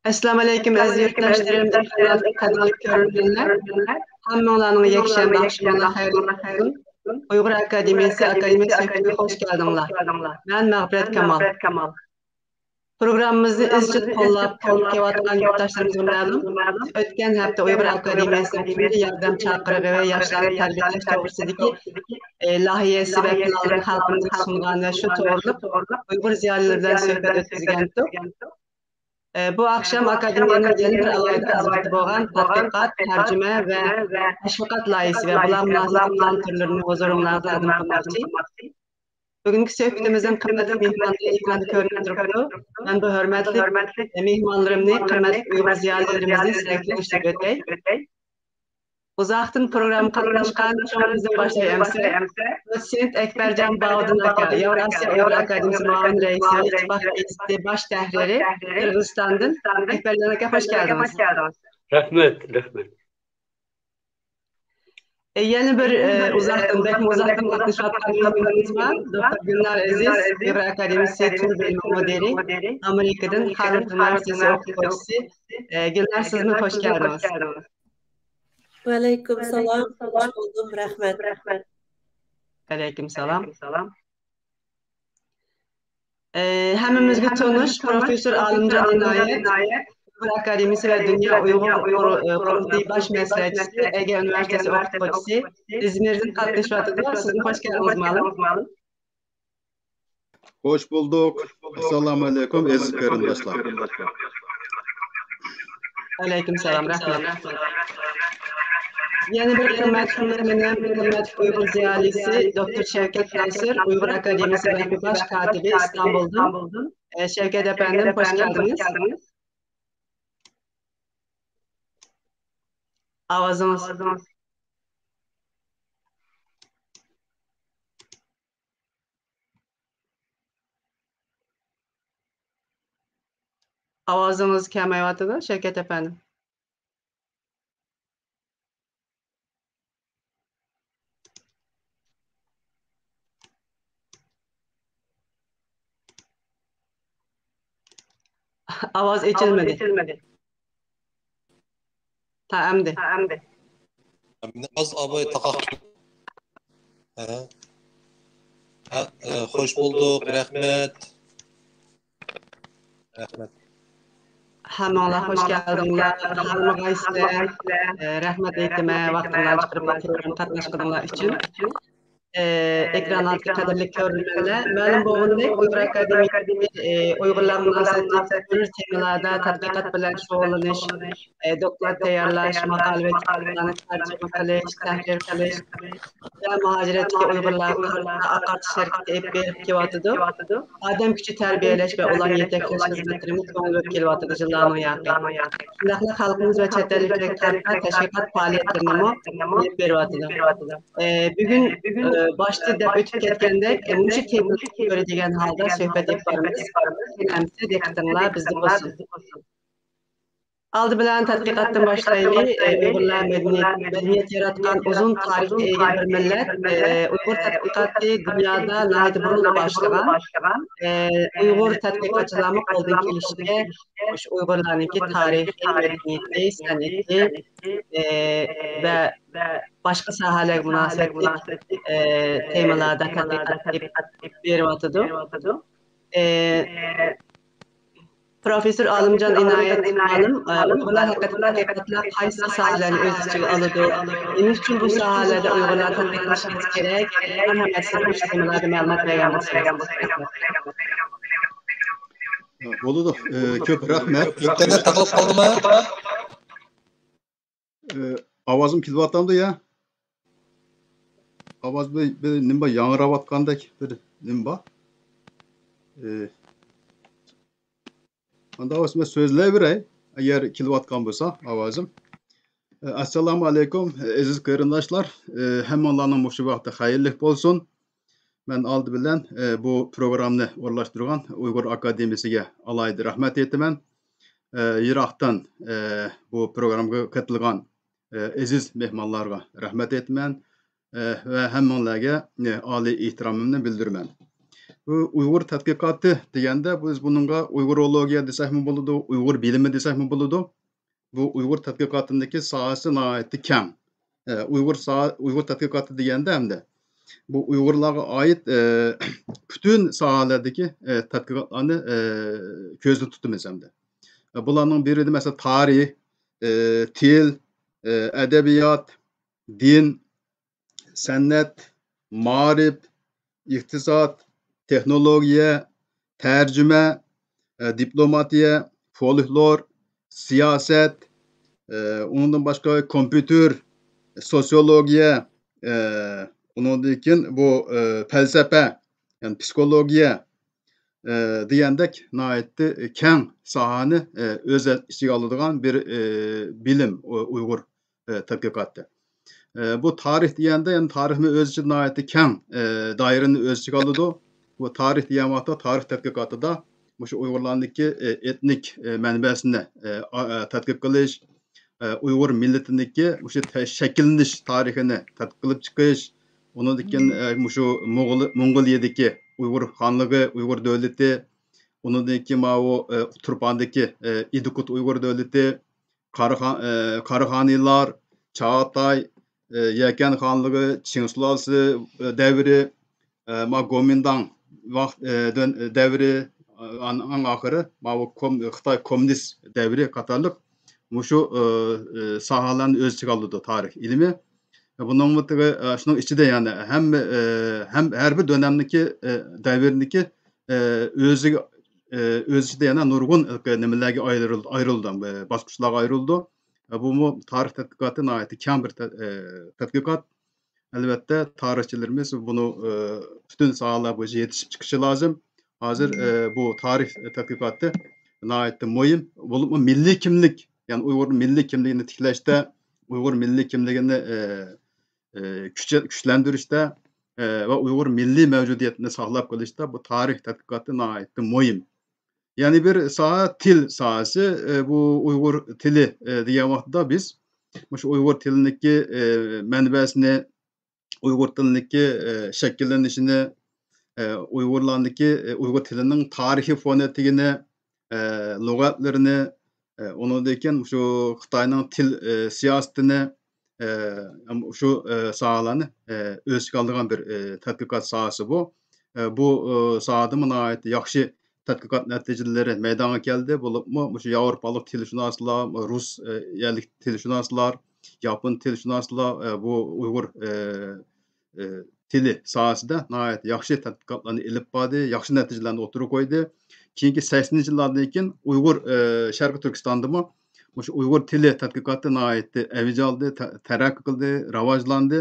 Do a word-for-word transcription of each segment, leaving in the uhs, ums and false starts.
ئەسسالامۇئەلەيكۇم، ئەزىز يۇرتداشلىرىم، قەدىرلىك كۆرۈرمەنلەر. ھەممىڭلارنىڭ يەكشەنبە ئاخشىمىڭلار خەيرلىك بولسۇن. ئۇيغۇر ئاكادېمىيەسى ئاكادېمىك سۆھبىتىگە خوش كەلدىڭلار. مەن مەغپىرەت كامال. پروگراممىمىزنى ئىزچىل قوللاپ، كۆڭۈل كېلىۋاتقان يۇرتداشلىرىمىزغا مەلۇم، ئۆتكەن ھەپتە ئۇيغۇر ئاكادېمىيەسىنىڭ تۈرلۈك ياردەم چاقىرىقى ۋە ياشلارنى تەربىيەلەش توغرىسىدىكى، ئى، لايىھەسى ۋە پىلانلىرىنى خەلقىمىزگە سۇنغان ۋە شۇ توغرۇلۇق ئۇيغۇر زىيالىيلىرى بىلەن سۆھبەت ئۆتكۈزگەنتۇق. ئى، بۇ ئاخشام ئاكادېمىيەنىڭ يەنە بىر ئالاھىدە خىزمىتى بولغان تەتقىقات، تەرجىمە ۋە تەشۋىقات لايىھىسى ۋە بۇلارغا مۇناسىۋەتلىك پىلان تۈرلىرىنى ھۇزۇرۇڭلارغا تەقدىم قىلماقچى. بۈگۈنكى سۆھبىتىمىزنىڭ قىممەتلىك مېھمانلىرى ئېكراندا كۆرۈنۈپ تۇرۇپتۇ. مەن بۇ ھۆرمەتلىك مېھمانلىرىمنى قىممەتلىك ئۇيغۇر زىيالىيلىرىمىزنى سىلەرگە تونۇشتۇرۇپ ئۆتەي. ئۇزاقتىن پروگراممىغا قاتناشقان چوڭ بىزنىڭ باشلاي ئەمسە، دوتسېنت ئەكبەرجان باۋۇدىن ئاكا، ياۋراسىيا ئۇيغۇر ئاكادېمىيەسى مۇئاۋىن رەئىسى ۋە ئىتتىپاق گېزىتى باش تەھرىرى، قىرغىزىستاندىن. ئەكبەرجان ئاكا، خوش كەلدىڭىز. رەھمەت، رەھمەت. ئە، يەنە بىر، ئە، ئۇزاقتىن، بەكمۇ ئۇزاقتىن قاتنىشىۋاتقان مېھمىنىمىز بار. دوكتور گۈلنار ئەزىز، ئۇيغۇر ئاكادېمىيەسى تۈر بۆلۈمى مۇدىرى، ئامېرىكىدىن خارۋارد ئۇنىۋېرسىتېتى ئوقۇتقۇچىسى. ئە، گۈلنار، سىزمۇ خوش كەلدىڭىز. ۋەئەلەيكۇم سالام. خوش بولدۇم. رەھمەت. ۋەئەلەيكۇم سالام. ئە، ھەممىمىزگە تونۇش پروفېسسور ئالىمجان ئىنايەت ئۇيغۇر ئاكادېمىيەسى ۋە دۇنيا ئۇيغۇر قۇر-، قۇرۇلتىيى باش مەسلىھەتچىسى، ئەگە ئۇنىۋېرسىتېتى ئوقۇتقۇچىسى ئىزمىردىن قاتنىشىۋاتىدۇ. سىزمۇ خوش كەلدىڭىز، مۇئەللىم. خوش بولدۇق. ئەسسالامۇئەلەيكۇم، ئەزىز قېرىنداشلار. ۋەئەلەيكۇم سالام، رەھمەت. يەنە بىر قىممەتلىك مېھمىنىم، قىممەتلىك ئۇيغۇر زىيالىيسى، دوكتور شەۋكەت ناسىر، ئۇيغۇر ئاكادېمىيەسى باش كاتىپى ئىستانبۇلدىن. ئە، شەۋكەت ئەپەندىم، خوش كەلدىڭىز. ئاۋازىڭىز. ئاۋازىڭىز كەلمەيۋاتىدۇ، شەۋكەت ئەپەندىم. ئاۋاز ئېچىلمىدى. تا ئەمدى. مېنى ئاز ئاۋاز تاقاق. ھە. ھە، ئە، خوش بولدۇق. رەھمەت. رەھمەت. ھەممىڭلار خوش كەلدىڭلار. ھارمىغايسىلەر. ئە، رەھمەت ئېيتىمەن، ۋاقتىڭلارنى چىقىرىپ بۇ پروگراممىغا قاتناشقىنىڭلار ئۈچۈن. ئە، ئېكران ئالدىدىكى قەدىرلىك كۆرۈرمەنلەر، مەلۇم بولغىنىدەك، ئۇيغۇر ئاكادېمىيەسى، ئە، ئۇيغۇرلار مۇناسىۋەتلىك تۈرلۈك تېمىلاردا تەتقىقات بىلەن شۇغۇللىنىش، ئە، دوكلات تەييارلاش، ماقالە ۋە كىتابلارنى تەرجىمە قىلىش، تەھرىر قىلىش ۋە مۇھاجىرەتتىكى ئۇيغۇرلارغا قارىتا ئاقارتىش ھەرىكىتى ئېلىپ بېرىپ كېلىۋاتىدۇ. ئادەم كۈچى تەربىيەلەش ۋە ئۇلارنى يېتەكلەش خىزمەتلىرىمۇ كۆڭۈل بۆلۈپ كېلىۋاتىدۇ يىللارنىڭ ياقى. شۇنداقلا خەلقىمىز ۋە چەت ئەللىكلەرگە قارىتا تەشۋىقات پائالىيەتلىرىنىمۇ ئېلىپ بېرىۋاتىدۇ. ئە، بۈگۈن، ئە، باشتا دەپ ئۆتۈپ كەتكەندەك، ئە، مۇشۇ تېمىنى كۆرىدىغان ھالدا سۆھبەت ئېلىپ بارىمىز. ئەمسە دىققىتىڭلار بىزدە بولسۇن. ئالدى بىلەن تەتقىقاتتىن باشلايلى. ئۇيغۇرلار مەدەنىيەت، مەدەنىيەت ياراتقان ئۇزۇن تارىخقا ئىگە بىر مىللەت. ئۇيغۇر تەتقىقاتى دۇنيادا ناھايىتى بۇرۇنلا باشلىغان. ئۇيغۇر تەتقىقاتچىلارمۇ قولدىن كېلىشىچە مۇشۇ ئۇيغۇرلارنىڭكى تارىخى، مەدەنىيىتى، سەنئىتى ۋە باشقا ساھەلەرگە مۇناسىۋەتلىك تېمىلاردا تەتقىقات ئېلىپ بېرىۋاتىدۇ. ئى، پروفېسسور ئالىمجان ئىنايەت ئالىم، ئى، ئۇيغۇرلار ھەققىدە تەتقىقاتلار قايسى ساھەلەرنى ئۆز ئىچىگە ئالىدۇ؟ نېمە ئۈچۈن بۇ ساھەلەردە ئۇيغۇرلار تەتقىقلىشىمىز كېرەك؟ مەرھەمەت، سىز مۇشۇ تېمىلاردا مەلۇمات بەرگەن بولسىڭىز. بولىدۇ. ئى، كۆپ رەھمەت. ئىنتېرنېت تاقىلىپ قالدىمۇ؟ ئى، ئاۋازىم كېلىۋاتامدۇ يا؟ ئاۋاز بىر، بىر نېمە بار، ياڭراۋاتقاندەك بىر نېمە بار. ئى، ئانداق بولسا مەن سۆزلەيبېرەي، ئەگەر كېلىۋاتقان بولسا ئاۋازىم. ئى، ئەسسالامۇ ئەلەيكۇم، ئەزىز قېرىنداشلار. ئى، ھەممىڭلارنىڭ مۇشۇ ۋاقتى خەيرلىك بولسۇن. مەن ئالدى بىلەن، ئى، بۇ پروگراممىنى ئورۇنلاشتۇرغان ئۇيغۇر ئاكادېمىيىسىگە ئالاھىدە رەھمەت ئېيتىمەن. ئى، يىراقتىن، ئى، بۇ پروگراممىغا قېتىلغان، ئى، ئەزىز مېھمانلارغا رەھمەت ئېيتىمەن، ئى، ۋە ھەممىڭلارگە، ئى، ئالىي ئېھتىرامىمنى بىلدۈرىمەن. بۇ ئۇيغۇر تەتقىقاتى دېگەندە، بىز بۇنىڭغا ئۇيغۇرولوگىيە دېسەكمۇ بولىدۇ، ئۇيغۇر بىلىمى دېسەكمۇ بولىدۇ. بۇ ئۇيغۇر تەتقىقاتىنىڭكى ساھەسى ناھايىتى كەڭ. ئە، ئۇيغۇر سا-، ئۇيغۇر تەتقىقاتى دېگەندە ئەمدى بۇ ئۇيغۇرلارغا ئائىت، ئە، پۈتۈن ساھەلەردىكى، ئە، تەتقىقاتلارنى، ئە، كۆزدە تۇتىمىز ئەمدى. ئە، بۇلارنىڭ بىرىدە، مەسىلەن، تارىخ، ئە، تىل، ئە، ئەدەبىيات، دىن، سەنئەت، مائارىپ، ئىقتىساد، تېخنولوگىيە، تەرجىمە، ئە، دىپلوماتىيە، فولكلور، سىياسەت، ئە، ئۇنىڭدىن باشقا كومپيۇتېر، سوتسىيولوگىيە، ئە، ئۇنىڭدىن كېيىن بۇ، ئە، پەلسەپە، يەنى پسىخولوگىيە، ئە، دېگەندەك ناھايىتى كەڭ ساھەنى، ئە، ئۆز ئىچىگە ئالىدىغان بىر، ئە، بىلىم ئۇ-، ئۇيغۇر، ئە، تەتقىقاتى. ئە، بۇ تارىخ دېگەندە، يەنى تارىخمۇ ئۆز ئىچىدە ناھايىتى كەڭ، ئە، دائىرىنى ئۆز ئىچىگە ئالىدۇ. بۇ تارىخ دېگەن ۋاقىتتا تارىخ تەتقىقاتىدا مۇشۇ ئۇيغۇرلارنىڭكى، ئە، ئېتنىك، ئە، مەنبەسىنى، ئە، ئا-، ئە، تەتقىق قىلىش، ئە، ئۇيغۇر مىللىتىنىڭكى مۇشۇ تە-، شەكىللىنىش تارىخىنى تەتقىق قىلىپ چىقىش، ئۇنىڭدىن كېيىن، ئە، مۇشۇ موغۇل-، موڭغۇلىيەدىكى ئۇيغۇر خانلىقى، ئۇيغۇر دۆلىتى، ئۇنىڭدىن كېيىن ماۋۇ، ئە، تۇرپاندىكى، ئە، ئىدىقۇت ئۇيغۇر دۆلىتى، قاراخان-، ئە، قاراخانىيلار، چاغاتاي، ئە، يەكەن خانلىقى، چىڭ سۇلالىسى، ئە، دەۋرى، ئە، ما گومىنداڭ ۋاقىت، ئە، دۆن-، دەۋرى، ئە، ئان-، ئەڭ ئاخىرى ماۋۇ كوم-، خىتاي كوممۇنىست دەۋرى قاتارلىق مۇشۇ، ئە، ئە، ساھەلەرنى ئۆز ئىچىگە ئالىدۇ تارىخ ئىلمى. بۇنىڭ، ئە، شۇنىڭ ئىچىدە يەنە ھەممە، ئە، ھەم ھەر بىر دۆنەمنىكى، ئە، دەۋرنىكى، ئە، ئۆزىگە، ئە، ئۆز ئىچىدە يەنە نۇرغۇن نېمىلەرگە ئايرىلىدۇ، ئايرىلىدۇ، ئە، باسقۇچلارغا ئايرىلىدۇ. ئە، بۇمۇ تارىخ تەتقىقاتى ناھايىتى كەڭ بىر تە-، ئە، تەتقىقات. ئەلۋەتتە، تارىخچىلىرىمىز بۇنى، ئە، پۈتۈن ساھەلەر بويىچە يېتىشىپ چىقىشى لازىم. ھازىر، ئە، بۇ تارىخ تەتقىقاتى ناھايىتى مۇھىم، بولۇپمۇ مىللىي كىملىك، يەنى ئۇيغۇرنىڭ مىللىي كىملىكىنى تىكلەشتە، ئۇيغۇر مىللىي كىملىكىنى، ئە، ئە، كۈچە-، كۈچلەندۈرۈشتە، ئە، ۋە ئۇيغۇر مىللىي مەۋجۇدىيىتىنى ساقلاپ قېلىشتا بۇ تارىخ تەتقىقاتى ناھايىتى مۇھىم. يەنە بىر ساھە تىل ساھەسى. ئە، بۇ ئۇيغۇر تىلى، ئە، دېگەن ۋاقىتتا بىز مۇشۇ ئۇيغۇر تىلىنىڭكى، ئە، مەنبەسىنى، ئۇيغۇر تىلىنىڭكى، ئە، شەكىللىنىشىنى، ئە، ئۇيغۇرلارنىڭكى، ئە، ئۇيغۇر تىلىنىڭ تارىخىي فونېتىكىنى، ئە، لۇغەتلىرىنى، ئە، ئۇنىڭدىن كېيىن شۇ خىتاينىڭ تىل، ئە، سىياسىتىنى، ئە، ھەم شۇ، ئە، ساھەلەرنى، ئە، ئۆز ئىچىگە ئالىدىغان بىر، ئە، تەتقىقات ساھەسى بۇ. ئە، بۇ، ئە، ساھەدىمۇ ناھايىتى ياخشى تەتقىقات نەتىجىلىرى مەيدانغا كەلدى. بولۇپمۇ مۇشۇ ياۋروپالىق تىلشۇناسلار، رۇس، ئە، يەرلىك تىلشۇناسلار، ياپون تىلشۇناسلار، ئە، بۇ ئۇيغۇر، ئە، ئە، تىلى ساھەسىدە ناھايىتى ياخشى تەتقىقاتلارنى ئېلىپ باردى، ياخشى نەتىجىلەرنى ئوتتۇرىغا قويدى. كېيىنكى سەكسىنىنچى يىللاردىن كېيىن ئۇيغۇر، ئە، شەرقىي تۈركىستاندىمۇ مۇشۇ ئۇيغۇر تىلى تەتقىقاتى ناھايىتى ئەۋج ئالدى، تە-، تەرەققىي قىلدى، راۋاجلاندى.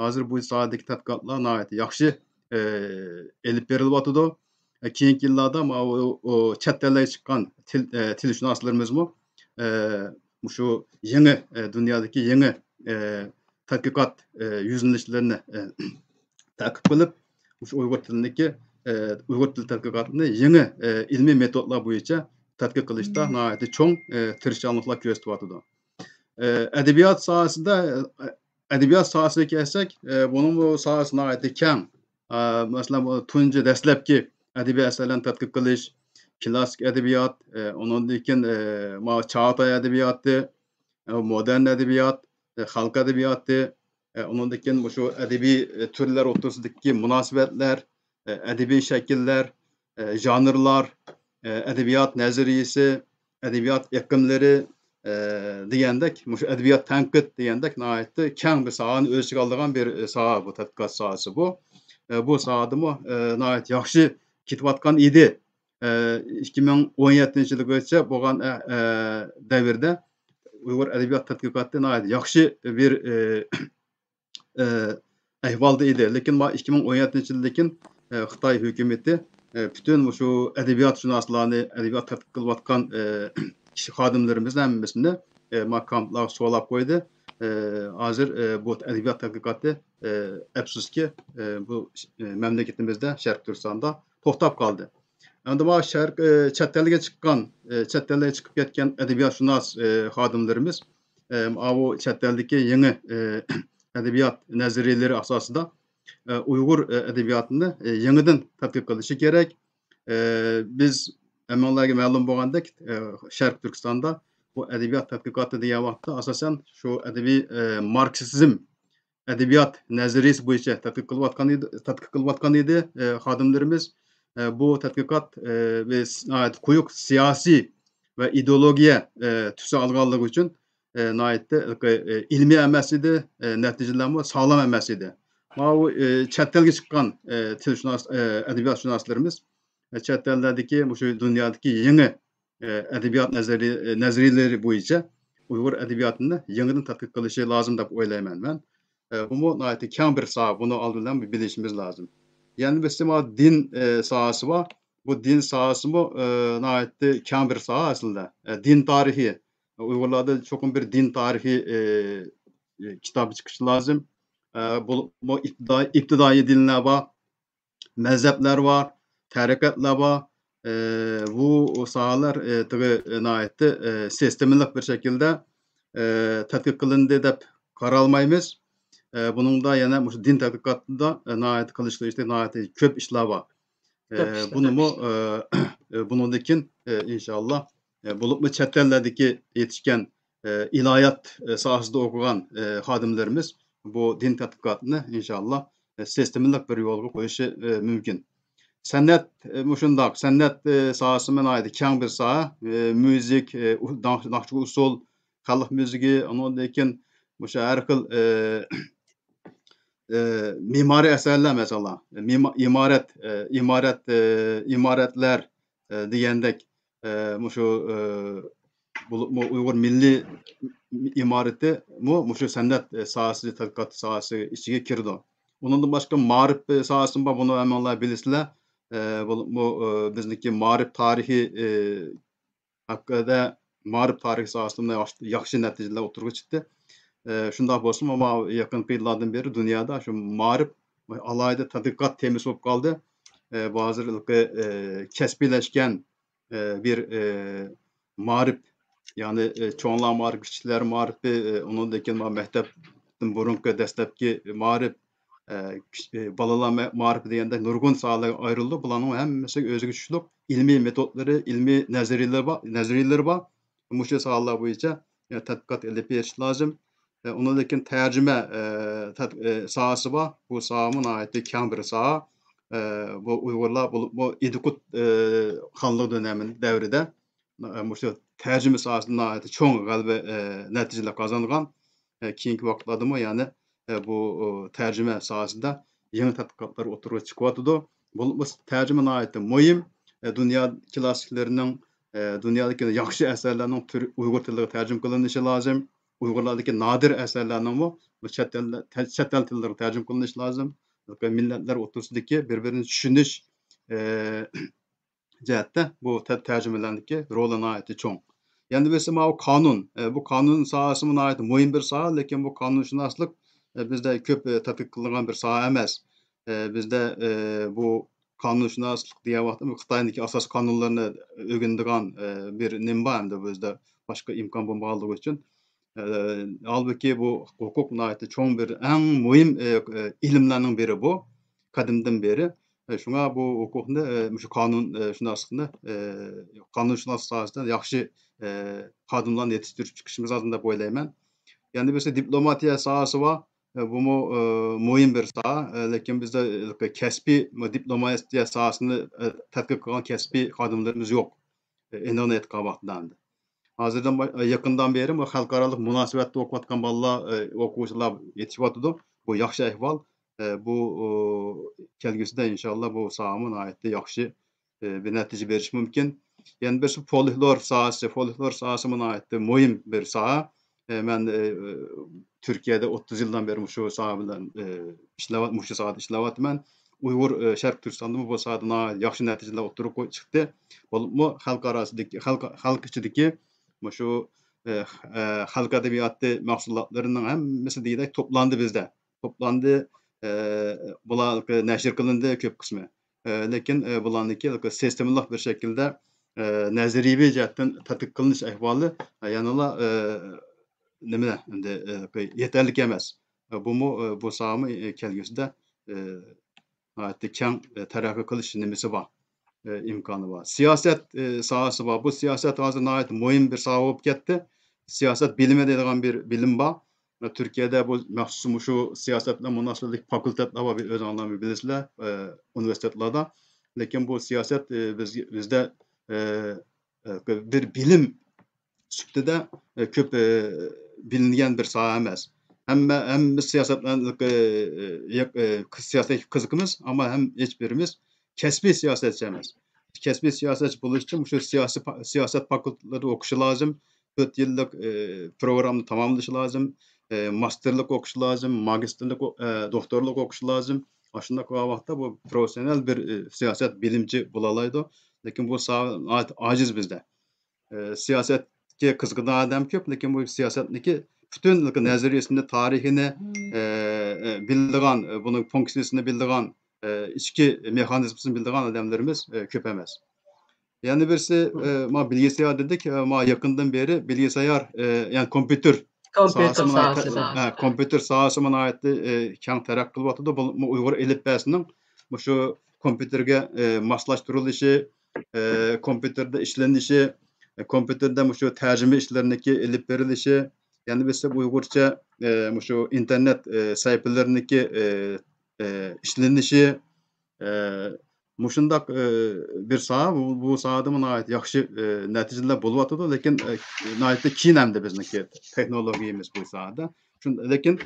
ھازىر بۇ ساھەدىكى تەتقىقاتلار ناھايىتى ياخشى، ئە، ئېلىپ بېرىلىۋاتىدۇ. ئە، كېيىنكى يىللاردا ماۋۇ، ئۇ، چەت ئەللەرگە چىققان تىل، ئە، تىلشۇناسلىرىمىزمۇ، ئە، مۇشۇ يېڭى، ئە، دۇنيادىكى يېڭى، ئە، تەتقىقات، ئە، يۈزلىنىشلىرىنى، ئە، تەقىب قىلىپ، مۇشۇ ئۇيغۇر تىلىنىڭكى، ئە، ئۇيغۇر تىل تەتقىقاتىنى يېڭى، ئە، ئىلمىي مېتودلار بويىچە تەتقىق قىلىشتا ناھايىتى چوڭ، ئە، تىرىشچانلىقلار كۆرسىتىۋاتىدۇ. ئە، ئەدەبىيات ساھەسىدە، ئە، ئەدەبىيات ساھەسىگە كەلسەك، ئە، بۇنىڭمۇ ساھەسى ناھايىتى كەڭ. ئە، مەسىلەن، بۇ تۇنجى دەسلەپكى ئەدەبىي ئەسەرلەرنى تەتقىق قىلىش، كلاسسىك ئەدەبىيات، ئە، ئۇنىڭدىن كېيىن، ئە، ماۋۇ چاغاتاي ئەدەبىياتى، ئە، مودېرن ئەدەبىيات، ئە، خەلق ئەدەبىياتى، ئە، ئۇنىڭدىن كېيىن مۇشۇ ئەدەبىي، ئە، تۈرلەر ئوتتۇرىسىدىكى مۇناسىۋەتلەر، ئە، ئەدەبىي شەكىللەر، ئە، ژانىرلار، ئە، ئەدەبىيات نەزەرىيىسى، ئەدەبىيات ئېقىملىرى، ئە، دېگەندەك، مۇشۇ ئەدەبىيات تەنقىد دېگەندەك ناھايىتى كەڭ بىر ساھەنى ئۆز ئىچىگە ئالىدىغان بىر، ئە، ساھە بۇ، تەتقىقات ساھەسى بۇ. ئە، بۇ ساھەدىمۇ، ئە، ناھايىتى ياخشى كېتىۋاتقان ئىدى. ئە، ئىككى مىڭ ئون يەتتىنچى يىلغىچە بولغان، ئە، ئە، دەۋردە ئۇيغۇر ئەدەبىيات تەتقىقاتى ناھايىتى ياخشى بىر، ئە، ئە، ئەھۋالدا ئىدى. لېكىن ما ئىككى مىڭ ئون يەتتىنچى يىلدىن كېيىن، ئە، خىتاي ھۆكۈمىتى، ئە، پۈتۈن مۇشۇ ئەدەبىياتشۇناسلارنى، ئەدەبىيات تەتقىق قىلىۋاتقان، ئە، كىشى خادىملىرىمىزنى ھەممىسىنى، ئە، ما كامپلارغا سولاپ قويدى. ئە، ھازىر، ئە، بۇ ئەدەبىيات تەتقىقاتى، ئە، ئەپسۇسكى، ئە، بۇ، ئە، مەملىكىتىمىزدە، شەرقىي تۈركىستاندا توختاپ قالدى. ئەمدى ما شەرق، ئە، چەت ئەلگە چىققان، ئە، چەت ئەلگە چىقىپ كەتكەن ئەدەبىياتشۇناس، ئە، خادىملىرىمىز، ئە، ئاۋۇ چەت ئەلدىكى يېڭى، ئە، ئەدەبىيات نەزەرىيەلىرى ئاساسىدا، ئە، ئۇيغۇر، ئە، ئەدەبىياتىنى، ئە، يېڭىدىن تەتقىق قىلىشى كېرەك. ئە، بىز ھەممىڭلارغا مەلۇم بولغاندەك، ئە، شەرقىي تۈركىستاندا بۇ ئەدەبىيات تەتقىقاتى دېگەن ۋاقىتتا ئاساسەن شۇ ئەدەبىي، ئە، ماركسىزم ئەدەبىيات نەزەرىيىسى بويىچە تەتقىق قىلىۋاتقان ئىدى، تەتقىق قىلىۋاتقان ئىدى، ئە، خادىملىرىمىز. ئە، بۇ تەتقىقات، ئە، بىز ناھايىتى قويۇق سىياسىي ۋە ئىدېئولوگىيە، ئە، تۈسى ئالغانلىقى ئۈچۈن، ئە، ناھايىتى، ئە، ئىلمىي ئەمەس ئىدى، ئە، نەتىجىلەرمۇ ساغلام ئەمەس ئىدى. ماۋۇ، ئە، چەت ئەلگە چىققان، ئە، تىلشۇناس، ئە، ئەدەبىياتشۇناسلىرىمىز، ئە، چەت ئەللەردىكى، مۇشۇ دۇنيادىكى يېڭى، ئە، ئەدەبىيات نەزەرىي-، ئە، نەزەرىيەلىرى بويىچە ئۇيغۇر ئەدەبىياتىنى يېڭىدىن تەتقىق قىلىشى لازىم دەپ ئويلايمەن مەن. ئە، بۇمۇ ناھايىتى كەڭ بىر ساھە، بۇنى ئالدى بىلەن بىلىشىمىز لازىم. يەنە بىرسى مانا دىن، ئە، ساھەسى بار. بۇ دىن ساھەسىمۇ، ئە، ناھايىتى كەڭ بىر ساھە ئەسلىدە. ئە، دىن تارىخى، ئۇيغۇرلاردا چوقۇم بىر دىن تارىخى، ئە، ئە، كىتابى چىقىشى لازىم. ئە، بۇ، بۇ ئىپتىدائىي، ئىپتىدائىي دىنلار بار، مەزھەپلەر بار، تەرىقەتلەر بار. ئە، بۇ ساھەلەر، ئە، تېخى ناھايىتى، ئە، سىستېمىلىق بىر شەكىلدە، ئە، تەتقىق قىلىندى دەپ قارالمايمىز. ئە، بۇنىڭدا يەنە مۇشۇ دىن تەتقىقاتىدا، ئە، ناھايىتى قىلىشقا تېگىشلىك ناھايىتى كۆپ ئىشلار بار. ئە، كۆپ ئىشلار، بۇنىمۇ، كۆپ ئىشلار. ئە، ئە، بۇنىڭدىن كېيىن، ئە، ئىنشاللا، ئە، بولۇپمۇ چەت ئەللەردىكى يېتىشكەن، ئە، ئىلاھىيات، ئە، ساھەسىدە ئوقۇغان، ئە، خادىملىرىمىز بۇ دىن تەتقىقاتىنى ئىنشاللا، ئە، سىستېمىلىق بىر يولغا قويۇشى، ئە، مۇمكىن. سەنئەت، ئە، مۇشۇنداق، سەنئەت، ئە، ساھەسىمۇ ناھايىتى كەڭ بىر ساھە. ئە، مۇزىك، ئە، ئۇ-، ناخ-، ناخشىچە ئۇسسۇل، خەلق مۇزىكى، ئۇنىڭدىن كېيىن مۇشۇ ھەر خىل، ئە، ئە، مېمارىي ئەسەرلەر، مەسىلەن، مېما-، ئىمارەت، ئە، ئىمارەت، ئە، ئىمارەتلەر، ئە، دېگەندەك، ئە، مۇشۇ، ئە، بولۇپمۇ ئۇيغۇر مىللىي ئىمارىتىمۇ مۇشۇ سەنئەت، ئە، ساھەسى، تەتقىقات ساھەسى ئىچىگە كىرىدۇ. ئۇنىڭدىن باشقا مائارىپ، ئە، ساھەسىمۇ بار، بۇنى ھەممىڭلار بىلىسىلەر. ئە، بولۇپمۇ، ئە، بىزنىڭكى مائارىپ تارىخى، ئە، ھەققىدە مائارىپ تارىخى ساھەسىدە ياخشى، ياخشى نەتىجىلەر ئوتتۇرىغا چىقتى. ئە، شۇنداق بولسىمۇ، مانا يېقىنقى يىللاردىن بېرى دۇنيادا شۇ مائارىپ ئالاھىدە تەتقىقات تېمىسى بولۇپ قالدى. ئە، بۇ ھازىر ھېلىقى، ئە، كەسپىيلەشكەن، ئە، بىر، ئە، مائارىپ، يەنى، ئە، چوڭلار مائارىپى، كىچىكلەر مائارىپى، ئە، ئۇنىڭدىن كېيىن مانا مەكتەپتىن بۇرۇنقى دەسلەپكى مائارىپ، ئە، كىش-، ئە، بالىلار مە-، مائارىپى دېگەندەك نۇرغۇن ساھەلەرگە ئايرىلىدۇ. بۇلارنىڭ ھەممىسىگە ئۆزىگە چۈشلۈك ئىلمىي مېتودلىرى، ئىلمىي نەزەرىيەلىرى بار، نەزەرىيەلىرى بار. مۇشۇ ساھەلەر بويىچە، ئە، تەتقىقات ئېلىپ بېرىش لازىم. ئە، ئۇنىڭدىن كېيىن تەرجىمە، ئە، تەت-، ئە، ساھەسى بار. بۇ ساھەمۇ ناھايىتى كەڭ بىر ساھە. ئە، بۇ ئۇيغۇرلار بولۇپمۇ ئىدىقۇت، ئە، خانلىقى دۆنىمى دەۋرىدە، ئە، مۇشۇ تەرجىمە ساھەسىدە ناھايىتى چوڭ غەلىبە، ئە، نەتىجىلەر قازانغان. ئە، كېيىنكى ۋاقىتلاردىمۇ يەنى، ئە، بۇ، ئۇ، تەرجىمە ساھەسىدە يېڭى تەتقىقاتلار ئوتتۇرىغا چىقىۋاتىدۇ. بولۇپمۇ تەرجىمە ناھايىتى مۇھىم. ئە، دۇنيا كلاسسىكلىرىنىڭ، ئە، دۇنيادىكى ياخشى ئەسەرلەرنىڭ تۈر-، ئۇيغۇر تىلىغا تەرجىمە قىلىنىشى لازىم. ئۇيغۇرلاردىكى نادىر ئەسەرلەرنىڭمۇ بۇ چەت ئەل، چەت ئەل تىللىرىغا تەرجىمە قىلىنىشى لازىم. مىللەتلەر ئوتتۇرىسىدىكى بىر-بىرىنى چۈشىنىش، ئە، جەھەتتە بۇ تە-، تەرجىمىلەرنىڭكى رولى ناھايىتى چوڭ. يەنە بىرسى ماۋۇ قانۇن. ئە، بۇ قانۇن ساھەسىمۇ ناھايىتى مۇھىم بىر ساھە، لېكىن بۇ قانۇنشۇناسلىق، ئە، بىزدە كۆپ، ئە، تەتقىق قىلىنغان بىر ساھە ئەمەس. ئە، بىزدە، ئە، بۇ قانۇنشۇناسلىق دېگەن ۋاقىتتا خىتاينىڭكى ئاساسىي قانۇنلىرىنى ئۆگىنىدىغان، ئە، بىر نېمە بار ئەمدى بىزدە باشقا ئىمكان بولمىغانلىقى ئۈچۈن. ئە، ھالبۇكى بۇ ھوقۇق ناھايىتى چوڭ بىر، ئەڭ مۇھىم، ئە، ئە، ئىلىملەرنىڭ بىرى بۇ، قەدىمدىن بېرى. ئە، شۇڭا بۇ ھوقۇقنى، ئە، مۇشۇ قانۇن، ئە، شۇناسلىقنى، ئە، قانۇنشۇناسلىق ساھەسىدە ياخشى، ئە، خادىملارنى يېتىشتۈرۈپ چىقىشىمىز لازىم دەپ ئويلايمەن. يەنە بىرسى دىپلوماتىيە ساھەسى بار. ئە، بۇمۇ، ئە، مۇھىم بىر ساھە. ئە، لېكىن بىزدە، ئە، كەسپىي دىپلوماتىيە ساھەسىنى، ئە، تەتقىق قىلغان كەسپىي خادىملىرىمىز يوق. ئە، ئېنىقىنى ئېيتقان ۋاقىتتا ئەمدى. ھازىردىن با-، يېقىندىن بېرى بۇ خەلقئارالىق مۇناسىۋەتتە ئوقۇۋاتقان بالىلار، ئە، ئوقۇغۇچىلار يېتىشىۋاتىدۇ. بۇ ياخشى ئەھۋال. ئە، بۇ، ئۇ، كەلگۈسىدە ئىنشاللا بۇ ساھەمۇ ناھايىتى ياخشى، ئە، بىر نەتىجە بېرىشى مۇمكىن. يەنە بىرسى فولكلور ساھەسى. فولكلور ساھەسىمۇ ناھايىتى مۇھىم بىر ساھە. ئە، مەن، ئە، تۈركىيەدە ئوتتۇز يىلدىن بېرى مۇشۇ ساھە بىلەن، ئە، ئىشلەۋات-، مۇشۇ ساھەدە ئىشلەۋاتىمەن. ئۇيغۇر، ئە، شەرقىي تۈركىستاندىمۇ بۇ ساھەدە ناھايىتى ياخشى نەتىجىلەر ئوتتۇرىغا قوي-، چىقتى. بولۇپمۇ خەلق ئاراسىدىكى، خەلق، خەلق ئىچىدىكى مۇشۇ، ئە، ئە، خەلق ئەدەبىياتى مەھسۇلاتلىرىنىڭ ھەممىسى دېگۈدەك توپلاندى بىزدە. توپلاندى، ئە، بۇلار نەشر قىلىندى كۆپ قىسمى. ئە، لېكىن، ئە، بۇلارنىڭكى سىستېمىلىق بىر شەكىلدە، ئە، نەزەرىيەۋى جەھەتتىن تەتقىق قىلىنىش ئەھۋالى، ئە، يەنىلا، ئە، نېمە، ئەمدى، ئە، يېتەرلىك ئەمەس. ئە، بۇمۇ، ئە، بۇ ساھەمۇ، ئە، كەلگۈسىدە، ناھايىتى كەڭ تەرەققىي قىلىش نېمىسى بار، ئىمكانى بار. سىياسەت ساھەسى بار. بۇ سىياسەت ھازىر ناھايىتى مۇھىم بىر ساھە بولۇپ كەتتى. سىياسەت بىلىمى دەيدىغان بىر بىلىم بار. تۈركىيەدە بۇ مەخسۇس مۇشۇ سىياسەت بىلەن مۇناسىۋەتلىك فاكۇلتېتلار بار، ئۆزۈڭلارمۇ بىلىسىلەر، ئۇنىۋېرسىتېتلاردا. لېكىن بۇ سىياسەت، بىز، بىزدە، بىر بىلىم سۈپىتىدە، كۆپ، بىلىنگەن بىر ساھە ئەمەس. ھەممە، ھەممە سىياسەتلەر، سىياسەتكە قىزىقىمىز، ئەمما ھەم ھېچ بىرىمىز كەسپىي سىياسەتچى ئەمەس. كەسپىي سىياسەتچى بولۇش ئۈچۈن مۇشۇ سىياسىي پا-، سىياسەت فاكۇلتېتلىرىدا ئوقۇشى لازىم، تۆت يىللىق، پروگراممىنى تاماملىشى لازىم، ماستېرلىق ئوقۇشى لازىم، ماگىستىرلىق ئو-، دوكتورلۇق ئوقۇشى لازىم. ئاشۇنداق بولغان ۋاقىتتا بۇ پروفېسسىيونال بىر، سىياسەت بىلىمچى بولالايدۇ. لېكىن بۇ ساھە ناھايىتى ئاجىز بىزدە. سىياسەتكە قىزىقىدىغان ئادەم كۆپ، لېكىن بۇ سىياسەتنىڭكى پۈتۈن نەزەرىيىسىنى، تارىخىنى، بىلىدىغان، بۇنىڭ فۇنكسىيىسىنى بىلىدىغان، ئىچكى مېخانىزمىسىنى بىلىدىغان ئادەملىرىمىز كۆپ ئەمەس. يەنە بىرسى، ما بىلگىسايار دېدۇك، ما يېقىندىن بېرى بىلگىسايار، يەنى كومپيۇتېر كومپيۇتېر ساھەسى، ساھەسى. ھە، كومپيۇتېر ساھەسى ناھايىتى، ئە، كەڭ تەرەققىي قىلىۋاتىدۇ. بۇ، بۇ ئۇيغۇر ئەلىپبەسىنىڭ مۇشۇ كومپيۇتېرگە، ئە، ماسلاشتۇرۇلۇشى، ئە، كومپيۇتېردا ئىشلىنىشى، ئە، كومپيۇتېردا مۇشۇ تەرجىمە ئىشلىرىنىڭكى ئېلىپ بېرىلىشى، يەنە بىرسى ئۇيغۇرچە، ئە، مۇشۇ ئىنتېرنېت، ئە، سەھىپىلىرىنىڭكى، ئە، ئە، ئىشلىنىشى، ئە، مۇشۇنداق، ئە، بىر ساھە، بۇ، بۇ ساھەدىمۇ ناھايىتى ياخشى، ئە، نەتىجىلەر بولۇۋاتىدۇ، لېكىن، ئە، ناھايىتى كېيىن ئەمدى بىزنىڭكى تېخنولوگىيىمىز بۇ ساھەدە. شۇن-، لېكىن،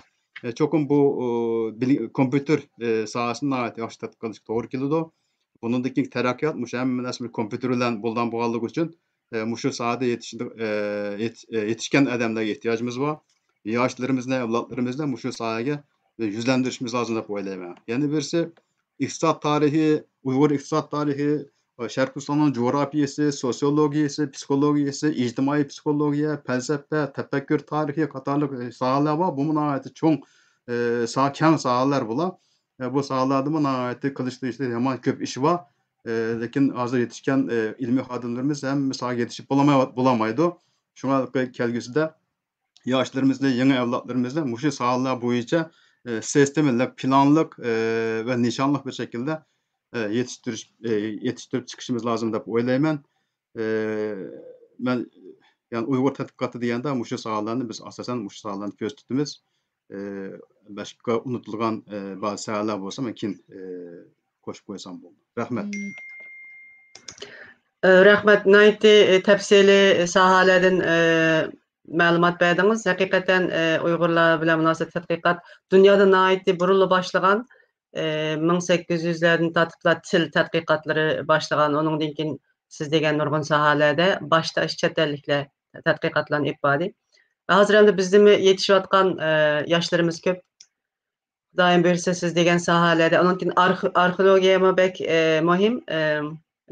ئە، چوقۇم بۇ، ئۇ، بىلىم، كومپيۇتېر، ئە، ساھەسىنى ناھايىتى ياخشى تەتقىق قىلىشقا توغرا كېلىدۇ. بۇنىڭدىن كېيىنكى تەرەققىيات مۇشۇ ھەممە نەرسە كومپيۇتېر بىلەن بولىدىغان بولغانلىقى ئۈچۈن، ئە، مۇشۇ ساھەدە يېتىشىدىغ-، ئە، يېتىش-، ئە، يېتىشكەن ئادەملەرگە ئېھتىياجىمىز بار. ياشلىرىمىزنى، ئەۋلادلىرىمىزنى مۇشۇ ساھەگە يۈزلەندۈرۈشىمىز لازىم دەپ ئويلايمەن. يەنە بىرسى، ئىقتىساد تارىخى، ئۇيغۇر ئىقتىساد تارىخى، شەرقىي تۈركىستاننىڭ جۇغراپىيىسى، سوسىيولوگىيىسى، پسىخولوگىيىسى، ئىجتىمائىي پسىخولوگىيە، پەلسەپە، تەپەككۇر تارىخى قاتارلىق، ئە، ساھەلەر بار. بۇمۇ ناھايىتى چوڭ، ئە، سا-، كەڭ ساھەلەر بۇلار. ئە، بۇ ساھەلەردىمۇ ناھايىتى قىلىشقا تېگىشلىك يامان كۆپ ئىش بار. ئە، لېكىن ھازىر يېتىشكەن، ئە، ئىلمىي خادىملىرىمىز ھەممە ساھەگە يېتىشىپ بولالماي-، بولالمايدۇ. شۇڭا كەلگۈسىدە ياشلىرىمىزنى، يېڭى ئەۋلادلىرىمىزنى مۇشۇ ساھەلەر بويىچە، ئە، سىستېمىلىق، پىلانلىق، ئە، ۋە نىشانلىق بىر شەكىلدە، ئە، يېتىشتۈرۈش، ئە، يېتىشتۈرۈپ چىقىشىمىز لازىم دەپ ئويلايمەن. ئە، مەن، يەنى ئۇيغۇر تەتقىقاتى دېگەندە مۇشۇ ساھەلەرنى بىز ئاساسەن مۇشۇ ساھەلەرنى كۆزىتىمىز. ئە، باشقا ئۇنتۇلغان، ئە، بەزى ساھەلەر بولسا مەن كېيىن، ئە، قوشۇپ قويسام بولدى. رەھمەت. مم. ئە، رەھمەت. ناھايىتى، ئە، تەپسىلىي ساھەلەردىن، ئە، مەلۇمات بەردىڭىز. ھەقىقەتەن، ئە، ئۇيغۇرلار بىلەن مۇناسىۋەتلىك تەتقىقات دۇنيادا ناھايىتى بۇرۇنلا باشلىغان، ئە، مىڭ سەككىز يۈزلەردىن تارتىپلا تىل تەتقىقاتلىرى باشلىغان. ئۇنىڭدىن كېيىن سىز دېگەن نۇرغۇن ساھەلەردە باشتا ئاشۇ چەت ئەللىكلەر تەتقىقاتلارنى ئېلىپ باردى. ھازىر ئەمدى بىزدىمۇ يېتىشىۋاتقان، ئە، ياشلىرىمىز كۆپ. خۇدايىم بۇيرۇسا سىز دېگەن ساھەلەردە، ئۇنىڭدىن ئارخ-، ئارخېئولوگىيەمۇ بەك، ئە، مۇھىم. ئە،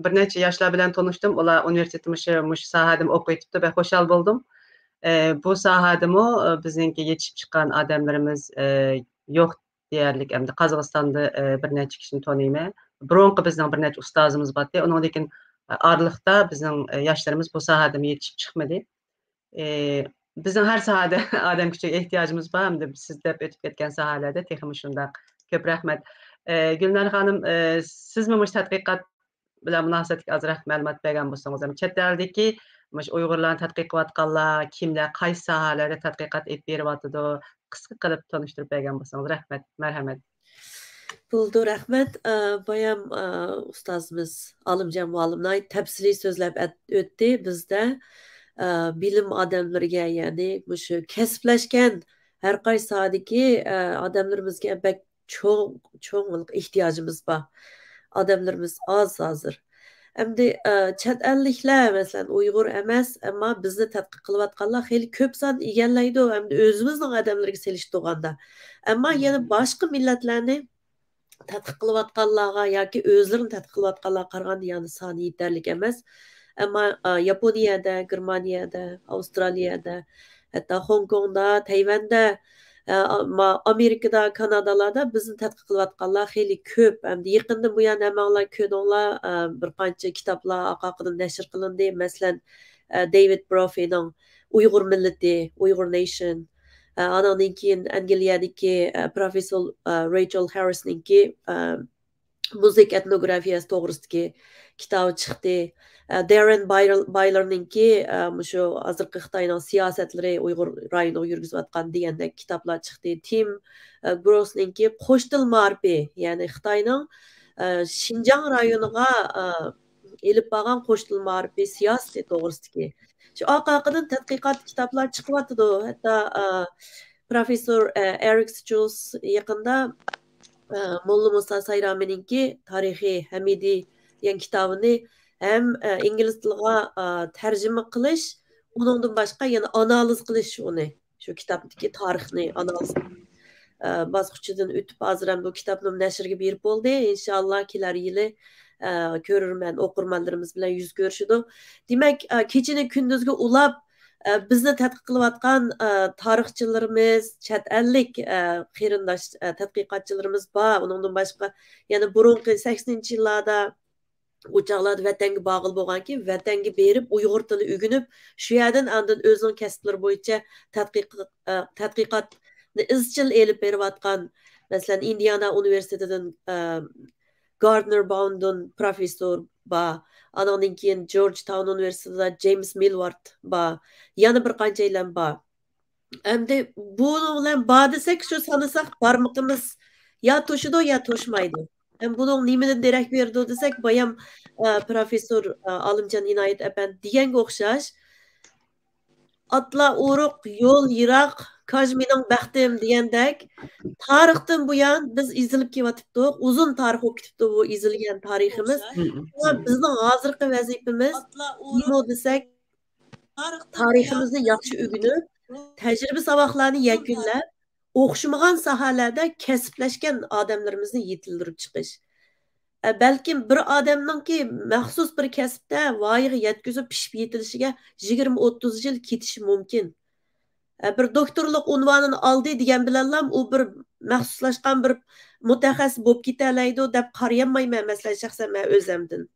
بىر نەچچە ياشلار بىلەن تونۇشتۇم. ئۇلار ئۇنىۋېرسىتېتتا مۇشۇ، مۇشۇ ساھەدىمۇ ئوقۇۋېتىپتۇ. بەك خۇشال بولدۇم. ئە، بۇ ساھەدىمۇ، ئە، بىزنىڭكى يېتىشىپ چىققان ئادەملىرىمىز، ئە، يوق دېيەرلىك. ئەمدى قازاقىستاندا، ئە، بىر نەچچە كىشىنى تونۇيمەن. بۇرۇنقى بىزنىڭ بىر نەچچە ئۇستازىمىز بارتتى. ئۇنىڭدىن كېيىن، ئە، ئارىلىقتا بىزنىڭ، ئە، ياشلىرىمىز بۇ ساھەدىمۇ يېتىشىپ چىقمىدى. ئى، بىزنىڭ ھەر ساھەدە ئادەم كۈچىگە ئېھتىياجىمىز بار، ھەمدە سىز دەپ ئۆتۈپ كەتكەن ساھەلەردە تېخىمۇ شۇنداق. كۆپ رەھمەت. ئى، گۈلنار خانىم، ئى، سىزمۇ مۇشۇ تەتقىقات بىلەن مۇناسىۋەتلىك ئازراق مەلۇمات بەرگەن بولسىڭىز، ھەم چەت ئەلدىكى مۇشۇ ئۇيغۇرلارنى تەتقىق قىلىۋاتقانلار كىملەر، قايسى ساھەلەردە تەتقىقات ئېلىپ بېرىۋاتىدۇ، قىسقا قىلىپ تونۇشتۇرۇپ بەرگەن بولسىڭىز. رەھمەت، مەرھەمەت. بولىدۇ، رەھمەت. ئە، بايام، ئە، ئۇستازىمىز ئالىمجان مۇئەللىم ناھايىتى تەپسىلىي سۆزلەپ ئەت-، ئۆتتى. بىزدە، ئە، بىلىم ئادەملىرىگە، يەنى مۇشۇ كەسىپلەشكەن ھەر قايسى ساھەدىكى، ئە، ئادەملىرىمىزگە بەك چوڭ، چوڭ ئېھتىياجىمىز بار. ئادەملىرىمىز ئاز ھازىر. ئەمدى، ئە، چەت ئەللىكلەر، مەسىلەن، ئۇيغۇر ئەمەس، ئەمما بىزنى تەتقىق قىلىۋاتقانلار خېلى كۆپ سان ئىگىلەيدۇ، ئەمدى ئۆزىمىزنىڭ ئادەملىرىگە سېلىشتۇرغاندا. ئەمما يەنە باشقا مىللەتلەرنى تەتقىق قىلىۋاتقانلارغا ياكى ئۆزلىرىنى تەتقىق قىلىۋاتقانلارغا قارىغاندا يەنە سانى يېتەرلىك ئەمەس. ئەمما، ئا، ياپونىيەدە، گېرمانىيەدە، ئاۋسترالىيەدە، ھەتتا خوڭكوڭدا، تەيۋەندە، ئا، ما-، ئامېرىكىدا، كانادالاردا بىزنى تەتقىق قىلىۋاتقانلار خېلى كۆپ. ئەمدى يېقىندىن بۇيان ھەممىڭلار كۆردۈڭلار، ئا، بىر قانچە كىتابلار ئارقا-ئارقىدىن نەشر قىلىندى. مەسىلەن، ئا، دېۋىد بروفىنىڭ ئۇيغۇر مىللىتى، Uyghur Nation، ئانىڭدىن كېيىن ئەنگلىيەدىكى، ئە، پروفېسسور، ئە، رېيچېل ھاررىسنىڭكى، ئە، مۇزىكا ئېتنوگرافىيەسى توغرىسىدىكى كىتابى چىقتى. ئە، داررېن باير-، بايلېرنىڭكى، ئە، مۇشۇ ھازىرقى خىتاينىڭ سىياسەتلىرى ئۇيغۇر رايونىغا يۈرگۈزۈۋاتقان دېگەندەك كىتابلار چىقتى. تىم، ئە، گروسنىڭكى قوش تىل مائارىپى، يەنى خىتاينىڭ، ئە، شىنجاڭ رايونىغا، ئە، ئېلىپ بارغان قوش تىل مائارىپى سىياسىتى توغرىسىدىكى. شۇ ئارقىدىن تەتقىقات كىتابلار چىقىۋاتىدۇ. ھەتتا، ئە، پروفېسسور، ئە، ئېرىك ستروس يېقىندا، ئە، موللا مۇسا سايرامىنىڭكى تارىخى ھەمىدى دېگەن كىتابىنى ھەم، ئە، ئىنگلىز تىلىغا، ئە، تەرجىمە قىلىش، ئۇنىڭدىن باشقا يەنە ئانالىز قىلىش ئۇنى. شۇ كىتابتىكى تارىخنى ئانالىز، ئە، باسقۇچىدىن ئۆتۈپ، ھازىر ھەم بۇ كىتابنى نەشرگە بېرىپ بولدى. ئىنشاللا كېلەر يىلى، ئە، كۆرۈرمەن، ئوقۇرمەنلىرىمىز بىلەن يۈز كۆرۈشىدۇ. دېمەك، ئە، كېچىنى كۈندۈزگە ئۇلاپ، ئە، بىزنى تەتقىق قىلىۋاتقان، ئە، تارىخچىلىرىمىز، چەت ئەللىك، ئە، قېرىنداش، ئە، تەتقىقاتچىلىرىمىز بار. ئۇنىڭدىن باشقا يەنە بۇرۇنقى سەكسىنىنچى يىللاردا ئۇ چاغلاردا ۋەتەنگە بارغىلى بولغانكى، ۋەتەنگە بېرىپ، ئۇيغۇر تىلى ئۆگىنىپ، شۇ يەردىن ئاندىن ئۆزىنىڭ كەسىپلىرى بويىچە تەتقىق-، ئە، تەتقىقاتنى ئىزچىل ئېلىپ بېرىۋاتقان، مەسىلەن، ئىندىئانا ئۇنىۋېرسىتېتىدىن، ئە، گاردنېر باۋندېن پروفېسسور بار، ئانىڭدىن كېيىن جورج تاۋن ئۇنىۋېرسىتېتىدا جېيمس مىلۋارد بار، يەنە بىر قانچەيلەن بار. ئەمدى بۇنىڭ بىلەن بار دېسەك، شۇ سانىساق بارمىقىمىز يا توشىدۇ، يا توشمايدۇ. ھەم بۇنىڭ نېمىدىن دېرەك بېرىدۇ دېسەك، بايام، ئە، پروفېسسور، ئە، ئالىمجان ئىنايەت ئەپەندى دېگەنگە ئوخشاش، «ئاتلار ئورۇق، يول يىراق، كاج مېنىڭ بەختىم» دېگەندەك، تارىختىن بۇيان بىز ئېزىلىپ كېلىۋاتىپتۇق. ئۇزۇن تارىخ بولۇپ كېتىپتۇ بۇ ئېزىلگەن تارىخىمىز. شۇڭا بىزنىڭ ھازىرقى ۋەزىپىمىز نېمە دېسەك، تارىخىمىزنى ياخشى ئۆگىنىپ، تەجرىبە ساۋاقلارنى يەكۈنلەپ، ئوخشىمىغان ساھەلەردە كەسىپلەشكەن ئادەملىرىمىزنى يېتىلدۈرۈپ چىقىش. ئە، بەلكىم بىر ئادەمنىڭكى مەخسۇس بىر كەسىپتە ۋايىغا يەتكۈزۈپ پىشىپ يېتىلىشىگە يىگىرمە، ئوتتۇز يىل كېتىشى مۇمكىن. ئە، بىر دوكتورلۇق ئۇنۋانىنى ئالدى دېگەن بىلەنلا ئۇ بىر مەخسۇسلاشقان بىر مۇتەخەسسىس بولۇپ كېتەلەيدۇ دەپ قارىيالمايمەن، مەسىلەن، شەخسەن مەن ئۆزەمدىن.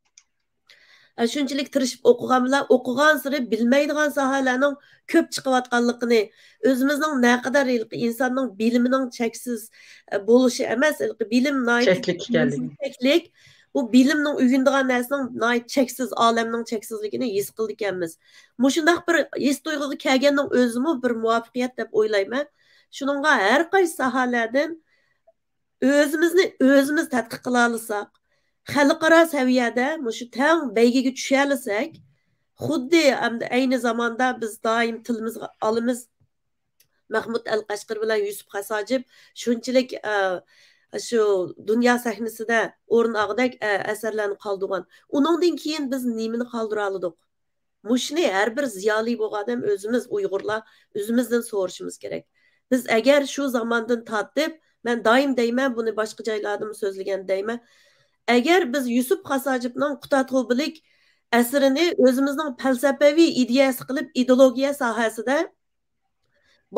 ئە، شۇنچىلىك تىرىشىپ ئوقۇغان بىلەن ئوقۇغانسېرى بىلمەيدىغان ساھەلەرنىڭ كۆپ چىقىۋاتقانلىقىنى، ئۆزىمىزنىڭ نەقەدەر ھېلىقى ئىنساننىڭ بىلىمىنىڭ چەكسىز، ئە، بولۇشى ئەمەس، ھېلىقى بىلىم ناھايىتى چەكلىك ئىكەنلىكى. چەكلىك، بۇ بىلىمنىڭ ئۆگىنىدىغان نەرسىنىڭ ناھايىتى چەكسىز، ئالەمنىڭ چەكسىزلىكىنى ھېس قىلىدىكەنمىز. مۇشۇنداق بىر ھېس تۇيغۇغا كەلگەننىڭ ئۆزىمۇ بىر مۇۋەپپەقىيەت دەپ ئويلايمەن. شۇنىڭغا ھەر قايسى ساھەلەردىن ئۆزىمىزنى ئۆزىمىز تەتقىق قىلالىساق، خەلقئارا سەۋىيەدە مۇشۇ تەڭ بەيگىگە چۈشەلىسەك، خۇددى ئەمدى ئەينى زاماندا بىز دائىم تىلىمىزغا ئالىمىز مەھمۇد ئەلقەشقىرى بىلەن يۈسۈپ خاس ھاجىپ شۇنچىلىك، ئە، شۇ دۇنيا سەھنىسىدە ئورۇن ئالغۇدەك، ئە، ئەسەرلەرنى قالدۇرغان. ئۇنىڭدىن كېيىن بىز نېمىنى قالدۇرالىدۇق؟ مۇشۇنى ھەر بىر زىيالىي بولغان ئادەم ئۆزىمىز ئۇيغۇرلار ئۆزىمىزدىن سورىشىمىز كېرەك. بىز ئەگەر شۇ زاماندىن تارتىپ، مەن دائىم دەيمەن، بۇنى باشقا جايلاردىمۇ سۆزلىگەن دەيمەن. ئەگەر بىز يۈسۈپ خاس ھاجىپنىڭ قۇتادغۇ بىلىك ئەسىرىنى ئۆزىمىزنىڭ پەلسەپىۋى ئىدىيەسى قىلىپ، ئىدېئولوگىيە ساھەسىدە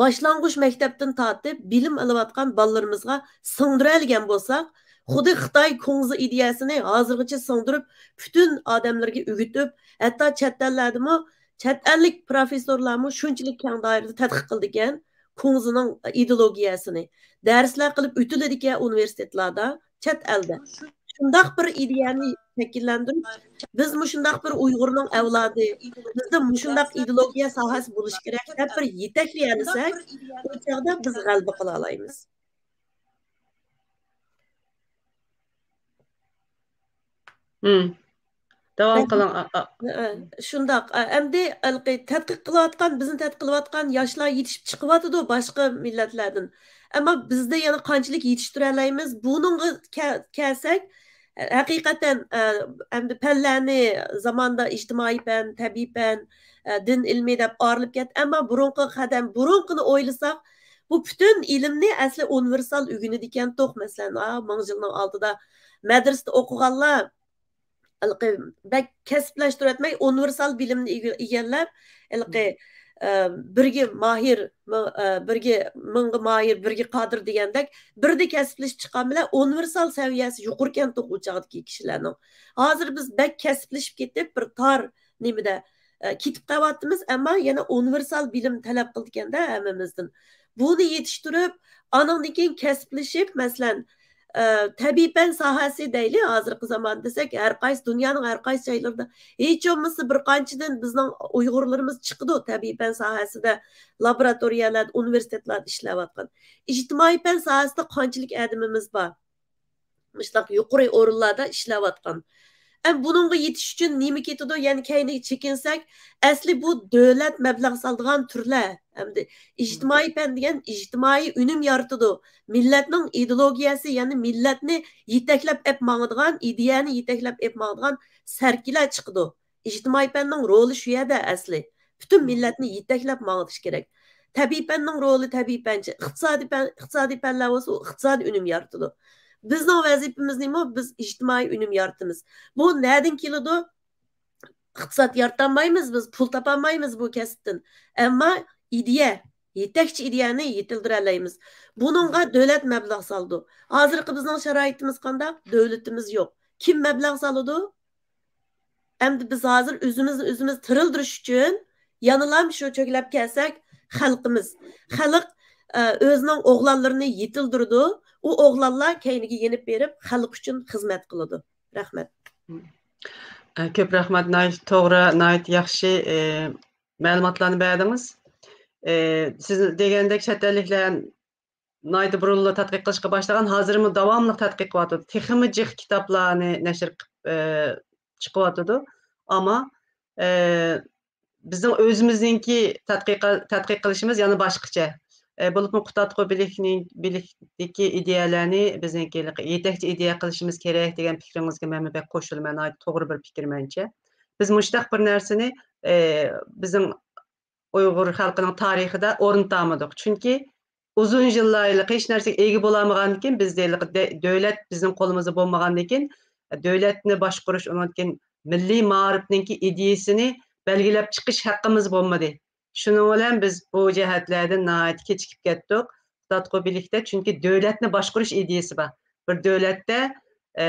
باشلانغۇچ مەكتەپتىن تارتىپ بىلىم ئېلىۋاتقان بالىلىرىمىزغا سىڭدۈرەلىگەن بولساق، خۇددى خىتاي كۇڭزى ئىدىيەسىنى ھازىرغىچە سىڭدۈرۈپ، پۈتۈن ئادەملەرگە ئۆگىتىپ، ھەتتا چەت ئەللەردىمۇ چەت ئەللىك پروفېسسورلارمۇ شۇنچىلىك كەڭ دائىرىدە تەتقىق قىلىدىكەن كۇڭزىنىڭ ئىدېئولوگىيەسىنى. دەرسلەر قىلىپ ئۆتۈلىدىكەن ئۇنىۋېرسىتېتلاردا، چەت ئەلدە. شۇنداق بىر ئىدىيەنى شەكىللەندۈرۈپ، بىز مۇشۇنداق بىر ئۇيغۇرنىڭ ئەۋلادى، بىزدە مۇشۇنداق ئىدېئولوگىيە ساھەسى بولۇشى كېرەك دەپ بىر يېتەكلىيەلىسەك، ئۇ چاغدا بىز غەلىبە قىلالايمىز. مم. داۋام قىلىڭ. ئا، ئا. شۇنداق. ئەمدى ھېلىقى تەتقىق قىلىۋاتقان، بىزنى تەتقىق قىلىۋاتقان ياشلار يېتىشىپ چىقىۋاتىدۇ باشقا مىللەتلەردىن. ئەمما بىزدە يەنە قانچىلىك يېتىشتۈرەلەيمىز؟ بۇنىڭغا كە-، كەلسەك، ھەقىقەتەن، ئە، ئەمدى پەنلەرنى زاماندا ئىجتىمائىي پەن، تەبىئىي پەن، ئە، دىن ئىلمى دەپ ئايرىلىپ كەتتى. ئەمما بۇرۇنقى قەدەم، بۇرۇنقىنى ئويلىساق، بۇ پۈتۈن ئىلىمنى ئەسلى ئۇنىۋېرسال ئۆگىنىدىكەنتۇق. مەسىلەن، ئا، مىڭ يىلنىڭ ئالدىدا مەدرىسىدە ئوقۇغانلار ھېلىقى بەك كەسىپلەشتۈرۈۋەتمەي، ئۇنىۋېرسال بىلىمنى ئىگە-، ئىگىلەپ، ھېلىقى، ئە، بىرگە ماھىر، مىڭ-، ئە، بىرگە، مىڭغا ماھىر، بىرگە قادىر دېگەندەك، بىردە كەسىپلىشىپ چىققان بىلەن ئۇنىۋېرسال سەۋىيەسى يۇقىرىكەنتۇق ئۇ چاغدىكى كىشىلەرنىڭ. ھازىر بىز بەك كەسىپلىشىپ كېتىپ، بىر تار نېمىدە، ئە، كېتىپ قېلىۋاتىمىز، ئەمما يەنە ئۇنىۋېرسال بىلىم تەلەپ قىلىدىكەندە ھەممىمىزدىن. بۇنى يېتىشتۈرۈپ، ئانىڭدىن كېيىن كەسىپلىشىپ، مەسىلەن، ئە، تەبىئىي پەن ساھەسى دەيلى، ھازىرقى زامان دېسەك، ھەر قايسى، دۇنيانىڭ ھەر قايسى جايلىرىدا، ھېچ بولمىسا بىر قانچىدىن بىزنىڭ ئۇيغۇرلىرىمىز چىقىدۇ تەبىئىي پەن ساھەسىدە، لابوراتورىيەلەردە، ئۇنىۋېرسىتېتلاردا ئىشلەۋاتقان. ئىجتىمائىي پەن ساھەسىدە قانچىلىك ئادىمىمىز بار؟ مۇشۇنداق يۇقىرى ئورۇنلاردا ئىشلەۋاتقان. ئەم، بۇنىڭغا يېتىش ئۈچۈن نېمە كېتىدۇ؟ يەنە كەينىگە چېكىنسەك، ئەسلى بۇ دۆلەت مەبلەغ سالىدىغان تۈرلەر. ئەمدى ئىجتىمائىي پەن دېگەن ئىجتىمائىي ئۈنۈم يارىتىدۇ. مىللەتنىڭ ئىدېئولوگىيەسى، يەنى مىللەتنى يېتەكلەپ ئەپ ماڭىدىغان، ئىدىيەنى يېتەكلەپ ئەپ ماڭىدىغان سەركىلەر چىقىدۇ. ئىجتىمائىي پەننىڭ رولى شۇ يەردە ئەسلى. پۈتۈن مىللەتنى يېتەكلەپ ماڭدۇرۇش كېرەك. تەبىئىي پەننىڭ رولى تەبىئىي پەنچە، ئىقتىسادىي پەن، ئىقتىسادىي پەنلەر بولسا ئۇ ئىقتىسادىي ئۈنۈم يارىتىدۇ. بىزنىڭ ۋەزىپىمىز نېمە؟ بىز ئىجتىمائىي ئۈنۈم يارىتىمىز. بۇ نەدىن كېلىدۇ؟ ئىقتىساد يارىتالمايمىز، بىز پۇل تاپالمايمىز بۇ كەسىپتىن. ئەمما ئىدىيە، يېتەكچى ئىدىيەنى يېتىلدۈرەلەيمىز. بۇنىڭغا دۆلەت مەبلەغ سالىدۇ. ھازىرقى بىزنىڭ شارائىتىمىز قانداق؟ دۆلىتىمىز يوق. كىم مەبلەغ سالىدۇ؟ ئەمدى بىز ھازىر ئۆزىمىزنى ئۆزىمىز تىرىلدۈرۈش ئۈچۈن يەنىلا شۇ چۆكلەپ كەلسەك، خەلقىمىز، خەلق، ئە، ئۆزىنىڭ ئوغلانلىرىنى يېتىلدۈرىدۇ. ئۇ ئوغلانلار كەينىگە يېنىپ بېرىپ، خەلق ئۈچۈن خىزمەت قىلىدۇ. رەھمەت. ئە، كۆپ رەھمەت، ناھايىتى توغرا، ناھايىتى ياخشى، ئە، مەلۇماتلارنى بەردىڭىز. ئە، سىز دېگەندەك چەت ئەللىكلەر ناھايىتى بۇرۇنلا تەتقىق قىلىشقا باشلىغان، ھازىرمۇ داۋاملىق تەتقىق قىلىۋاتىدۇ. تېخىمۇ جىق كىتابلارنى نەشر قىلىپ، ئە، چىقىۋاتىدۇ. ئەمما، ئە، بىزنىڭ ئۆزىمىزنىڭكى تەتقىق، تەتقىق قىلىشىمىز يەنە باشقىچە. ئە، بولۇپمۇ قۇتادغۇ بىلىكنىڭ، بىلىكتىكى ئىدىيەلەرنى بىزنىڭكى يېتەكچى ئىدىيە قىلىشىمىز كېرەك دېگەن پىكرىڭىزگە مەنمۇ بەك قوشۇلىمەن. ناھايىتى توغرا بىر پىكىر مەنچە. بىز مۇشۇنداق بىر نەرسىنى، ئە، بىزنىڭ ئۇيغۇر خەلقىنىڭ تارىخىدا ئورنىتالمىدۇق. چۈنكى ئۇزۇن يىللار ھېلىقى ھېچ نەرسىگە ئىگە بولالمىغاندىن كېيىن، بىزدە ھېلىقى دە-، دۆلەت بىزنىڭ قولىمىزدا بولمىغاندىن كېيىن، دۆلەتنى باشقۇرۇش، ئۇنىڭدىن كېيىن مىللىي مائارىپنىڭكى ئىدىيىسىنى بەلگىلەپ چىقىش ھەققىمىز بولمىدى. شۇنىڭ بىلەن بىز بۇ جەھەتلەردىن ناھايىتى كېچىكىپ كەتتۇق. قۇتادغۇ بىلىكتە، چۈنكى دۆلەتنى باشقۇرۇش ئىدىيىسى بار. بىر دۆلەتتە، ئە،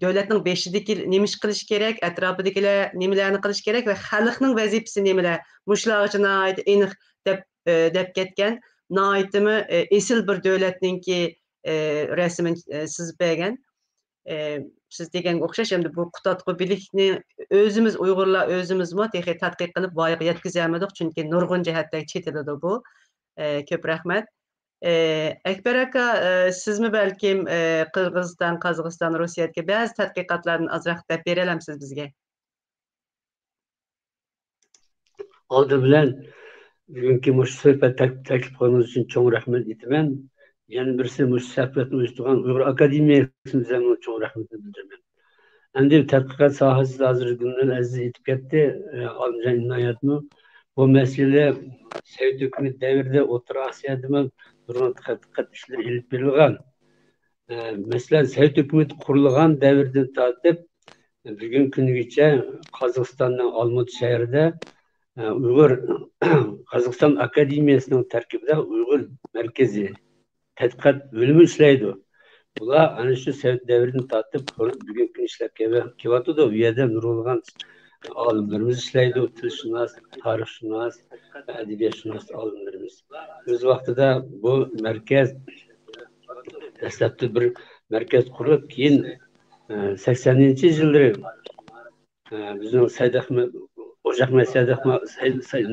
دۆلەتنىڭ بېشىدىكى نېمە ئىش قىلىش كېرەك، ئەتراپىدىكىلەر نېمىلەرنى قىلىش كېرەك ۋە خەلقنىڭ ۋەزىپىسى نېمىلەر؟ مۇشۇلارغىچە ناھايىتى ئېنىق دەپ، ئە، دەپ كەتكەن، ناھايىتىمۇ، ئە، ئېسىل بىر دۆلەتنىڭكى، ئە، رەسىمىنى، ئە، سىزىپ بەرگەن. ئە، سىز دېگەنگە ئوخشاش، ئەمدى بۇ قۇتادغۇ بىلىكنى ئۆزىمىز، ئۇيغۇرلار ئۆزىمىزمۇ تېخى تەتقىق قىلىپ ۋايىغا يەتكۈزەلمىدۇق، چۈنكى نۇرغۇن جەھەتلەرگە چېتىلىدۇ بۇ. ئە، كۆپ رەھمەت. ئە، ئەكبەر ئاكا، ئە، سىزمۇ بەلكىم، ئە، قىرغىزىستان، قازاقىستان، روسىيەدىكى بەزى تەتقىقاتلاردىن ئازراق دەپ بېرەلەمسىز بىزگە؟ ئالدى بىلەن بۈگۈنكى مۇشۇ سۆھبەت تەك-، تەكلىپ قىلغىنىڭىز ئۈچۈن چوڭ رەھمەت ئېيتىمەن. يەنە بىرسى مۇشۇ سۆھبەتنى ئۇيۇشتۇرغان ئۇيغۇر ئاكادېمىيەسىمىزگە چوڭ رەھمىتىمنى بىلدۈرىمەن. ئەمدى تەتقىقات ساھەسىدە ھازىر گۈلنۇر ئەزىز ئېيتىپ كەتتى، ئالىمجان ئىنايەتمۇ. بۇ مەسىلە سوۋېت ھۆكۈمىتى دەۋرىدە ئوتتۇرا ئاسىيادىمۇ نۇرغۇن تەتقىقات ئىشلىرى ئېلىپ بېرىلغان. ئە، مەسىلەن، سوۋېت ھۆكۈمىتى قۇرۇلغان دەۋردىن تارتىپ بۈگۈنكى كۈنگىچە قازاقىستاننىڭ ئالمۇتا شەھىرىدە، ئە، ئۇيغۇر، قازاقىستان ئاكادېمىيەسىنىڭ تەركىبىدە ئۇيغۇر مەركىزى تەتقىقات بۆلۈمى ئىشلەيدۇ. بۇلار ئەنە شۇ سوۋېت دەۋرىدىن تارتىپ قۇرۇلۇپ، بۈگۈنكى كۈنى ئىشلەپ كېلىۋ-، كېلىۋاتىدۇ. بۇ يەردە نۇرغۇنلىغان ئالىملىرىمىز ئىشلەيدۇ، تىلشۇناس، تارىخشۇناس ۋە ئەدەبىياتشۇناس ئالىملىرىمىز. ئۆز ۋاقتىدا بۇ مەركەز دەسلەپتە بىر مەركەز قۇرۇپ، كېيىن، ئە، سەكسەنىنچى يىللىرى، ئە، بىزنىڭ سەيدەخمەت، ئوجاقمەت سەيدەخمەت، سەي-، سەي-،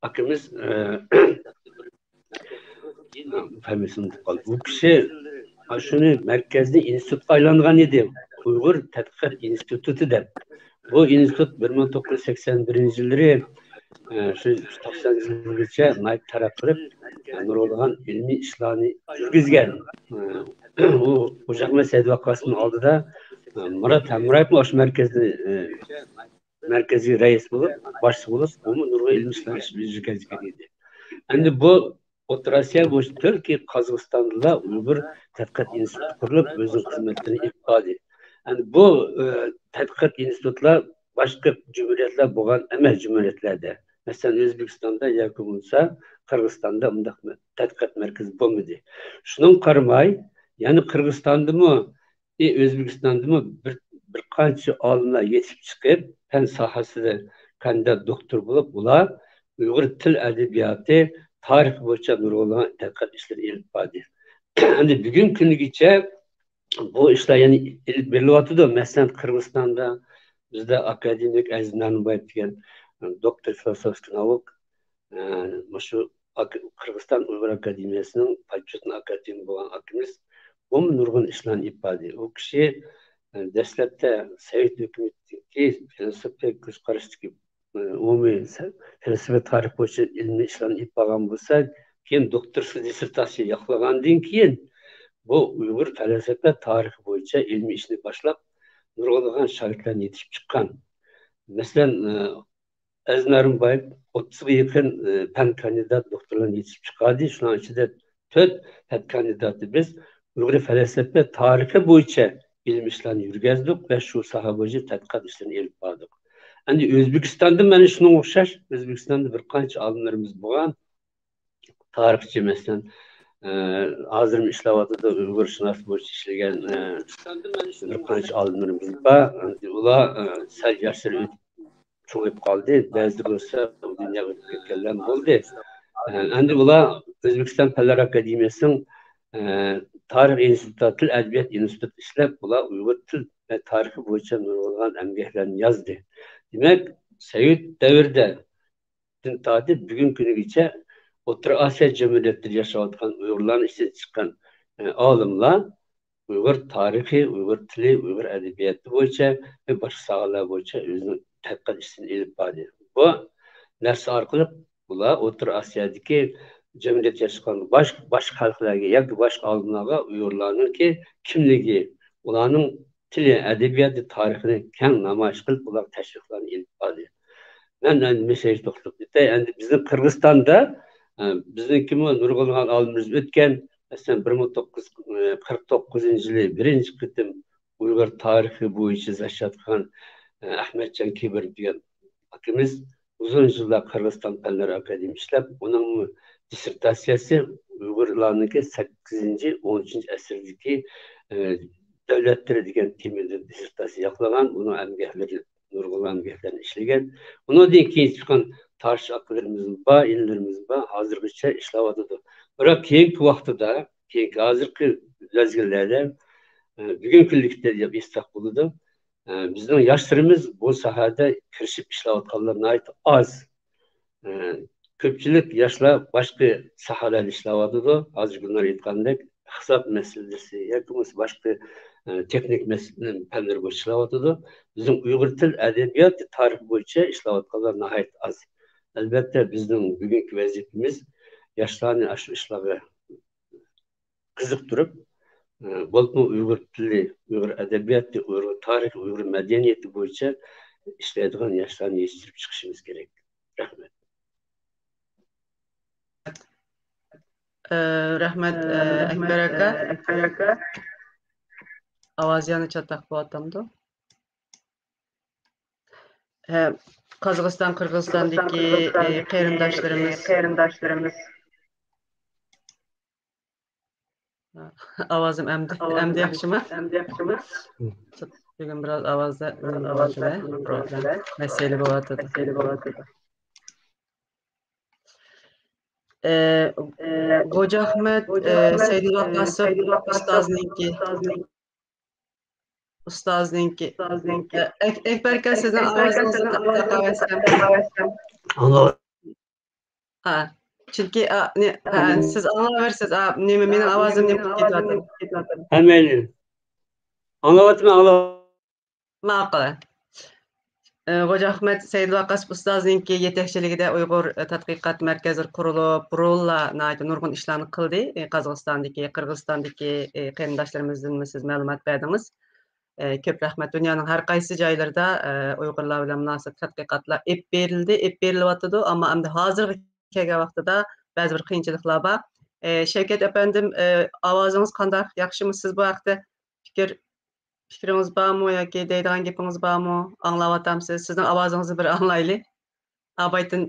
ئاكىمىز، ئە، فامىلىسىنى ئۇنتۇپ قالدىم. بۇ كىشى شۇنى مەركەزنى ئىنستىتۇتقا ئايلاندۇرغان ئىدى، ئۇيغۇر تەتقىقات ئىنستىتۇتى دەپ. بۇ ئىنستىتۇت بىر مىڭ توققۇز يۈز سەكسەن بىرىنچى يىللىرى، ئە، شۇ توقسان يىللىرىغىچە ناھايىتى تەرەققىي قىلىپ، نۇرغۇنلىغان ئىلمىي ئىشلارنى يۈرگۈزگەن. ئە، ئۇ ئوجاقمەت سەيدىۋەقاسنىڭ ئالدىدا، ئە، مۇرات ھەمرايېۋمۇ ئاشۇ مەركەزنى، ئە، مەركەزىي رەئىس بولۇپ، باشچى بولۇپ، ئۇمۇ نۇرغۇن ئىلمىي ئىشلارنى ئىشلىگەن ئىدى. ئەمدى بۇ ئوتتۇرا ئاسىيا بولۇپمۇ تۈركىي قازاقىستاندىلا ئۇيغۇر تەتقىقات ئىنستىتۇتى قۇرۇلۇپ، ئۆزىنىڭ خىزمەتلىرىنى ئېلىپ باردى. ئەمدى بۇ، ئە، تەتقىقات ئىنستىتۇتلار باشقا جۇمھۇرىيەتلەر بولغان ئەمەس جۇمھۇرىيەتلەردە. مەسىلەن، ئۆزبېكىستاندا ياكى بولمىسا قىرغىزىستاندا ئۇنداق تەتقىقات مەركىزى بولمىدى. شۇنىڭغا قارىماي، يەنە قىرغىزىستاندىمۇ ئى، ئۆزبېكىستاندىمۇ بىر، بىر قانچە ئالىملار يېتىشىپ چىقىپ، پەن ساھەسىدە كاندىدات دوكتور بولۇپ، ئۇلار ئۇيغۇر تىل ئەدەبىياتى، تارىخى بويىچە نۇرغۇنلىغان تەتقىقات ئىشلىرى ئېلىپ باردى. ئەمدى بۈگۈنكى كۈنگىچە بۇ ئىشلار يەنە ئېلىپ بېرىلىۋاتىدۇ. مەسىلەن، قىرغىزىستاندا بىزدە ئاكادېمىك ئەزىز نەرمانبايېۋ دېگەن دوكتور فىلوسوفىك ناۋۇك، ئە، مۇشۇ ئاك-، قىرغىزىستان ئۇيغۇر ئاكادېمىيەسىنىڭ پاچچۇتىن ئاكادېمىك بولغان ئاكىمىز، بۇمۇ نۇرغۇن ئىشلارنى ئېلىپ باردى. ئۇ كىشى، ئە، دەسلەپتە سوۋېت ھۆكۈمىتىدىكى فىلسەپە كۆز قاراشتىكى، ئە، ئومۇمىي سە-، فەلسەپە تارىخ بويىچە ئىلمىي ئىشلارنى ئېلىپ بارغان بولسا، كېيىن دوكتورسكىي دىسسېرتاتسىيە ياقلىغاندىن كېيىن، بۇ ئۇيغۇر پەلسەپە تارىخى بويىچە ئىلمىي ئىشنى باشلاپ، نۇرغۇنلىغان شاگىرتلارنى يېتىشىپ چىققان. مەسىلەن، ئە، ئەزىز نەرمانبايېۋ ئوتتۇزغا يېقىن، ئە، پەن كاندىدات دوكتورلارنى يېتىشىپ چىقاردى. شۇنىڭ ئىچىدە تۆت پەن كاندىداتى بىز ئۇيغۇر پەلسەپە تارىخى بويىچە ئىلمىي ئىشلارنى يۈرگۈزدۇق ۋە شۇ ساھە بويىچە تەتقىقات ئىشلىرىنى ئېلىپ باردۇق. ئەمدى ئۆزبېكىستاندا مانا شۇنىڭغا ئوخشاش، ئۆزبېكىستاندا بىر قانچە ئالىملىرىمىز بولغان، تارىخچى، مەسىلەن، ئە، ھازىرمۇ ئىشلەۋاتىدۇ، ئۇيغۇرشۇناس بويىچە ئىشلىگەن، ئە، بىر قانچە ئالىملىرىمىز بار. ئەمدى ئۇلار، ئە، سەل ياشلىرى ئۆتۈپ چوڭىيىپ قالدى. بەزىلىرى بولسا بۇ دۇنياغا ئۆتۈپ كەتكەنلەر بولدى. ئە، ئەمدى ئۇلار ئۆزبېكىستان پەنلەر ئاكادېمىيەسىنىڭ، ئە، تارىخ ئىنستىتۇتىدا تىل ئەدەبىيات ئىنستىتۇتىدا ئىشلەپ، ئۇلار ئۇيغۇر تىل ۋە تارىخى بويىچە نۇرغۇنلىغان ئەمگەكلەرنى يازدى. دېمەك، سوۋېت دەۋرىدە تىن تارتىپ بۈگۈنكى كۈنىگىچە ئوتتۇرا ئاسىيا جۇمھۇرىيەتلىرىدە ياشاۋاتقان ئۇيغۇرلارنىڭ ئىچىدىن چىققان، ئە، ئالىملار ئۇيغۇر تارىخى، ئۇيغۇر تىلى، ئۇيغۇر ئەدەبىياتى بويىچە ۋە باشقا ساھەلەر بويىچە ئۆزىنىڭ تەتقىقات ئىشلىرىنى ئېلىپ باردى. بۇ نەرسە ئارقىلىق ئۇلار ئوتتۇرا ئاسىيادىكى جەمئىيەت ياشىغان باش-، باشقا خەلقلەرگە ياكى باشقا ئالىملارغا ئۇيغۇرلارنىڭكى كىملىكى، ئۇلارنىڭ تىلى، ئەدەبىياتى، تارىخىنى كەڭ نامايىش قىلىپ، ئۇلارغا تەشۋىقلارنى ئېلىپ باردى. مەن ئەمدى مەسىلىگە توختىلىپ ئۆتەي. ئەمدى بىزنىڭ قىرغىزىستاندا، ئە، بىزنىڭكىمۇ نۇرغۇنلىغان ئالىملىرىمىز ئۆتكەن. مەسىلەن، بىر مىڭ توققۇز يۈز قىرىق توققۇزىنچى يىلى بىرىنچى قېتىم ئۇيغۇر تارىخى بويىچە ئىزدەشلەتكەن، ئە، ئەخمەتجان كېبىر دېگەن ئاكىمىز ئۇزۇن يىللار قىرغىزىستان پەنلەر ئاكادېمىيىسى ئىشلەپ، ئۇنىڭ دىسسېرتاتسىيەسى ئۇيغۇرلارنىڭكى سەككىزىنچى، ئون ئۈچىنچى ئەسىردىكى، ئە، دۆلەتلىرى دېگەن تېمىدا دىسسېرتاتسىيە ياقلىغان. ئۇنىڭ ئەمگەكلىرى، نۇرغۇنلىغان ئەمگەكلەرنى ئىشلىگەن. ئۇنىڭدىن كېيىن چىققان تارىخچى ئاكىلىرىمىزمۇ بار، ئىنىلىرىمىز بار. ھازىرغىچە ئىشلەۋاتىدۇ. بىراق كېيىنكى ۋاقتىدا، كېيىنكى ھازىرقى مەزگىللەردە، ئە، بۈگۈنكى كۈنلۈكتە دەپ ئېيتساق بولىدۇ. ئە، بىزنىڭ ياشلىرىمىز بۇ ساھەدە كىرىشىپ ئىشلەۋاتقانلار ناھايىتى ئاز. ئە، كۆپچىلىك ياشلار باشقا ساھەلەردە ئىشلەۋاتىدۇ. ھازىر گۈلنار ئېيتقاندەك، ئىقتىساد مەسىلىسى ياكى بولمىسا باشقا، ئە، تېخنىك مەس-، پەنلەر بويىچە ئىشلەۋاتىدۇ. بىزنىڭ ئۇيغۇر تىل ئەدەبىياتى تارىخى بويىچە ئىشلەۋاتقانلار ناھايىتى ئاز. ئەلۋەتتە، بىزنىڭ بۈگۈنكى ۋەزىپىمىز ياشلارنى ئاشۇ ئىشلارغا قىزىقتۇرۇپ، ئە، بولۇپمۇ ئۇيغۇر تىلى، ئۇيغۇر ئەدەبىياتى، ئۇيغۇر تارىخى، ئۇيغۇر مەدەنىيىتى بويىچە ئىشلەيدىغان ياشلارنى يېتىشتۈرۈپ چىقىشىمىز كېرەك. رەھمەت. ئە، رەھمەت، ئە، ئەكبەر ئاكا. ئاۋاز يەنە چاتاق بولۇۋاتامدۇ؟ ھە، قازاقىستان، قىرغىزىستاندىكى، ئە، قېرىنداشلىرىمىز. ئاۋازىم ئەمدى، ئەمدى ياخشىمۇ؟ بۈگۈن بىراز ئاۋازدا نېمە بار، پروبلېم، مەسىلە بولۇۋاتىدۇ. ئە، خوجا ئەخمەت، ئە، سەيدۇللا قاسىم ئۇستازنىڭكى. ئۇستازنىڭكى. ئە، ئەك-، ئەكبەر ئاكا، سىزنىڭ ئاۋازىڭىزنى تاقاۋەتسەم. ئاڭلاۋاتىمەن. ھا. چۈنكى، ئا، نى-، ھا، سىز ئاڭلاۋېرىسىز. ئا، نېمە، مېنىڭ ئاۋازىم نېمە قىلىپ كېتىۋاتىدۇ؟ ھە، مەيلى. ئاڭلاۋاتىمەن، ئاڭلاۋاتىمەن. ماقۇل. ئى، خوجا ئەخمەت سەيدۇللا قاسىم ئۇستازنىڭكى يېتەكچىلىكىدە ئۇيغۇر، ئى، تەتقىقات مەركەزلىرى قۇرۇلۇپ، بۇرۇنلا ناھايىتى نۇرغۇن ئىشلارنى قىلدى. ئى، قازاقىستاندىكى، قىرغىزىستاندىكى، ئى، قېرىنداشلىرىمىزدىنمۇ سىز مەلۇمات بەردىڭىز. ئى، كۆپ رەھمەت. دۇنيانىڭ ھەر قايسى جايلىرىدا، ئى، ئۇيغۇرلار بىلەن مۇناسىۋەتلىك تەتقىقاتلار ئېلىپ بېرىلدى، ئېلىپ بېرىلىۋاتىدۇ. ئەمما ئەمدى ھازىرغا كەلگەن ۋاقتىدا بەزى بىر قىيىنچىلىقلار بار. ئى، شەۋكەت ئەپەندىم، ئى، ئاۋازىڭىز قانداق؟ ياخشىمۇ؟ سىز بۇ ھەقتە پىكىر، پىكرىڭىز بارمۇ ياكى دەيدىغان گېپىڭىز بارمۇ؟ ئاڭلاۋاتامسىز؟ سىزنىڭ ئاۋازىڭىزنى بىر ئاڭلايلى. ئابايتىن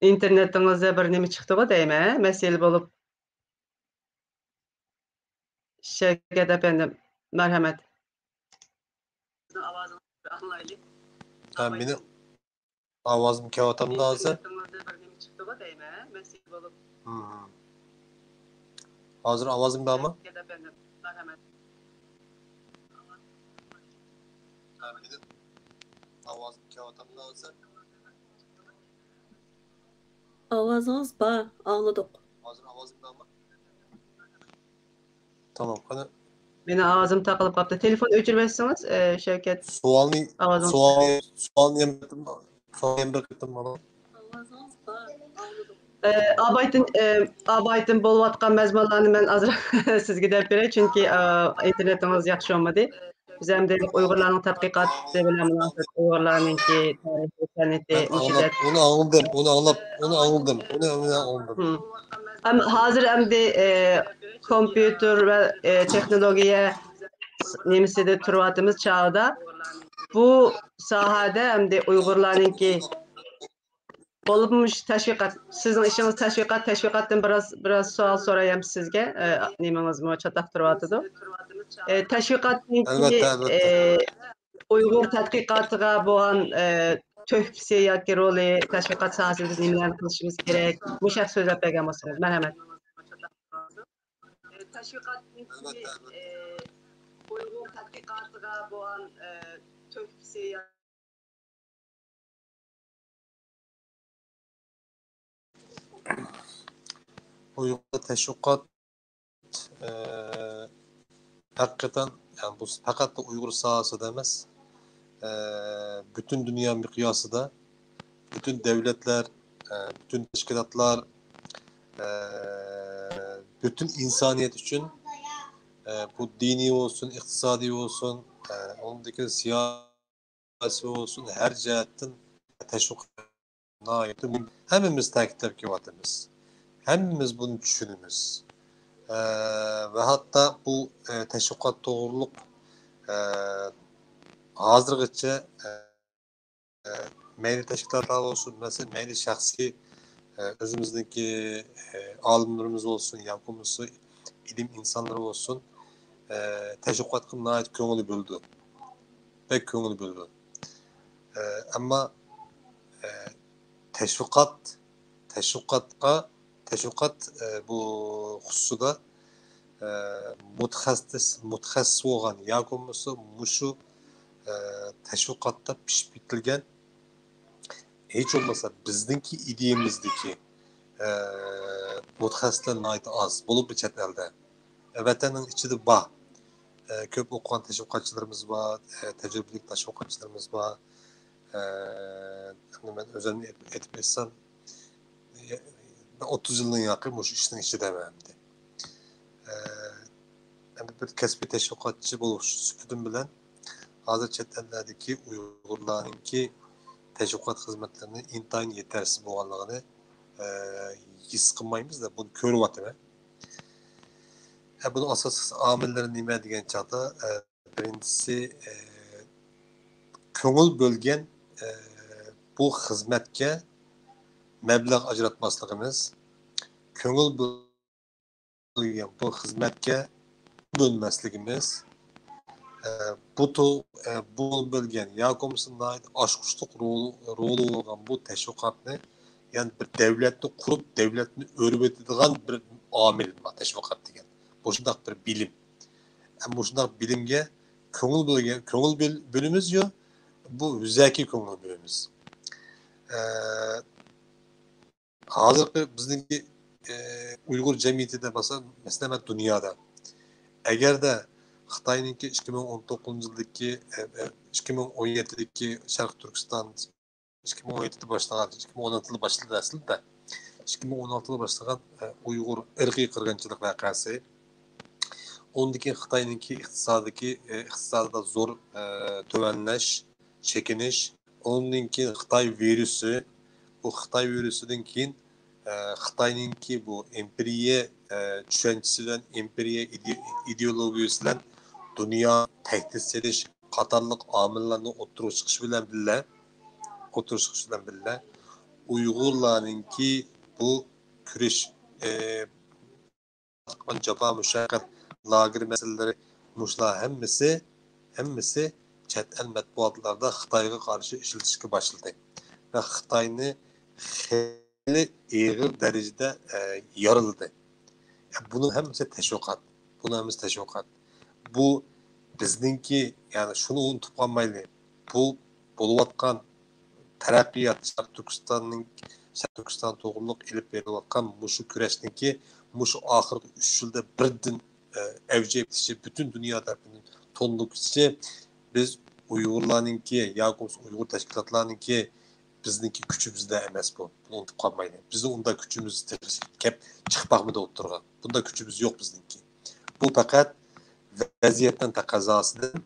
ئىنتېرنېتىڭىزدا بىر نېمە چىقتىغۇ دەيمەن، مەسىلە بولۇپ. شەۋكەت ئەپەندىم، مەرھەمەت. ھە، مېنىڭ ئاۋازىم كېلىۋاتامدۇ ھازىر؟ ھازىر ئاۋازىم بارمۇ؟ ئاۋازىم كېلىۋاتامدۇ ھازىر؟ ئاۋازىڭىز بار، ئاڭلىدۇق. ھازىر ئاۋازىم بارمۇ؟ تامام، قېنى. مېنىڭ ئاۋازىم تاقىلىپ قاپتۇ. تېلېفون ئۆچۈرۈۋەتسىڭىز، ئە، شەۋكەت. سوئالنى، ئاۋازىڭىز سوئالنى، سوئالنى يەنە بىر قېتىم، سوئالنى يەنە بىر قېتىم ئالاي. ئە، ئاۋايتىن، ئە، ئاۋايتىن بولۇۋاتقان مەزمۇنلارنى مەن ئازراق سىزگە دەپ بېرەي، چۈنكى، ئا، ئىنتېرنېتىڭىز ياخشى بولمىدى. بىز ئەمدى ئۇيغۇرلارنىڭ تەتقىقاتى بىلەن مۇناسىۋەتلىك ئۇيغۇرلارنىڭكى تارىخى، سەنئىتى، مەن ئاڭلاپ، مۇشۇدەك. ئۇنى ئاڭلىدىم، ئۇنى ئاڭلاپ، ئۇنى ئاڭلىدىم، ئۇنى، ئۇنى ئاڭلىدىم. مم. ئەمما ھازىر ئەمدى، ئە، كومپيۇتېر ۋە، ئە، تېخنولوگىيە نېمىسىدە تۇرۇۋاتىمىز چاغدا، بۇ ساھەدە ئەمدى ئۇيغۇرلارنىڭكى بولۇپمۇ مۇشۇ تەشۋىقات، سىزنىڭ ئىشىڭىز تەشۋىقات، تەشۋىقاتتىن بىراز، بىراز سوئال سورايمەن سىزگە. ئە، نېمىڭىزمۇ چاتاق تۇرۇۋاتىدۇ. ئە، تەشۋىقاتتىن كېيىن، ئەلۋەتتە، ئەلۋەتتە. ئە، ئۇيغۇر تەتقىقاتىغا بولغان، ئە، تۆھپىسى ياكى رولى، تەشۋىقات ساھەسىدە بىز نېمىلەرنى قىلىشىمىز كېرەك؟ مۇشۇ ھەققىدە سۆزلەپ بەرگەن بولسىڭىز. مەرھەمەت. تەشۋىقاتتىن كېيىن، ئە، ئۇيغۇر تەتقىقاتىغا بولغان، ئە، تۆھپىسى ئۇيغۇر تەشۋىقات، ئە، ھەقىقەتەن، يەنى بۇ پەقەتلا ئۇيغۇر ساھەسىدە ئەمەس، ئە، پۈتۈن دۇنيا مىقياسىدا، پۈتۈن دۆلەتلەر، ئە، پۈتۈن تەشكىلاتلار، ئە، پۈتۈن ئىنسانىيەت ئۈچۈن، ئە، بۇ دىنىي بولسۇن، ئىقتىسادىي بولسۇن، ئە، ئۇندىكى سىياسىي بولسۇن، ھەر جەھەتتىن تەشۋىق ناھايىتى مۇھىم. ھەممىمىز تەكىتلەپ كېلىۋاتىمىز. ھەممىمىز بۇنى چۈشىنىمىز. ئە، ۋە ھەتتا بۇ، ئە، تەشۋىقات توغرۇلۇق، ئە، ھازىرغىچە، ئە، مەيلى تەشكىلاتلار بولسۇن، مەسىلەن، مەيلى شەخسىي، ئە، ئۆزىمىزنىڭكى، ئە، ئالىملىرىمىز بولسۇن، ياكى بولمىسا ئىلىم ئىنسانلىرى بولسۇن، ئە، تەشۋىقاتقا ناھايىتى كۆڭۈل بۆلىدۇ. بەك كۆڭۈل بۆلىدۇ. ئە، ئەمما، ئە، تەشۋىقات، تەشۋىقاتقا، تەشۋىقات، ئە، بۇ خۇسۇسىدا، ئە، مۇتەخەسسىس، مۇتەخەسسىس بولغان ياكى بولمىسا مۇشۇ، ئە، تەشۋىقاتتا پىشىپ يېتىلگەن، ھېچ بولمىسا بىزنىڭكى ئىدىيىمىزدىكى، ئە، مۇتەخەسسىسلەر ناھايىتى ئاز، بولۇپمۇ چەت ئەلدە. ۋەتەننىڭ ئىچىدە بار. ئە، كۆپ ئوقۇغان تەشۋىقاتچىلىرىمىز بار، ئە، تەجرىبىلىك تەشۋىقاتچىلىرىمىز بار. ئە، ئەمدى مەن ئۆزۈمنى ئېيتىپ، ئېيتىپ ئېيتسام، ئوتتۇز يىلدىن ياقىن مۇشۇ ئىشنىڭ ئىچىدە مەن ئەمدى. ئە، ئەمدى بىر كەسپىي تەشۋىقاتچى بولۇش سۈپىتىم بىلەن ھازىر چەت ئەللەردىكى ئۇيغۇرلارنىڭكى تەشۋىقات خىزمەتلىرىنى ئىنتايىن يېتەرسىز بولغانلىقىنى، ئە، ھېس قىلمايمىز-دە، بۇنى كۆرۈۋاتىمەن. ئە، بۇنىڭ ئاساسلىق ئامىللىرى نېمە دېگەن چاغدا، ئە، بىرىنچىسى، ئە، كۆڭۈل بۆلگەن، ئە، بۇ خىزمەتكە مەبلەغ ئاجراتماسلىقىمىز، كۆڭۈل بۆلگەن بۇ خىزمەتكە بۆلمەسلىكىمىز، ئە، بۇ تو-، ئە، بۇ بۆلگەن ياكى بولمىسا ناھايىتى ئاچقۇچلۇق رول-، رولى بولغان بۇ تەشۋىقاتنى، يەنى بىر دەۋلەتنى قۇرۇپ، دەۋلەتنى ئۆرۈۋېتىدىغان بىر ئامىل بار تەشۋىقات دېگەن. مۇشۇنداق بىر بىلىم. ئە، مۇشۇنداق بىلىمگە كۆڭۈل بۆلگەن، كۆڭۈل بۆل-، بۆلىمىزيۇ، بۇ يۈزەكى كۆڭۈل بۆلىمىز. ئە، ھازىرقى بىزنىڭكى، ئە، ئۇيغۇر جەمئىيىتىدە بولسا، مەسىلەن، دۇنيادا، ئەگەردە خىتاينىڭكى ئىككى مىڭ ئون توققۇزىنچى يىلدىكى، ئە، ئە، ئىككى مىڭ ئون يەتتىدىكى شەرقىي تۈركىستان، ئىككى مىڭ ئون يەتتىدە باشلىغان، ئىككى مىڭ ئون ئالتىدا باشلىدى ئەسلىدە. ئىككى مىڭ ئون ئالتىدا باشلىغان، ئە، ئۇيغۇر ئىرقىي قىرغىنچىلىق ۋەقەسى. ئۇندىن كېيىن خىتاينىڭكى ئىقتىسادىدىكى، ئە، ئىقتىسادىدا زور، ئە، تۆۋەنلەش، چېكىنىش. ئۇندىن كېيىن خىتاي ۋىرۇسى. بۇ خىتاي ۋىرۇسىدىن كېيىن، ئە، خىتاينىڭكى بۇ ئىمپېرىيە، ئە، چۈشەنچىسى بىلەن، ئىمپېرىيە ئىدې-، ئىدېئولوگىيىسى بىلەن دۇنيا تەھدىت سېلىش قاتارلىق ئامىللارنىڭ ئوتتۇرىغا چىقىشى بىلەن بىللە، ئوتتۇرىغا چىقىشى بىلەن بىللە، ئۇيغۇرلارنىڭكى بۇ كۈرەش، ئى، تارتقان جاپا مۇشەققەت، لاگېر مەسىلىلىرى، مۇشۇلار ھەممىسى، ھەممىسى چەت ئەل مەتبۇئاتلاردا خىتايغا قارشى ئىشلىتىشكە باشلىدى ۋە خىتاينى خى-، ئېغىر دەرىجىدە، ئە، يارىلىدى. بۇنىڭ ھەممىسى تەشۋىقات. بۇنىڭ ھەممىسى تەشۋىقات. بۇ بىزنىڭكى، يەنى شۇنى ئۇنتۇپ قالمايلى. بۇ بولۇۋاتقان تەرەققىيات، شەرقىي تۈركىستاننىڭ، شەرقىي تۈركىستان توغرۇلۇق ئېلىپ بېرىلىۋاتقان مۇشۇ كۈرەشنىڭكى مۇشۇ ئاخىرقى ئۈچ يىلدا بىردىن، ئە، ئەۋج ئېلىشى، پۈتۈن دۇنيا تەرىپىدىن تونۇلۇشى، بىز ئۇيغۇرلارنىڭكى ياكى بولمىسا ئۇيغۇر تەشكىلاتلارنىڭكى بىزنىڭكى كۈچىمىزدە ئەمەس بۇ. بۇنى ئۇنتۇپ قالمايلى. بىزنىڭ ئۇنداق كۈچىمىز كەپ چىقىپ باقمىدى ئوتتۇرىغا. بۇنداق كۈچىمىز يوق بىزنىڭكى. بۇ پەقەت ۋەزىيەتنىڭ تەقەززاسىدىن،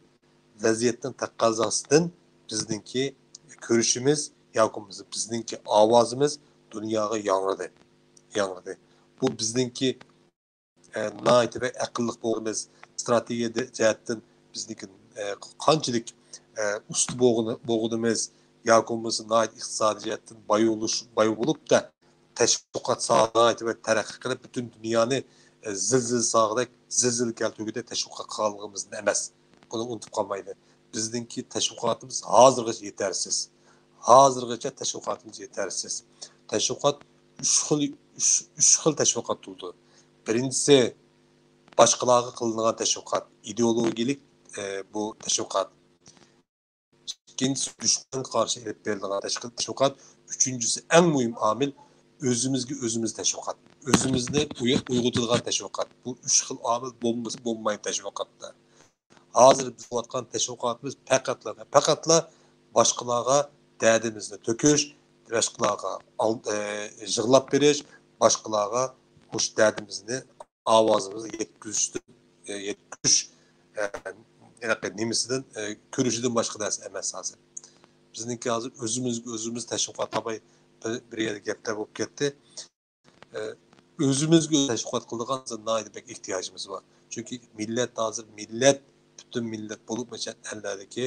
ۋەزىيەتنىڭ تەقەززاسىدىن بىزنىڭكى كۆرۈشىمىز ياكى بولمىسا بىزنىڭكى ئاۋازىمىز دۇنياغا ياڭرىدى. ياڭرىدى. بۇ بىزنىڭكى، ئە، ناھايىتى بەك ئەقىللىق بولغىنىمىز، ئىستراتېگىيە دە-، جەھەتتىن بىزنىڭكى، ئە، قانچىلىك، ئە، ئۇستا بولغىنى-، بولغىنىمىز ياكى بولمىسا ناھايىتى ئىقتىسادىي جەھەتتىن باي بولۇش، باي بولۇپ، تەشۋىقات ساھەسى ناھايىتى بەك تەرەققىي قىلىپ، پۈتۈن دۇنيانى، ئە، زىلزىلە سالغۇدەك، زىلزىلە كەلتۈرگۈدەك تەشۋىقات قىلغانلىقىمىزدىن ئەمەس. بۇنى ئۇنتۇپ قالمايلى. بىزنىڭكى تەشۋىقاتىمىز ھازىرغىچە يېتەرسىز. ھازىرغىچە تەشۋىقاتىمىز يېتەرسىز. تەشۋىقات ئۈچ خىل، ئۈچ، ئۈچ خىل تەشۋىقات بولىدۇ. بىرىنچىسى، باشقىلارغا قىلىنغان تەشۋىقات، ئىدېئولوگىيەلىك، ئە، بۇ تەشۋىقات. ئىككىنچىسى، دۈشمەنگە قارشى ئېلىپ بېرىلغان تەشۋىقات. ئۈچىنچىسى، ئەڭ مۇھىم ئامىل، ئۆزىمىزگە ئۆزىمىز تەشۋىقات. ئۆزىمىزنى ئوي-، ئويغىتىدىغان تەشۋىقات. بۇ ئۈچ خىل ئامىل بولمىسا بولمايدۇ تەشۋىقاتتا. ھازىر بىز قىلىۋاتقان تەشۋىقاتىمىز پەقەتلا، پەقەتلا باشقىلارغا دەردىمىزنى تۆكۈش، باشقىلارغا ئال-، ئە، يىغلاپ بېرىش، باشقىلارغا مۇشۇ دەردىمىزنى، ئاۋازىمىزنى يەتكۈزۈشتىن، ئە، يەتكۈزۈش، ئە، ھېلىقى نېمىسىدىن، ئە، كۆرۈشىدىن باشقا نەرسە ئەمەس ھازىر. بىزنىڭكى ھازىر ئۆزىمىزگە ئۆزىمىز تەشۋىقات تاپاي بىر، بىر يەردە گەپلەر بولۇپ كەتتى. ئۆزىمىزگە ئۆزىمىز تەشۋىقات قىلىدىغان ناھايىتى بەك ئېھتىياجىمىز بار. چۈنكى مىللەت ھازىر مىللەت، پۈتۈن مىللەت بولۇپمۇ چەت ئەللەردىكى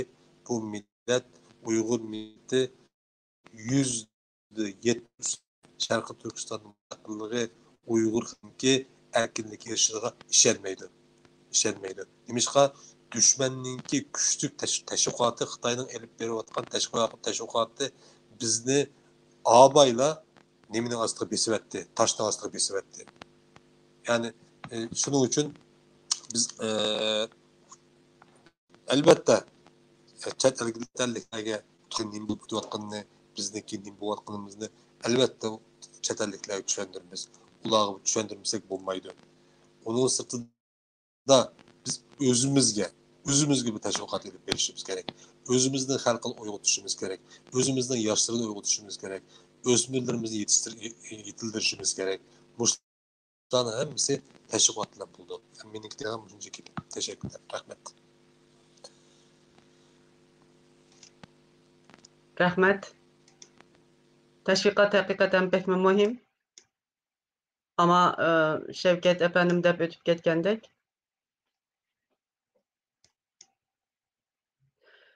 بۇ مىللەت، ئۇيغۇر مىللىتى يۈزدە يەتمىش شەرقىي تۈركىستان مۇستەقىللىقى، ئۇيغۇر خەلقى ئەركىنلىككە ئېرىشىدىغان ئىشەنمەيدۇ. ئىشەنمەيدۇ. نېمىشقا؟ دۈشمەننىڭكى كۈچلۈك تەش-، تەشۋىقاتى، خىتاينىڭ ئېلىپ بېرىۋاتقان تەشۋىقاتى بىزنى ئابايلا نېمىنىڭ ئاستىغا بېسىۋەتتى، تاشنىڭ ئاستىغا بېسىۋەتتى. يەنى، ئى، شۇنىڭ ئۈچۈن بىز، ئى، ئەلۋەتتە، ئى، چەت ئەللىكلەرگە نېمە بولۇپ كېتىۋاتقىنىنى، بىزنىڭكى نېمە بولۇۋاتقىنىمىزنى ئەلۋەتتە چەت ئەللىكلەرگە چۈشەندۈرىمىز. ئۇلارغا چۈشەندۈرمىسەك بولمايدۇ. ئۇنىڭ سىرتىدا، بىز ئۆزىمىزگە، ئۆزىمىزگە بىر تەشۋىقات ئېلىپ بېرىشىمىز كېرەك. ئۆزىمىزنىڭ خەلقىنى ئويغىتىشىمىز كېرەك. ئۆزىمىزنىڭ ياشلىرىنى ئويغىتىشىمىز كېرەك. ئۆسمۈرلىرىمىزنى يېتىشتۈر-، يېتىلدۈرۈشىمىز كېرەك. مۇشۇلارنىڭ ھەممىسى تەشۋىقات بىلەن بولىدۇ. مېنىڭكى دېگىنىم مۇشۇنچە گېپىم. تەشەككۈرلەر. رەھمەت. رەھمەت. تەشۋىقات ھەقىقەتەن بەكمۇ مۇھىم. ئەمما، ئە، شەۋكەت ئەپەندىم دەپ ئۆتۈپ كەتكەندەك.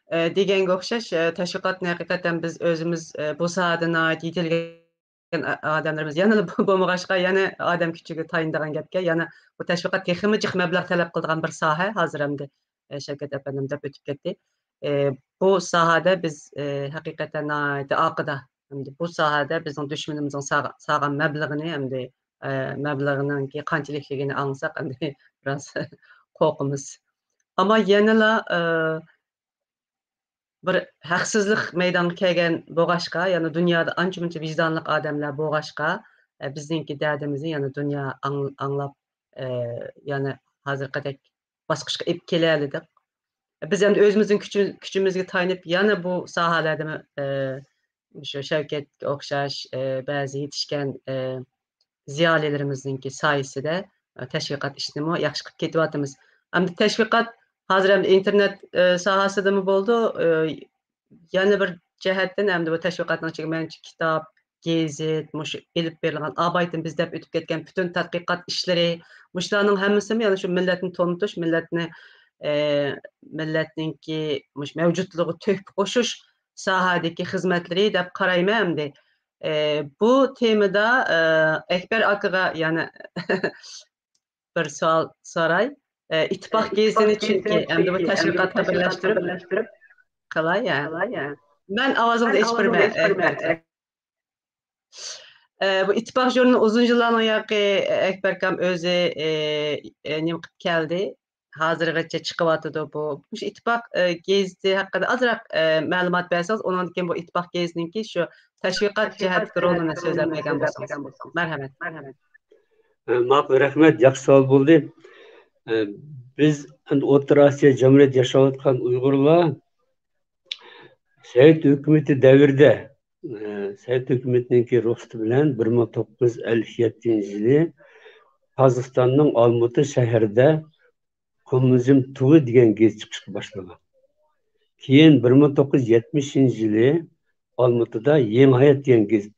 ئە، دېگەنگە ئوخشاش، ئە، تەشۋىقاتنى ھەقىقەتەن بىز ئۆزىمىز، ئە، بۇ ساھەدە ناھايىتى يېتىلگەن ئا-، ئادەملىرىمىز يەنىلا بولمىغاچقا، يەنە ئادەم كۈچىگە تايىنىدىغان گەپكەن. يەنە بۇ تەشۋىقات تېخىمۇ جىق مەبلەغ تەلەپ قىلىدىغان بىر ساھە. ھازىر ئەمدى، ئە، شەۋكەت ئەپەندىم دەپ ئۆتۈپ كەتتى. ئە، بۇ ساھەدە بىز، ئە، ھەقىقەتەن ناھايىتى ئارقىدا. ئەمدى بۇ ساھەدە بىزنىڭ دۈشمىنىمىزنىڭ سالغا-، سالغان مەبلىغىنى، ئەمدى، ئە، مەبلىغىنىڭكى قانچىلىكلىكىنى ئاڭلىساق، ئەمدى بىراز قورقىمىز. ئەمما يەنىلا، ئە، بىر ھەقسىزلىق مەيدانغا كەلگەن بولغاچقا، يەنە دۇنيادا ئانچە-مۇنچە ۋىجدانلىق ئادەملەر بولغاچقا، ئە، بىزنىڭكى دەردىمىزنى يەنە دۇنيا ئاڭ-، ئاڭلاپ، ئە، يەنە ھازىرقىدەك باسقۇچقا ئېلىپ كېلەلىدۇق. بىز ئەمدى ئۆزىمىزنىڭ كۈچى-، كۈچىمىزگە تايىنىپ يەنە بۇ ساھەلەردىمۇ، ئە، مۇشۇ شەۋكەتكە ئوخشاش، ئە، بەزى يېتىشكەن، ئە، زىيالىيلىرىمىزنىڭكى سايىسىدە، ئە، تەشۋىقات ئىشىنىمۇ ياخشى قىلىپ كېتىۋاتىمىز. ئەمدى تەشۋىقات ھازىر ئەمدى ئىنتېرنېت، ئە، ساھەسىدىمۇ بولىدۇ، ئە، يەنە بىر جەھەتتىن ئەمدى بۇ تەشۋىقاتنىڭ ئىچىگە مەنچە كىتاب، گېزىت، مۇشۇ ئېلىپ بېرىلغان ئابايتىن بىز دەپ ئۆتۈپ كەتكەن پۈتۈن تەتقىقات ئىشلىرى، مۇشۇلارنىڭ ھەممىسىمۇ يەنە شۇ مىللەتنى تونۇتۇش، مىللەتنى، ئە، مىللەتنىڭكى مۇشۇ مەۋجۇتلۇقىغا تۆھپە قوشۇش ساھەدىكى خىزمەتلىرى دەپ قارايمەن ئەمدى. ئە، بۇ تېمىدا، ئە، ئەكبەر ئاكىغا يەنە بىر سوئال سوراي. ئە، ئىتتىپاق گېزىتىنى چۈنكى ئەمدى بۇ تەشۋىقاتقا بىرلەشتۈرۈپ قىلاي، ھە. مەن ئاۋازىڭىزنى ئېچىپ بېرىمەن، ئەكبەر. ئە، بۇ ئىتتىپاق ژۇرنىلى ئۇزۇن يىللاردىن ياقى، ئە، ئەكبەركام ئۆزى، ئە، ئە، نېمە قىلىپ كەلدى. ھازىرغىچە چىقىۋاتىدۇ بۇ. مۇشۇ ئىتتىپاق، ئە، گېزىتى ھەققىدە ئازراق، ئە، مەلۇمات بەرسىڭىز، ئۇنىڭدىن كېيىن بۇ ئىتتىپاق گېزىتىنىڭكى شۇ تەشۋىقات جەھەتتىكى رولىنى سۆزلەپ بەرگەن بولسىڭىز. مەرھەمەت. ئە، ماقۇل، رەھمەت، ياخشى سوئال بولدى. ئە، بىز ئەمدى ئوتتۇرا ئاسىيا جۇمھۇرىيەتتە ياشاۋاتقان ئۇيغۇرلار سوۋېت ھۆكۈمىتى دەۋرىدە، ئە، سوۋېت ھۆكۈمىتىنىڭكى رۇخسىتى بىلەن بىر مىڭ توققۇز يۈز ئەللىك يەتتىنچى يىلى قازاقىستاننىڭ ئالمۇتا شەھىرىدە كوممۇنىزم تۇغى دېگەن گېزىت چىقىشقا باشلىغان. كېيىن بىر مىڭ توققۇز يۈز يەتمىشىنچى يىلى ئالمۇتىدا يېڭى ھايات دېگەن گېزىت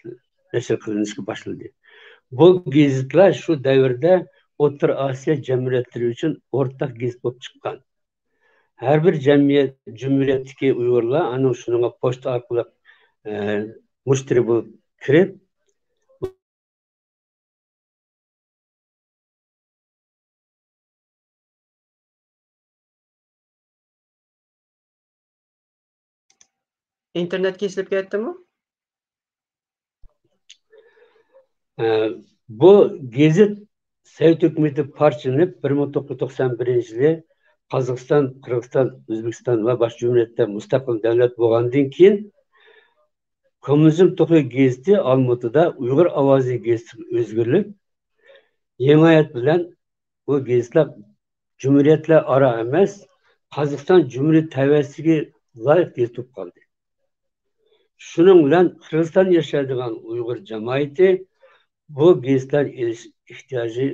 نەشر قىلىنىشقا باشلىدى. بۇ گېزىتلەر شۇ دەۋردە ئوتتۇرا ئاسىيا جەمھۇرىيەتلىرى ئۈچۈن ئورتاق گېزىت بولۇپ چىققان. ھەر بىر جەمئىيەت، جۇمھۇرىيەتتىكى ئۇيغۇرلار ئانىڭ شۇنىڭغا پوچتا ئارقىلىق، ئە، مۇشتەرى بولۇپ كىرىپ، ئىنتېرنېت كېسىلىپ كەتتىمۇ؟ ئە، بۇ گېزىت سوۋېت ھۆكۈمىتى پارچىلىنىپ، بىر مىڭ توققۇز يۈز توقسان بىرىنچى يىلى قازاقىستان، قىرغىزىستان، ئۆزبېكىستان ۋە باشقا جۇمھۇرىيەتتە مۇستەقىل دۆلەت بولغاندىن كېيىن، كوممۇنىزم تۇغى گېزىتى ئالمۇتىدا ئۇيغۇر ئاۋازى گېزىتىگە ئۆزگىرىلىپ، يېڭى ھايات بىلەن بۇ گېزىتلەر جۇمھۇرىيەتلەر ئارا ئەمەس، قازاقىستان جۇمھۇرىيىتى تەۋەسىگە لايىق گېزىت بولۇپ قالدى. شۇنىڭ بىلەن قىرغىزىستاندا ياشايدىغان ئۇيغۇر جامائىتى بۇ گېزىتلەرنى ئېلىش ئېھتىياجى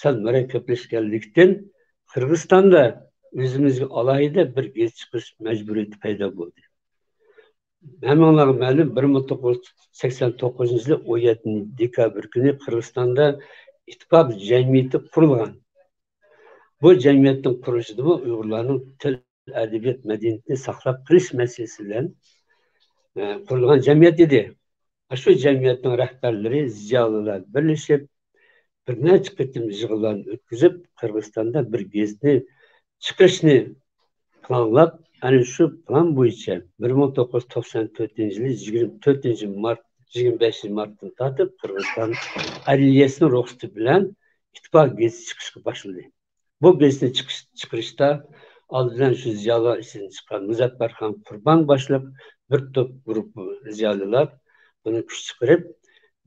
سەل مۇرەككەپلىشىۋاتقانلىقتىن، قىرغىزىستاندا ئۆزىمىزگە ئالاھىدە بىر گېزىت چىقىرىش مەجبۇرىيىتى پەيدا بولدى. ھەممىڭلارغا مەلۇم، بىر مىڭ توققۇز يۈز سەكسەن توققۇزىنچى يىلى ئون يەتتىنچى دېكابىر كۈنى قىرغىزىستاندا ئىتتىپاق جەمئىيىتى قۇرۇلغان. بۇ جەمئىيەتنىڭ قۇرۇلۇشىدىمۇ ئۇيغۇرلارنىڭ تىل، ئەدەبىيات، مەدەنىيىتىنى ساقلاپ قېلىش مەسىلىسى بىلەن، ئە، قۇرۇلغان جەمئىيەت ئىدى. شۇ جەمئىيەتنىڭ رەھبەرلىرى، زىيالىيلار بىرلىشىپ، بىر نەچچە قېتىم يىغىنلارنى ئۆتكۈزۈپ، قىرغىزىستاندا بىر گېزىتنى چىقىرىشنى پىلانلاپ، ئەنە شۇ پىلان بويىچە بىر مىڭ توققۇز يۈز توقسان تۆتىنچى يىلى يىگىرمە تۆتىنچى مارت، يىگىرمە بەشىنچى مارتتىن تارتىپ قىرغىزىستان ئەدلىيەسىنىڭ رۇخسىتى بىلەن ئىتتىپاق گېزىتى چىقىشقا باشلىدى. بۇ گېزىتنى چىقىش-، چىقىرىشتا ئالدى بىلەن شۇ زىيالىيلار ئىچىدىن چىققان مۇزەپپەرخان قۇربان باشلىق بىر توپ گۇرۇپپا زىيالىيلار بۇنى كۈچ چىقىرىپ،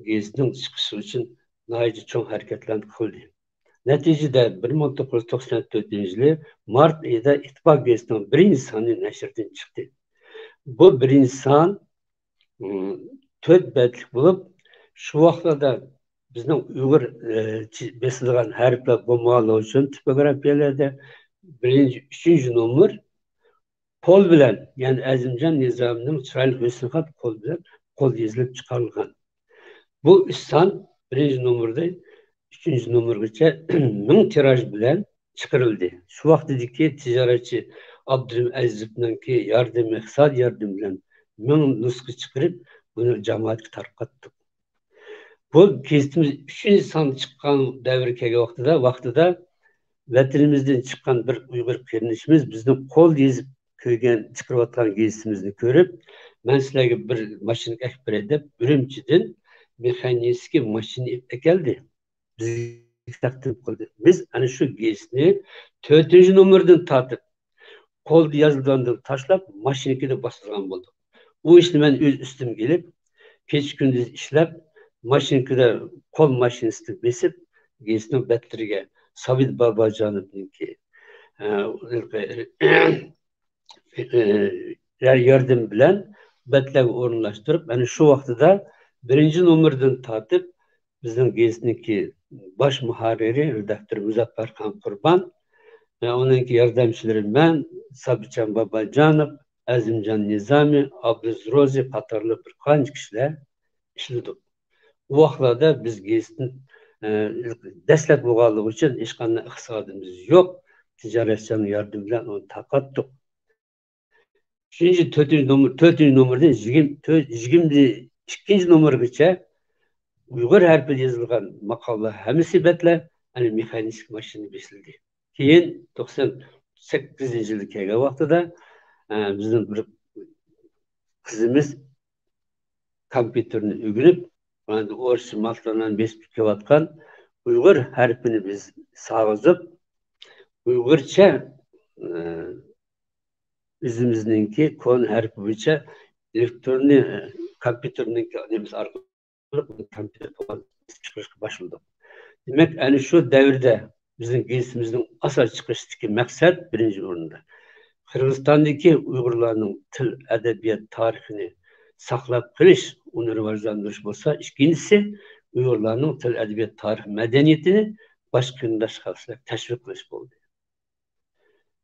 گېزىتنىڭ چىقىشى ئۈچۈن ناھايىتى چوڭ ھەرىكەتلەرنى قىلدى. نەتىجىدە، بىر مىڭ توققۇز يۈز توقسان تۆتىنچى يىلى مارت ئېيىدا ئىتتىپاق گېزىتىنىڭ بىرىنچى سانى نەشردىن چىقتى. بۇ بىرىنچى سان، ئىم، تۆت بەتلىك بولۇپ، شۇ ۋاقىتلاردا بىزنىڭ ئۇيغۇر، ئە، چى-، بېسىلغان ھەرپلەر بولمىغانلىقى ئۈچۈن تىپوگرافىيەلەردە بىرىنچى، ئۈچىنچى نومۇر قول بىلەن، يەنى ئەزىمجان نىزامىنىڭ چىرايلىق ھۆسنىخەت قول بىلەن قول يېزىلىپ چىقارىلغان. بۇ ئۈچ سان بىرىنچى نومۇردىن ئۈچىنچى نومۇرغىچە مىڭ تىراژ بىلەن چىقىرىلدى. شۇ ۋاقتىدىكى تىجارەتچى ئابدۇرېھىم ئەزىزوۋنىڭكى ياردىمى، ئىقتىسادىي ياردىمى بىلەن مىڭ نۇسخا چىقىرىپ، بۇنى جامائەتكە تارقاتتۇق. بۇ گېزىتىمىز ئۈچىنچى سان چىققان دەۋرگە كەلگەن ۋاقتىدا، ۋاقتىدا ۋەتىنىمىزدىن چىققان بىر ئۇيغۇر قېرىندىشىمىز بىزنىڭ قول يېزىپ كۆرگەن، چىقىرىۋاتقان گېزىتىمىزنى كۆرۈپ، مەن سىلەرگە بىر ماشىنا ئەكىپ بېرەي دەپ، ئۈرۈمچىدىن مېخانىكىي ماشىنا ئېلىپ ئەكەلدى. بىزگە تەقدىم قىلدى. بىز ئەنە شۇ گېزىتنى تۆتىنچى نومۇردىن تارتىپ، قولدا يازىدىغاندىن تاشلاپ، ماشىنىكىدا باستۇرغان بولدۇق. ئۇ ئىشنى مەن ئۆز ئۈستۈمگە ئېلىپ، كېچە-كۈندۈز ئىشلەپ، ماشىنىكىدا، قول ماشىنىسىدا بېسىپ، گېزىتنىڭ بەتلىرىگە سابىت باباجانوۋنىڭكى، ئە، ياردىمى بىلەن بەتلەرگە ئورۇنلاشتۇرۇپ، ئەنە شۇ ۋاقتىدا بىرىنچى نومۇردىن تارتىپ بىزنىڭ گېزىتنىڭكى باش مۇھەررىرى، رېداكتورى مۇزەپپەرخان قۇربان، ئۇنىڭكى ياردەمچىلىرى مەن، سابىتجان باباجانوف، ئەزىمجان نىزامى، ئابلىز روزى قاتارلىق بىر قانچە كىشىلەر ئىشلىدۇق. ئۇ ۋاقىتلاردا بىز گېزىتنى، ئە، دەسلەپ بولغانلىقى ئۈچۈن ھېچقانداق ئىقتىسادىمىز يوق. تىجارەتچىلەرنىڭ ياردىمى بىلەن ئۇنى تارقاتتۇق. ئۈچىنچى، تۆتىنچى نومۇر، تۆتىنچى نومۇردىن يىگىرمە، تۆت، يىگىرمە ئىككىنچى نومۇرغىچە ئۇيغۇر ھەرپىدە يېزىلغان ماقالىلەر ھەممىسى بەتلەر، يەنى مېخانىك ماشىنىدا بېسىلدى. كېيىن توقسان سەككىزىنچى يىلدا كەلگەن ۋاقتىدا، ئە، بىزنىڭ بىر قىزىمىز كومپيۇتېرنى ئۆگىنىپ، ئورۇسچە ماتلارنى بېسىپ كېلىۋاتقان ئۇيغۇر ھەرپىنى بىز سالغۇزۇپ، ئۇيغۇرچە، ئە، ئۆزىمىزنىڭكى كونا ھەرپى بويىچە ئېلېكتروننى، ئە، كومپيۇتېرنىڭكى نېمىسى ئارقىلىق كومپيۇتېر توغرا چىقىرىشقا باشلىدۇق. دېمەك، ئەنە شۇ دەۋردە بىزنىڭ گېزىتىمىزنىڭ ئاساس چىقىرىشتىكى مەقسەت بىرىنچى ئورۇندا قىرغىزىستاندىكى ئۇيغۇرلارنىڭ تىل، ئەدەبىيات تارىخىنى ساقلاپ قېلىش، ئۇنى راۋاجلاندۇرۇش بولسا، ئىككىنچىسى ئۇيغۇرلارنىڭ تىل، ئەدەبىيات، تارىخ، مەدەنىيىتىنى باشقا قېرىنداش خەلقلەرگە تەشۋىق قىلىش بولدى.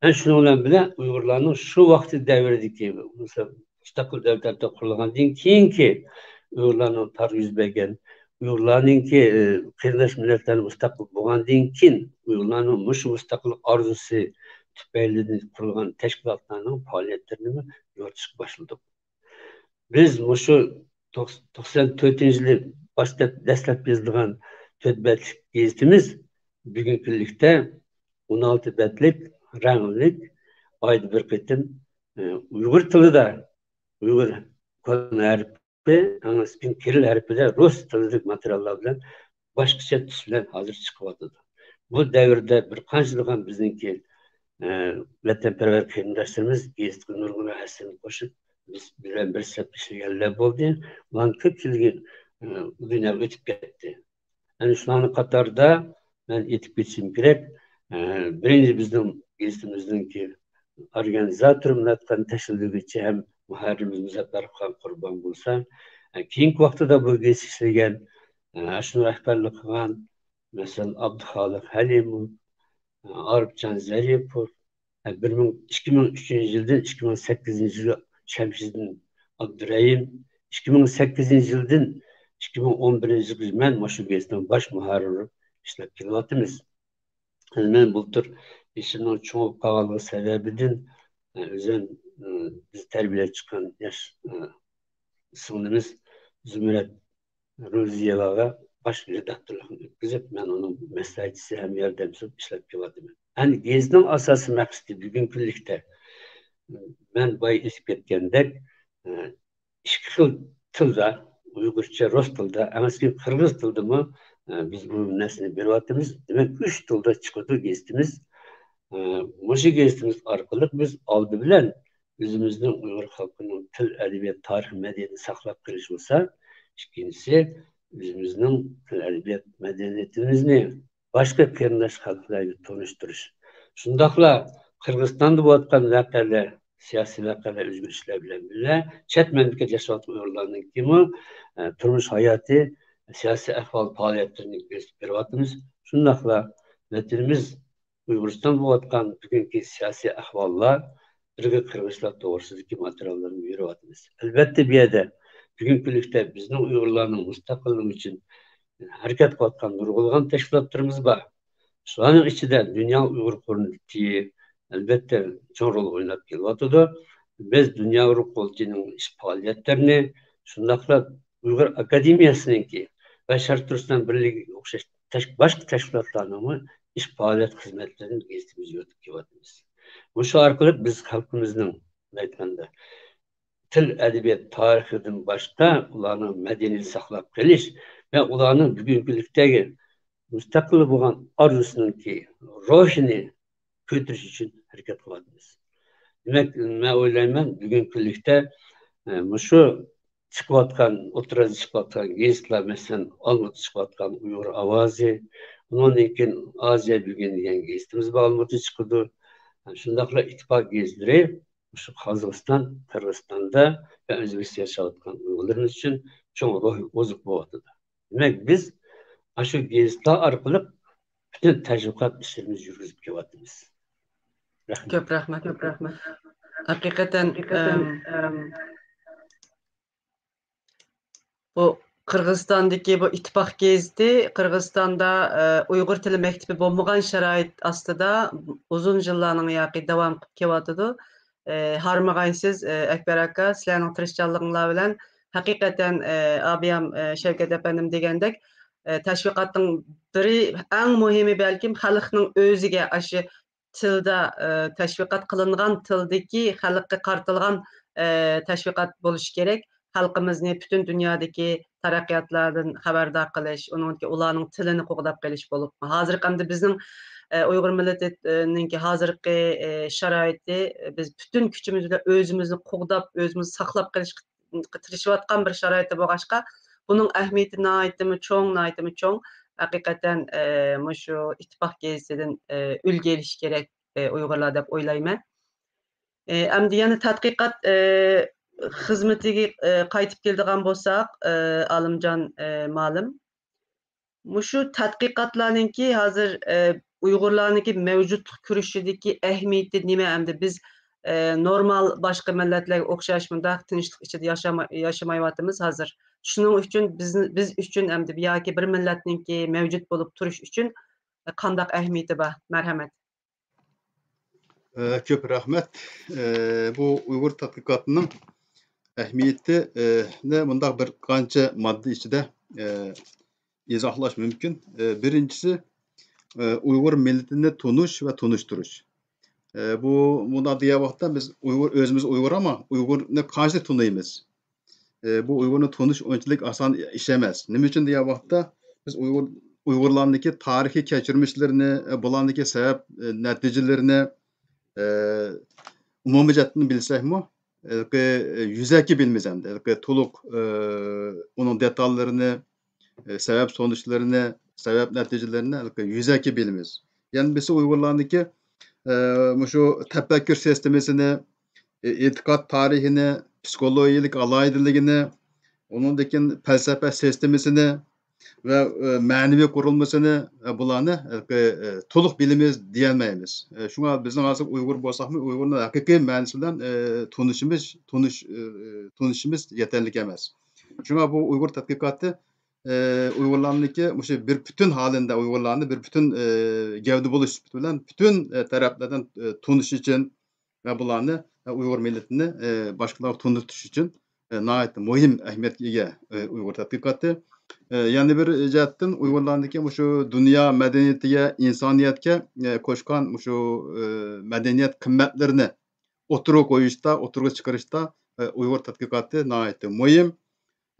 ئەنە شۇنىڭ بىلەن بىللە، ئۇيغۇرلارنىڭ شۇ ۋاقتى دەۋرىدىكى، مۇستەقىل دۆلەت قۇرۇلغاندىن كېيىنكى ئۇيغۇرلارنىڭ تارىخى يۈز بەرگەن، ئۇيغۇرلارنىڭكى، ئى، قېرىنداش مىللەتلەرنى مۇستەقىل بولغاندىن كېيىن، ئۇيغۇرلارنىڭ مۇشۇ مۇستەقىللىق ئارزۇسى تۈپەيلىدىن قۇرۇلغان تەشكىلاتلارنىڭ پائالىيەتلىرىنى يورۇتۇشقا باشلىدۇق. بىز مۇشۇ توقس-، توقسان تۆتىنچى يىلى باشلاپ، دەسلەپ يېزىلغان تۆت بەتلىك گېزىتىمىز بۈگۈنكى كۈنلۈكتە ئون ئالتە بەتلىك، رەڭلىك، ئايدا بىر قېتىم، ئە، ئۇيغۇر تىلىدا، ئۇيغۇر كونا ھەرپى، ئاندىن كېيىن كىرىل ھەرپىدە رۇس تىلىدىكى ماتېرىياللار بىلەن باشقىچە تۈس بىلەن ھازىر چىقىۋاتىدۇ. بۇ دەۋردە بىر قانچىلىغان بىزنىڭكى، ئە، ۋەتەنپەرۋەر قېرىنداشلىرىمىز گېزىتكە نۇرغۇن ھەسسىنى قوشۇپ، بىز بىلەن بىر سەپتە ئىشلىگەنلەر بولدى. ئۇلارنىڭ كۆپچىلىكى، ئە، دۇنياغا ئۆتۈپ كەتتى. ئەنە شۇلارنىڭ قاتارىدا مەن ئېيتىپ كېتىشىم كېرەك. ئە، بىرىنچى بىزنىڭ گېزىتىمىزنىڭكى ئورگانىزاتور بولۇۋاتقان، تەشكىللىگۈچى ھەم مۇھەررىرىمىز مۇزەپپەرخان قۇربان بولسا، ئە، كېيىنكى ۋاقتىدا بۇ گېزىت ئىشلىگەن، ئە، شۇنى رەھبەرلىك قىلغان، مەسىلەن، ئابدۇخالىق ھەلىموف، ئارىپجان زەرىپوف، بىر مىڭ، ئىككى مىڭ ئۈچىنچى يىلدىن ئىككى مىڭ سەككىزىنچى يىلغا شەمشىدىن ئابدۇرەھىم، ئىككى مىڭ سەككىزىنچى يىلدىن ئىككى مىڭ ئون بىرىنچى يىلغىچە مەن مۇشۇ گېزىتنىڭ باش مۇھەررىرى ئىشلەپ كېلىۋاتىمىز. مەن بۇلتۇر يېشىمنىڭ چوڭىيىپ قالغانلىقى سەۋەبىدىن، ئۆزۈم، بىز تەربىيەلەپ چىققان ياش، سىڭلىمىز زۇمرەت روزىيەۋاغا باش رېداكتورلۇقىنى ئۆتكۈزۈپ، مەن ئۇنىڭ مەسلىھەتچىسى ھەم ياردەمچىسى بولۇپ ئىشلەپ كېلىۋاتىمەن. ئەنە گېزىتنىڭ ئاساسىي مەقسىتى بۈگۈنكى كۈنلۈكتە، مەن بايا ئېيتىپ كەتكەندەك، ئىككى خىل تىلدا، ئۇيغۇرچە، رۇس تىلىدا، ئەمەسكى قىرغىز تىلىدىمۇ، بىز بۇ نەرسىنى بېرىۋاتىمىز. دېمەك، ئۈچ تىلدا چىقىدۇ گېزىتىمىز. مۇشۇ گېزىتىمىز ئارقىلىق بىز ئالدى بىلەن ئۆزىمىزنىڭ ئۇيغۇر خەلقىنىڭ تىل، ئەدەبىيات، تارىخ، مەدەنىيىتىنى ساقلاپ قېلىش بولسا، ئىككىنچىسى، ئۆزىمىزنىڭ تىل، ئەدەبىيات، مەدەنىيىتىمىزنى باشقا قېرىنداش خەلقلەرگە تونۇشتۇرۇش. شۇنداقلا قىرغىزىستاندا بولۇۋاتقان ۋەقەلەر، سىياسىي ۋەقەلەر، ئۆزگىرىشلەر بىلەن بىللە، چەت مەملىكەتتە ياشاۋاتقان ئۇيغۇرلارنىڭكىمۇ، ئە، تۇرمۇش ھاياتى، سىياسىي ئەھۋال، پائالىيەتلىرىنى كۆرسىتىپ بېرىۋاتىمىز. شۇنداقلا ۋەتىنىمىز ئۇيغۇرىستان بولۇۋاتقان بۈگۈنكى سىياسىي ئەھۋاللار، ئىرقىي قىرغىنچىلىق توغرىسىدىكى ماتېرىياللارنى بېرىۋاتىمىز. ئەلۋەتتە، بۇ يەردە بۈگۈنكى كۈنلۈكتە بىزنىڭ ئۇيغۇرلارنىڭ مۇستەقىللىقى ئۈچۈن ھەرىكەت قىلىۋاتقان نۇرغۇنلىغان تەشكىلاتلىرىمىز بار. شۇلارنىڭ ئىچىدە دۇنيا ئۇيغۇر قۇرۇلتىيى، ئەلۋەتتە، چوڭ رول ئويناپ كېلىۋاتىدۇ. بىز دۇنيا ئۇيغۇر قۇرۇلتىيىنىڭ ئىش پائالىيەتلىرىنى، شۇنداقلا ئۇيغۇر ئاكادېمىيەسىنىڭكى ۋە شەرقىي تۈركىستان بىرلىكىگە ئوخشاش تەش-، باشقا تەشكىلاتلارنىڭمۇ ئىش پائالىيەت خىزمەتلىرىنى گېزىتىمىزگە يورۇتۇپ كېلىۋاتىمىز. مۇشۇ ئارقىلىق بىز خەلقىمىزنىڭ، ئېيتقاندا، تىل، ئەدەبىيات، تارىخىدىن باشقا ئۇلارنىڭ مەدەنىيىتىنى ساقلاپ قېلىش ۋە ئۇلارنىڭ بۈگۈنكى كۈنلۈكتىكى مۇستەقىل بولغان ئارزۇسىنىڭكى روھىنى كۆتۈرۈش ئۈچۈن ھەرىكەت قىلىۋاتىمىز. دېمەك، مەن ئويلايمەن، بۈگۈنكى كۈنلۈكتە، ئە، مۇشۇ چىقىۋاتقان، ئوتتۇرىغا چىقىۋاتقان گېزىتلەر، مەسىلەن، ئالمۇتا چىقىۋاتقان ئۇيغۇر ئاۋازى، ئۇنىڭدىن كېيىن ئازىيا بۈگۈن دېگەن گېزىتىمىز بار، ئالمۇتا چىقىدۇ. شۇنداقلا ئىتتىپاق گېزىتلىرى مۇشۇ قازاقىستان، قىرغىزىستاندا ۋە ئۆزبېكىستاندا ياشاۋاتقان ئۇيغۇرلىرىمىز ئۈچۈن چوڭ روھىي ئوزۇق بولۇۋاتىدۇ. دېمەك، بىز ئاشۇ گېزىتلەر ئارقىلىق پۈتۈن تەشۋىقات ئىشلىرىمىزنى يۈرگۈزۈپ كېلىۋاتىمىز. رەھمەت. كۆپ رەھمەت، كۆپ رەھمەت. ھەقىقەتەن، ئەم، بۇ قىرغىزىستاندىكى بۇ ئىتتىپاق گېزىتى قىرغىزىستاندا، ئە، ئۇيغۇر تىلى مەكتىپى بولمىغان شارائىت ئاستىدا ئۇزۇن يىللارنىڭ ياقى داۋام قىلىپ كېلىۋاتىدۇ. ئە، ھارمىغايسىز، ئە، ئەكبەر ئاكا، سىلەرنىڭ تىرىشچانلىقىڭلار بىلەن ھەقىقەتەن، ئە، ئابىيام، ئە، شەۋكەت ئەپەندىم دېگەندەك، ئە، تەشۋىقاتنىڭ بىرى، ئەڭ مۇھىمى بەلكىم خەلقنىڭ ئۆزىگە ئاشۇ تىلدا، ئە، تەشۋىقات قىلىنغان تىلدىكى خەلققە قارىتىلغان، ئە، تەشۋىقات بولۇشى كېرەك. خەلقىمىزنى پۈتۈن دۇنيادىكى تەرەققىياتلاردىن خەۋەردار قىلىش، ئۇنىڭدىكى ئۇلارنىڭ تىلىنى قوغداپ قېلىش بولۇپ، ھازىرقى ئەمدى بىزنىڭ، ئە، ئۇيغۇر مىللىتىنىڭكى ھازىرقى، ئە، شارائىتى، بىز پۈتۈن كۈچىمىز بىلەن ئۆزىمىزنى قوغداپ، ئۆزىمىزنى ساقلاپ قېلىشقا تىرىشىۋاتقان بىر شارائىتى بولغاچقا، بۇنىڭ ئەھمىيىتى ناھايىتىمۇ چوڭ، ناھايىتىمۇ چوڭ. ھەقىقەتەن، ئە، مۇشۇ ئىتتىپاق گېزىتىدىن، ئە، ئۈلگە ئېلىش كېرەك، ئە، ئۇيغۇرلار دەپ ئويلايمەن. ئە، ئەمدى يەنە تەتقىقات، ئە، خىزمىتىگە، ئە، قايتىپ كېلىدىغان بولساق، ئە، ئالىمجان، ئە، مالىم، مۇشۇ تەتقىقاتلارنىڭكى ھازىر، ئە، ئۇيغۇرلارنىڭكى مەۋجۇتلۇق كۈرىشىدىكى ئەھمىيىتى نېمە؟ ئەمدى بىز، ئە، نورمال باشقا مىللەتلەرگە ئوخشاش مۇنداق تىنچلىق ئىچىدە ياشاما-، ياشىمايۋاتىمىز ھازىر. شۇنىڭ ئۈچۈن بىز، بىز ئۈچۈن ئەمدى ياكى بىر مىللەتنىڭكى مەۋجۇت بولۇپ تۇرۇش ئۈچۈن، ئە، قانداق ئەھمىيىتى بار؟ مەرھەمەت. ئە، كۆپ رەھمەت. ئە، بۇ ئۇيغۇر تەتقىقاتىنىڭ ئەھمىيىتى، ئە، نى مۇنداق بىر قانچە ماددا ئىچىدە، ئە، ئىزاھلاش مۇمكىن. ئە، بىرىنچىسى، ئە، ئۇيغۇر مىللىتىنى تونۇش ۋە تونۇشتۇرۇش. ئە، بۇ مۇنداق دېگەن ۋاقىتتا بىز ئۇيغۇر، ئۆزىمىز ئۇيغۇر، ئەمما ئۇيغۇرنى قانچىلىك تونۇيمىز؟ ئە، بۇ ئۇيغۇرنى تونۇش ئۇنچىلىك ئاسان ئىش ئەمەس. نېمە ئۈچۈن دېگەن ۋاقىتتا بىز ئۇيغۇر، ئۇيغۇرلارنىڭكى تارىخىي كەچۈرمىشلىرىنى، ئە، بۇلارنىڭكى سەۋەب، ئە، نەتىجىلىرىنى، ئە، ئومۇمىي جەھەتتىن بىلسەكمۇ، ھېلىقى، ئە، يۈزەكى بىلىمىز ئەمدى. ھېلىقى تولۇق، ئە، ئۇنىڭ دېتاللىرىنى، ئە، سەۋەب سونۇچلىرىنى، سەۋەب نەتىجىلىرىنى ھېلىقى يۈزەكى بىلىمىز. يەنە بىرسى ئۇيغۇرلارنىڭكى، ئە، مۇشۇ تەپەككۇر سىستېمىسىنى، ئېتىقاد تارىخىنى، پسىخولوگىيەلىك ئالاھىدىلىكىنى، ئۇنىڭدىن كېيىن پەلسەپە سىستېمىسىنى ۋە، ئە، مەنىۋى قۇرۇلمىسىنى، ئە، بۇلارنى، ئە، ئە، تولۇق بىلىمىز دېيەلمەيمىز. ئە، شۇڭا بىزنىڭ ھازىر ئۇيغۇر بولساقمۇ، ئۇيغۇرنىڭ ھەقىقىي مەنىسى بىلەن، ئە، تونۇشىمىز، تونۇش، ئە، تونۇشىمىز يېتەرلىك ئەمەس. شۇڭا بۇ ئۇيغۇر تەتقىقاتى، ئە، ئۇيغۇرلارنىڭكى مۇشۇ بىر پۈتۈن ھالىتىدە ئۇيغۇرلارنى بىر پۈتۈن، ئە، گەۋدە بولۇش سۈپىتى بىلەن پۈتۈن، ئە، تەرەپلەردىن، ئە، تونۇش ئۈچۈن ۋە بۇلارنى، ئە، ئۇيغۇر مىللىتىنى، ئە، باشقىلارغا تونۇتۇش ئۈچۈن، ئە، ناھايىتى مۇھىم ئەھمىيەتكە ئىگە، ئە، ئۇيغۇر تەتقىقاتى. ئە، يەنە بىر جەھەتتىن ئۇيغۇرلارنىڭكى مۇشۇ دۇنيا مەدەنىيىتىگە، ئىنسانىيەتكە، ئە، قوشقان مۇشۇ، ئە، مەدەنىيەت قىممەتلىرىنى ئوتتۇرىغا قويۇشتا، ئوتتۇرىغا چىقىرىشتا، ئە، ئۇيغۇر تەتقىقاتى ناھايىتى مۇھىم.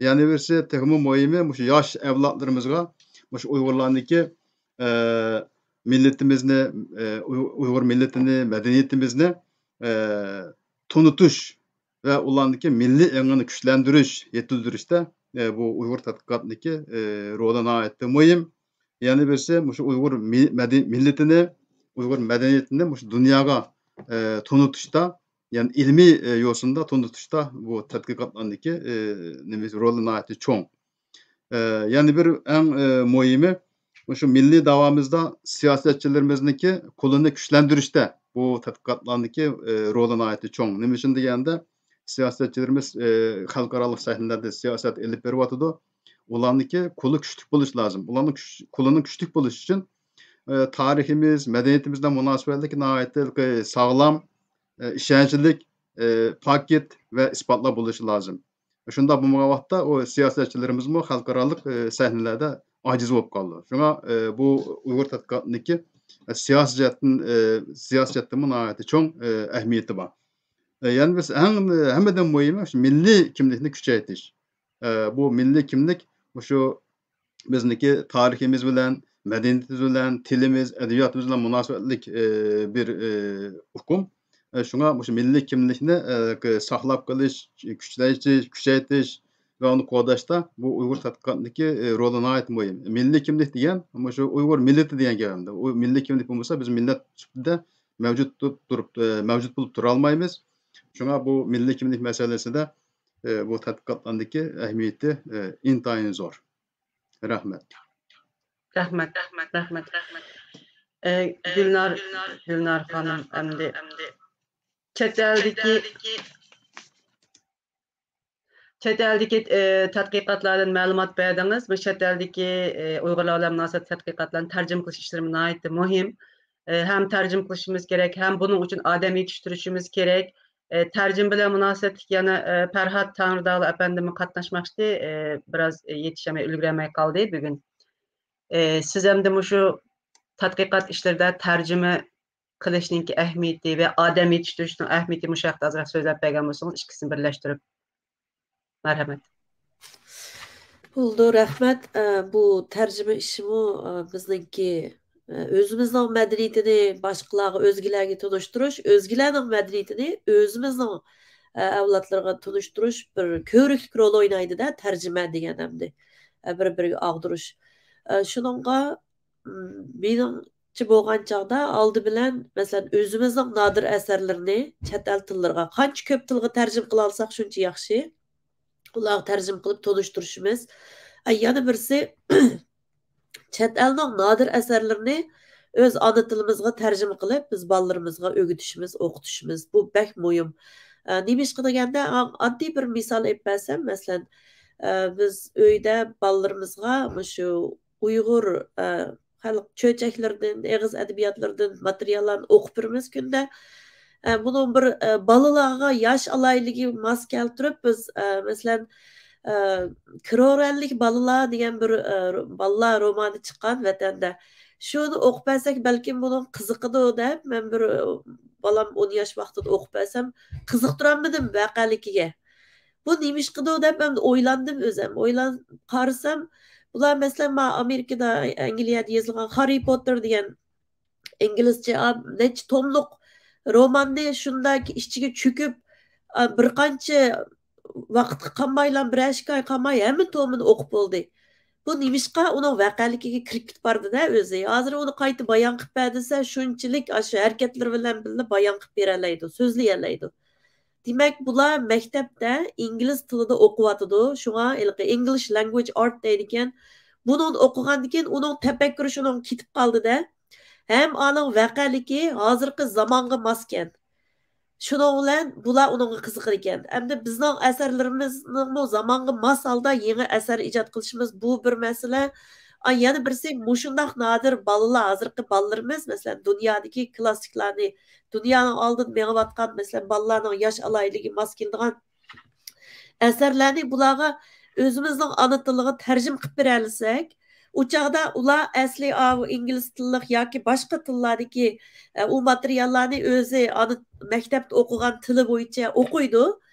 يەنە بىرسى تېخىمۇ مۇھىمى، مۇشۇ ياش ئەۋلادلىرىمىزغا مۇشۇ ئۇيغۇرلارنىڭكى، ئە، مىللىتىمىزنى، ئە، ئۇي-، ئۇيغۇر مىللىتىنى، مەدەنىيىتىمىزنى، ئە، تونۇتۇش ۋە ئۇلارنىڭكى مىللىي ئېڭىنى كۈچلەندۈرۈش، يېتىلدۈرۈشتە، ئە، بۇ ئۇيغۇر تەتقىقاتىنىڭكى، ئە، رولى ناھايىتى مۇھىم. يەنە بىرسى مۇشۇ ئۇيغۇر مى-، مەدە-، مىللىتىنى، ئۇيغۇر مەدەنىيىتىنى مۇشۇ دۇنياغا، ئە، تونۇتۇشتا، يەنى ئىلمىي، ئە، يوسۇندا تونۇتۇشتا بۇ تەتقىقاتلارنىڭكى، ئە، نېمىسى، رولى ناھايىتى چوڭ. ئە، يەنە بىر ئەڭ، ئە، مۇھىمى، مۇشۇ مىللىي داۋامىزدا سىياسەتچىلىرىمىزنىڭكى قولىنى كۈچلەندۈرۈشتە بۇ تەتقىقاتلارنىڭكى، ئە، رولى ناھايىتى چوڭ. نېمە ئۈچۈن دېگەندە، سىياسەتچىلىرىمىز، ئە، خەلقئارالىق سەھنىلەردە سىياسەت ئېلىپ بېرىۋاتىدۇ. ئۇلارنىڭكى قولى كۈچلۈك بولۇشى لازىم. ئۇلارنىڭ كۈچ-، قولىنىڭ كۈچلۈك بولۇشى ئۈچۈن، ئە، تارىخىمىز، مەدەنىيىتىمىز بىلەن مۇناسىۋەتلىك ناھايىتى ساغلام، ئە، ئىشەنچلىك، ئە، پاكىت ۋە ئىسپاتلار بولۇشى لازىم. شۇنداق بولمىغان ۋاقىتتا ئۇ سىياسەتچىلىرىمىزمۇ خەلقئارالىق، ئە، سەھنىلەردە ئاجىز بولۇپ قالىدۇ. شۇڭا، ئە، بۇ ئۇيغۇر تەتقىقاتىنىڭكى، ئە، سىياسىي جەھەتتىن، ئە، سىياسىي جەھەتتىنمۇ ناھايىتى چوڭ، ئە، ئەھمىيىتى بار. ئە، يەنە بىرسى ئەڭ، ھەممىدىن مۇھىمى شۇ مىللىي كىملىكنى كۈچەيتىش. ئە، بۇ مىللىي كىملىك مۇشۇ بىزنىڭكى تارىخىمىز بىلەن، مەدەنىيىتىمىز بىلەن، تىلىمىز، ئەدەبىياتىمىز بىلەن مۇناسىۋەتلىك، ئە، بىر، ئە، ئۇقۇم. ئە، شۇڭا مۇشۇ مىللىي كىملىكنى، ئە، ساقلاپ قېلىش، كۈچەيتىش، كۈچەيتىش ۋە ئۇنى قوغداشتا بۇ ئۇيغۇر تەتقىقاتىدىكى، ئە، رولى ناھايىتى مۇھىم. مىللىي كىملىك دېگەن مۇشۇ ئۇيغۇر مىللىتى دېگەن گەپ ئەمدى. ئۇ مىللىي كىملىك بولمىسا، بىز مىللەت سۈپىتىدە مەۋجۇت تۇ-، تۇرۇپ، ئە، مەۋجۇت بولۇپ تۇرالمايمىز. شۇڭا بۇ مىللىي كىملىك مەسىلىسىدە، ئە، بۇ تەتقىقاتلاردىكى ئەھمىيىتى، ئە، ئىنتايىن زور. رەھمەت. رەھمەت، رەھمەت، رەھمەت. ئە، گۈلنار، گۈلنار خانىم، ئەمدى چەت ئەلدىكى، چەت ئەلدىكى، ئە، تەتقىقاتلاردىن مەلۇمات بەردىڭىز. بۇ چەت ئەلدىكى، ئە، ئۇيغۇرلار بىلەن مۇناسىۋەتلىك تەتقىقاتلارنى تەرجىمە قىلىش ئىشلىرى ناھايىتى مۇھىم. ئە، ھەم تەرجىمە قىلىشىمىز كېرەك، ھەم بۇنىڭ ئۈچۈن ئادەم يېتىشتۈرۈشىمىز كېرەك. ئە، تەرجىمە بىلەن مۇناسىۋەتلىك يەنە، ئە، پەرھات تەڭرىداغلى ئەپەندىممۇ قاتناشماقچى، ئە، بىراز، ئە، يېتىشەلمەي، ئۈلگۈرەلمەي قالدى بۈگۈن. ئە، سىز ئەمدى مۇشۇ تەتقىقات ئىشلىرىدا تەرجىمە قىلىشنىڭكى ئەھمىيىتى ۋە ئادەم يېتىشتۈرۈشنىڭ ئەھمىيىتى مۇشۇ ھەقتە ئازراق سۆزلەپ بەرگەن بولسىڭىز، ئىككىسىنى بىرلەشتۈرۈپ. مەرھەمەت. بولىدۇ، رەھمەت. ئە، بۇ تەرجىمە ئىشىمۇ، ئە، بىزنىڭكى، ئە، ئۆزىمىزنىڭ مەدەنىيىتىنى باشقىلارغا، ئۆزگىلەرگە تونۇشتۇرۇش، ئۆزگىلەرنىڭ مەدەنىيىتىنى ئۆزىمىزنىڭ، ئە، ئەۋلادلىرىغا تونۇشتۇرۇش بىر كۆۋرۈكلۈك رول ئوينايدۇ-دە، تەرجىمە دېگەن ئەمدى. ئە، بىر-بىرىگە ئاغدۇرۇش. ئە، شۇنىڭغا، م، مېنىڭچە بولغان چاغدا ئالدى بىلەن، مەسىلەن، ئۆزىمىزنىڭ نادىر ئەسەرلىرىنى چەت ئەل تىللىرىغا، قانچە كۆپ تىلغا تەرجىمە قىلالىساق شۇنچە ياخشى. ئۇلارغا تەرجىمە قىلىپ تونۇشتۇرۇشىمىز. ئە، يەنە بىرسى، چەت ئەلنىڭ نادىر ئەسەرلىرىنى ئۆز ئانا تىلىمىزغا تەرجىمە قىلىپ، بىز بالىلىرىمىزغا ئۆگىتىشىمىز، بۇ بەك مۇھىم. ئە، نېمىشقا دېگەندە، ئا-، ئاددىي بىر مىسال ئېلىپ بەرسەم، مەسىلەن، ئە، بىز ئۆيدە بالىلىرىمىزغا مۇشۇ ئۇيغۇر، ئە، خەلق چۆچەكلىرىدىن، ئېغىز ئەدەبىياتلىرىدىن ماتېرىياللارنى ئوقۇپ بېرىمىز كۈندە. ئە، بۇنىڭ بىر، ئە، بالىلارغا ياش ئالاھىدىلىكىگە ماس كەلتۈرۈپ، بىز، ئە، مەسىلەن، ئە، كرورەنلىك بالىلار دېگەن بىر، ئە، رو-، بالىلار رومانى چىققان ۋەتەندە. شۇنى ئوقۇپ بەرسەك، بەلكىم بۇنىڭ قىزىقىدۇ دەپ، مەن بىر، ئە، بالام ئون ياش ۋاقتىدا ئوقۇپ بەرسەم، قىزىقتۇرالمىدىم ۋەقەلىكىگە. بۇ نېمىشقىدۇ دەپ مەن ئويلاندىم ئۆزۈم. ئويلان-، قارىسام، بۇلار مەسىلەن، ما ئامېرىكىدا، ئەنگلىيەدە يېزىلغان خاررى پوتتېر دېگەن ئىنگلىزچە، ئا، نەچچە توملۇق روماننى شۇنداق ئىچىگە چۆكۈپ، ئا، بىر قانچە ۋاقىتقا قالمايلا، بىرەر ئىككى ئاي قالماي ھەممە تومىنى ئوقۇپ بولدى. بۇ نېمىشقا؟ ئۇنىڭ ۋەقەلىكىگە كىرىپ كېتىپ باردى-دە ئۆزى. ھازىر ئۇنى قايتا بايان قىلىپ بەر دېسە، شۇنچىلىك ئاشۇ ھەرىكەتلىرى بىلەن بىللە بايان قىلىپ بېرەلەيدۇ، سۆزلىيەلەيدۇ. دېمەك، بۇلار مەكتەپتە ئىنگلىز تىلىدا ئوقۇۋاتىدۇ. شۇڭا ھېلىقى English language art دەيدىكەن. بۇنىڭدا ئوقۇغاندىكىن ئۇنىڭ تەپەككۇرى شۇنىڭغا كېتىپ قالدى-دە. ھەم ئانىڭ ۋەقەلىكى ھازىرقى زامانغا ماسكەن. شۇنىڭ بىلەن بۇلار ئۇنىڭغا قىزىقىدىكەن. ئەمدى بىزنىڭ ئەسەرلىرىمىزنىڭمۇ زامانغا ماس ھالدا يېڭى ئەسەر ئىجاد قىلىشىمىز، بۇ بىر مەسىلە. ئا، يەنە بىرسى، مۇشۇنداق نادىر بالىلار، ھازىرقى بالىلىرىمىز، مەسىلەن، دۇنيادىكى كلاسسىكلارنى، دۇنيانىڭ ئالدىدا مېڭىۋاتقان، مەسىلەن، بالىلارنىڭ ياش ئالاھىدىلىكىگە ماس كېلىدىغان ئەسەرلەرنى بۇلارغا ئۆزىمىزنىڭ ئانا تىلىغا تەرجىمە قىلىپ بېرەلىسەك، ئۇ چاغدا ئۇلار ئەسلى ئاۋۇ ئىنگلىز تىللىق ياكى باشقا تىللاردىكى، ئە، ئۇ ماتېرىياللارنى ئۆزى ئانا مەكتەپتە ئوقۇغان تىلى بويىچە ئوقۇيدۇ.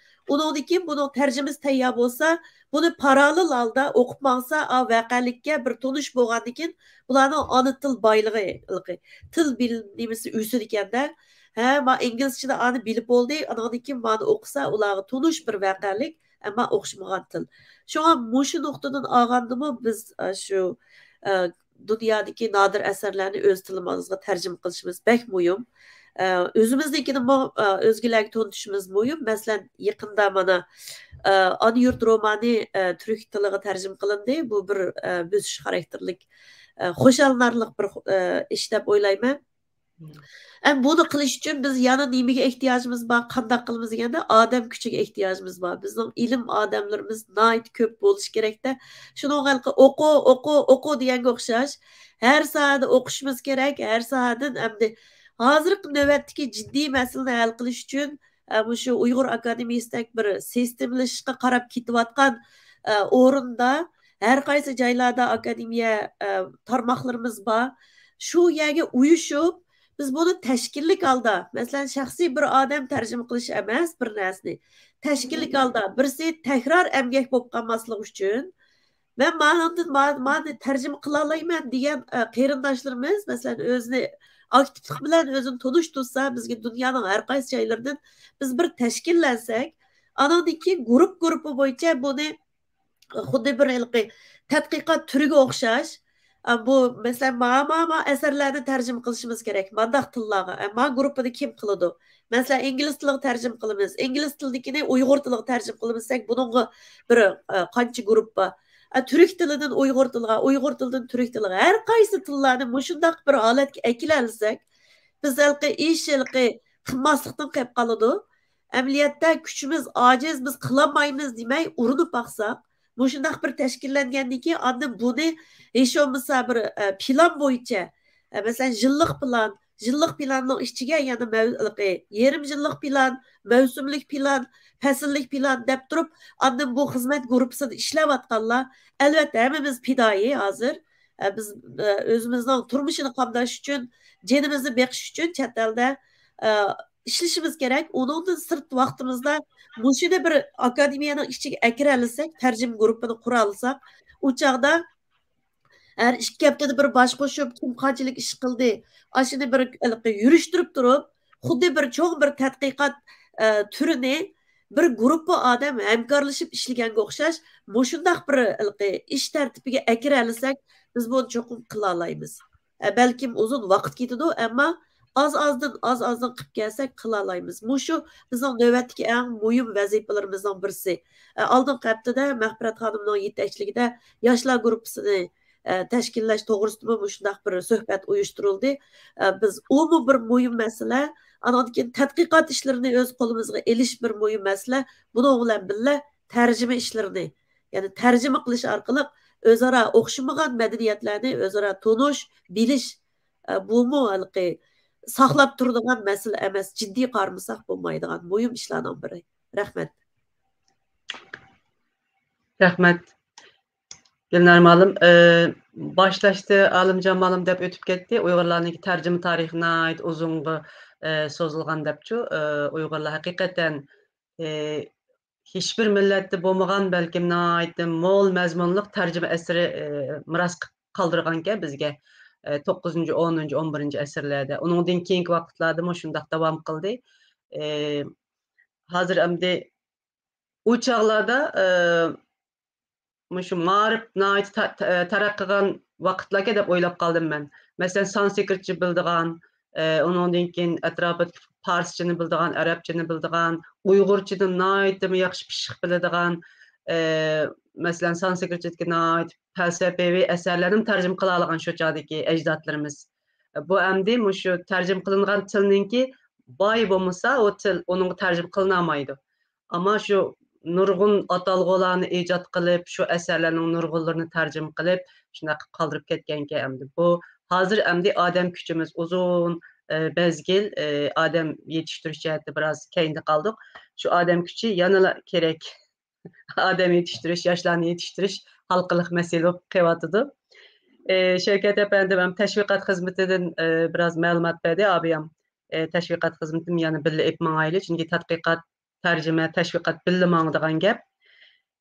ئۇنىڭدىن كېيىن بۇنىڭ تەرجىمىسى تەييار بولسا، بۇنى پاراللېل ھالدا ئوقۇپ ماڭسا، ئا، ۋەقەلىككە بىر تونۇش بولغاندىن كېيىن، بۇلارنىڭ ئانا تىل بايلىقى، تىل بىل-، نېمىسى ئۆسىدىكەن-دە. ھە، ما ئىنگلىزچىدا ئانى بىلىپ بولدى، ئانىڭدىن كېيىن مانى ئوقۇسا، ئۇلارغا تونۇش بىر ۋەقەلىك، ئەمما ئوخشىمىغان تىل. شۇڭا مۇشۇ نۇقتىدىن ئالغاندىمۇ بىز، ئە، شۇ، ئە، دۇنيادىكى نادىر ئەسەرلەرنى ئۆز تىلىمىزغا تەرجىمە قىلىشىمىز بەك مۇھىم. ئە، ئۆزىمىزنىڭكىنىمۇ، ئە، ئۆزگىلەرگە تونۇتۇشىمىز مۇھىم. مەسىلەن، يېقىندا مانا، ئە، ئانا يۇرت رومانى، ئە، تۈرك تىلىغا تەرجىمە قىلىندى. بۇ بىر، ئە، بۆسۈش خاراكتېرلىك، ئە، خۇشاللىنارلىق بىر، ئە، ئىش دەپ ئويلايمەن. ئەمما بۇنى قىلىش ئۈچۈن بىز يەنە نېمىگە ئېھتىياجىمىز بار، قانداق قىلىمىز دېگەندە، ئادەم كۈچىگە ئېھتىياجىمىز بار. بىزنىڭ ئىلىم ئادەملىرىمىز ناھايىتى كۆپ بولۇشى كېرەكتە. شۇنىڭغا ھېلىقى ئوقۇ، ئوقۇ، ئوقۇ دېگەنگە ئوخشاش، ھەر ساھەدە ئوقۇشىمىز كېرەك، ھەر ساھەدىن ئەمدى ھازىرقى نۆۋەتتىكى جىددىي مەسىلىنى ھەل قىىلىش ئۈچۈن، ئە، مۇشۇ ئۇيغۇر ئاكادېمىيىسىدەك بىر سىستېمىلىشىشقا قاراپ كېتىۋاتقان، ئە، ئورۇندا ھەر قايسى جايلاردا ئاكادېمىيە، ئە، تارماقلىرىمىز بار. شۇ يەرگە ئۇيۇشۇپ، بىز بۇنى تەشكىللىك ھالدا، مەسىلەن، شەخسىي بىر ئادەم تەرجىمە قىلىش ئەمەس بىر نەرسىنى، تەشكىللىك ھالدا بىرسى تەكرار ئەمگەك بولۇپ قالماسلىقى ئۈچۈن، مەن مانىڭدىن ما-، مانى تەرجىمە قىلالايمەن دېگەن، ئە، قېرىنداشلىرىمىز، مەسىلەن، ئۆزىنى ئاكتىپلىق بىلەن ئۆزىنى تونۇشتۇرسا، بىزگە دۇنيانىڭ ھەر قايسى جايلىرىدىن بىز بىر تەشكىللەنسەك، ئانىڭدىن كېيىن گۇرۇپ، گۇرۇپپا بويىچە بۇنى خۇددى بىر ھېلىقى تەتقىقات تۈرىگە ئوخشاش، ئە، بۇ، مەسىلەن، ما، ما، ما ئەسەرلەرنى تەرجىمە قىلىشىمىز كېرەك، مانداق تىللارغا. ئە، ما گۇرۇپپىدا كىم قىلىدۇ؟ مەسىلەن، ئىنگلىز تىلىغا تەرجىمە قىلىمىز. ئىنگلىز تىلىدىكىنى ئۇيغۇر تىلىغا تەرجىمە قىلىمىز دېسەك، بۇنىڭغا بىر، ئە، قانچە گۇرۇپپا؟ ئە، تۈرك تىلىدىن ئۇيغۇر تىلىغا، ئۇيغۇر تىلىدىن تۈرك تىلىغا. ھەر قايسى تىللارنى مۇشۇنداق بىر ھالەتكە ئەكېلەلىسەك، بىز ھېلىقى ئىش ھېلىقى قىلماسلىقتىن قېلىپ قالىدۇ. ئەمەلىيەتتە كۈچىمىز ئاجىز، بىز قىلالمايمىز دېمەي ئۇرۇنۇپ باقساق، مۇشۇنداق بىر تەشكىللەنگەندىن كېيىن، ئاندىن بۇنى ھېچ بولمىسا بىر، ئە، پىلان بويىچە، ئە، مەسىلەن، يىللىق پىلان، يىللىق پىلاننىڭ ئىچىگە يەنە مەۋ-، ھېلىقى يېرىم يىللىق پىلان، مەۋسۇملۇق پىلان، پەسىللىك پىلان دەپ تۇرۇپ، ئاندىن بۇ خىزمەت گۇرۇپپىسىدا ئىشلەۋاتقانلار، ئەلۋەتتە، ھەممىمىز پىدائىي ھازىر. ئە، بىز، ئە، ئۆزىمىزنىڭ تۇرمۇشىنى قامداش ئۈچۈن، جېنىمىزنى بېقىش ئۈچۈن چەت ئەلدە، ئە، ئىشلىشىمىز كېرەك. ئۇنىڭدىن سىرت ۋاقتىمىزدا مۇشۇنى بىر ئاكادېمىيەنىڭ ئىچىگە ئەكىرەلىسەك، تەرجىمە گۇرۇپپىنى قۇرالىساق، ئۇ چاغدا ھەر ئىككى ھەپتىدە بىر باش قوشۇپ، كىم قانچىلىك ئىش قىلدى، ئاشۇنى بىر ھېلىقى يۈرۈشتۈرۈپ تۇرۇپ، خۇددى بىر چوڭ بىر تەتقىقات، ئە، تۈرىنى بىر گۇرۇپپا ئادەم ھەمكارلىشىپ ئىشلىگەنگە ئوخشاش، مۇشۇنداق بىر ھېلىقى ئىش تەرتىپىگە ئەكىرەلىسەك، بىز بۇنى چوقۇم قىلالايمىز. ئە، بەلكىم ئۇزۇن ۋاقىت كېتىدۇ، ئەمما ئاز-ئازدىن، ئاز-ئازدىن قىلىپ كەلسەك قىلالايمىز. مۇشۇ بىزنىڭ نۆۋەتتىكى ئەڭ مۇھىم ۋەزىپىلىرىمىزنىڭ بىرسى. ئە، ئالدىنقى ھەپتىدە مەغپىرەت خانىمنىڭ يېتەكچىلىكىدە ياشلار گۇرۇپپىسىنى، ئە، تەشكىللەش توغرىسىدىمۇ مۇشۇنداق بىر سۆھبەت ئۇيۇشتۇرۇلدى. ئە، بىز، ئۇمۇ بىر مۇھىم مەسىلە. ئانىڭدىن كېيىن تەتقىقات ئىشلىرىنى ئۆز قولىمىزغا ئېلىش بىر مۇھىم مەسىلە. بۇنىڭ بىلەن بىللە تەرجىمە ئىشلىرىنى، يەنى تەرجىمە قىلىش ئارقىلىق ئۆزئارا ئوخشىمىغان مەدەنىيەتلەرنى ئۆزئارا تونۇش، بىلىش، ئە، بۇمۇ ھېلىقى ساقلاپ تۇرىدىغان مەسىلە ئەمەس، جىددىي قارىمىساق بولمايدىغان مۇھىم ئىشلارنىڭ بىرى. رەھمەت. رەھمەت. گۈلنار مۇئەللىم، ئى، باشلاشتا ئالىمجان مۇئەللىم دەپ ئۆتۈپ كەتتى. ئۇيغۇرلارنىڭكى تەرجىمە تارىخى ناھايىتى ئۇزۇنغا، ئى، سوزۇلغان دەپچۇ. ئى، ئۇيغۇرلار ھەقىقەتەن، ئى، ھېچبىر مىللەتتە بولمىغان، بەلكىم ناھايىتى مول مەزمۇنلۇق تەرجىمە ئەسىرى، ئى، مىراس قالدۇرغانكەن بىزگە. ئى، توققۇزىنچى، ئونىنچى، ئون بىرىنچى ئەسىرلەردە. ئۇنىڭدىن كېيىنكى ۋاقىتلاردىمۇ شۇنداق داۋام قىلدى. ئى، ھازىر ئەمدى ئۇ چاغلاردا، ئى، مۇشۇ مائارىپ ناھايىتى تا-، تا-، تەرەققىي قىلغان ۋاقىتلاركەن دەپ ئويلاپ قالدىم مەن. مەسىلەن، سانسكرىتچە بىلىدىغان، ئى، ئۇنىڭدىن كېيىن ئەتراپىدىكى پارسچىنى بىلىدىغان، ئەرەبچىنى بىلىدىغان، ئۇيغۇرچىنى ناھايىتىمۇ ياخشى پىششىق بىلىدىغان، ئى، مەسىلەن، سانسكرىتچىدىكى ناھايىتى پەلسەپىۋى ئەسەرلەرنىمۇ تەرجىمە قىلالىغان شۇ چاغدىكى ئەجدادلىرىمىز. بۇ ئەمدى مۇشۇ تەرجىمە قىلىنغان تىلنىڭكى بايى بولمىسا، ئۇ تىل ئۇنىڭغا تەرجىمە قىلىنالمايدۇ. ئەمما شۇ نۇرغۇن ئاتالغۇلارنى ئىجاد قىلىپ، شۇ ئەسەرلەرنىڭ نۇرغۇنلىرىنى تەرجىمە قىلىپ، شۇنداق قىلىپ قالدۇرۇپ كەتكەنكەن ئەمدى. بۇ ھازىر ئەمدى ئادەم كۈچىمىز ئۇزۇن، ئى، مەزگىل، ئى، ئادەم يېتىشتۈرۈش جەھەتتە بىراز كەينىدە قالدۇق. شۇ ئادەم كۈچى يەنىلا كېرەك. ئادەم يېتىشتۈرۈش، ياشلارنى يېتىشتۈرۈش ھالقىلىق مەسىلە بولۇپ قېلىۋاتىدۇ. ئى، شەۋكەت ئەپەندىم ھەم تەشۋىقات خىزمىتىدىن، ئى، بىراز مەلۇمات بەردى، ئابىيام. ئى، تەشۋىقات خىزمىتىنى يەنە بىللە ئېلىپ ماڭايلى، چۈنكى تەتقىقات، تەرجىمە، تەشۋىقات بىللە ماڭىدىغان گەپ.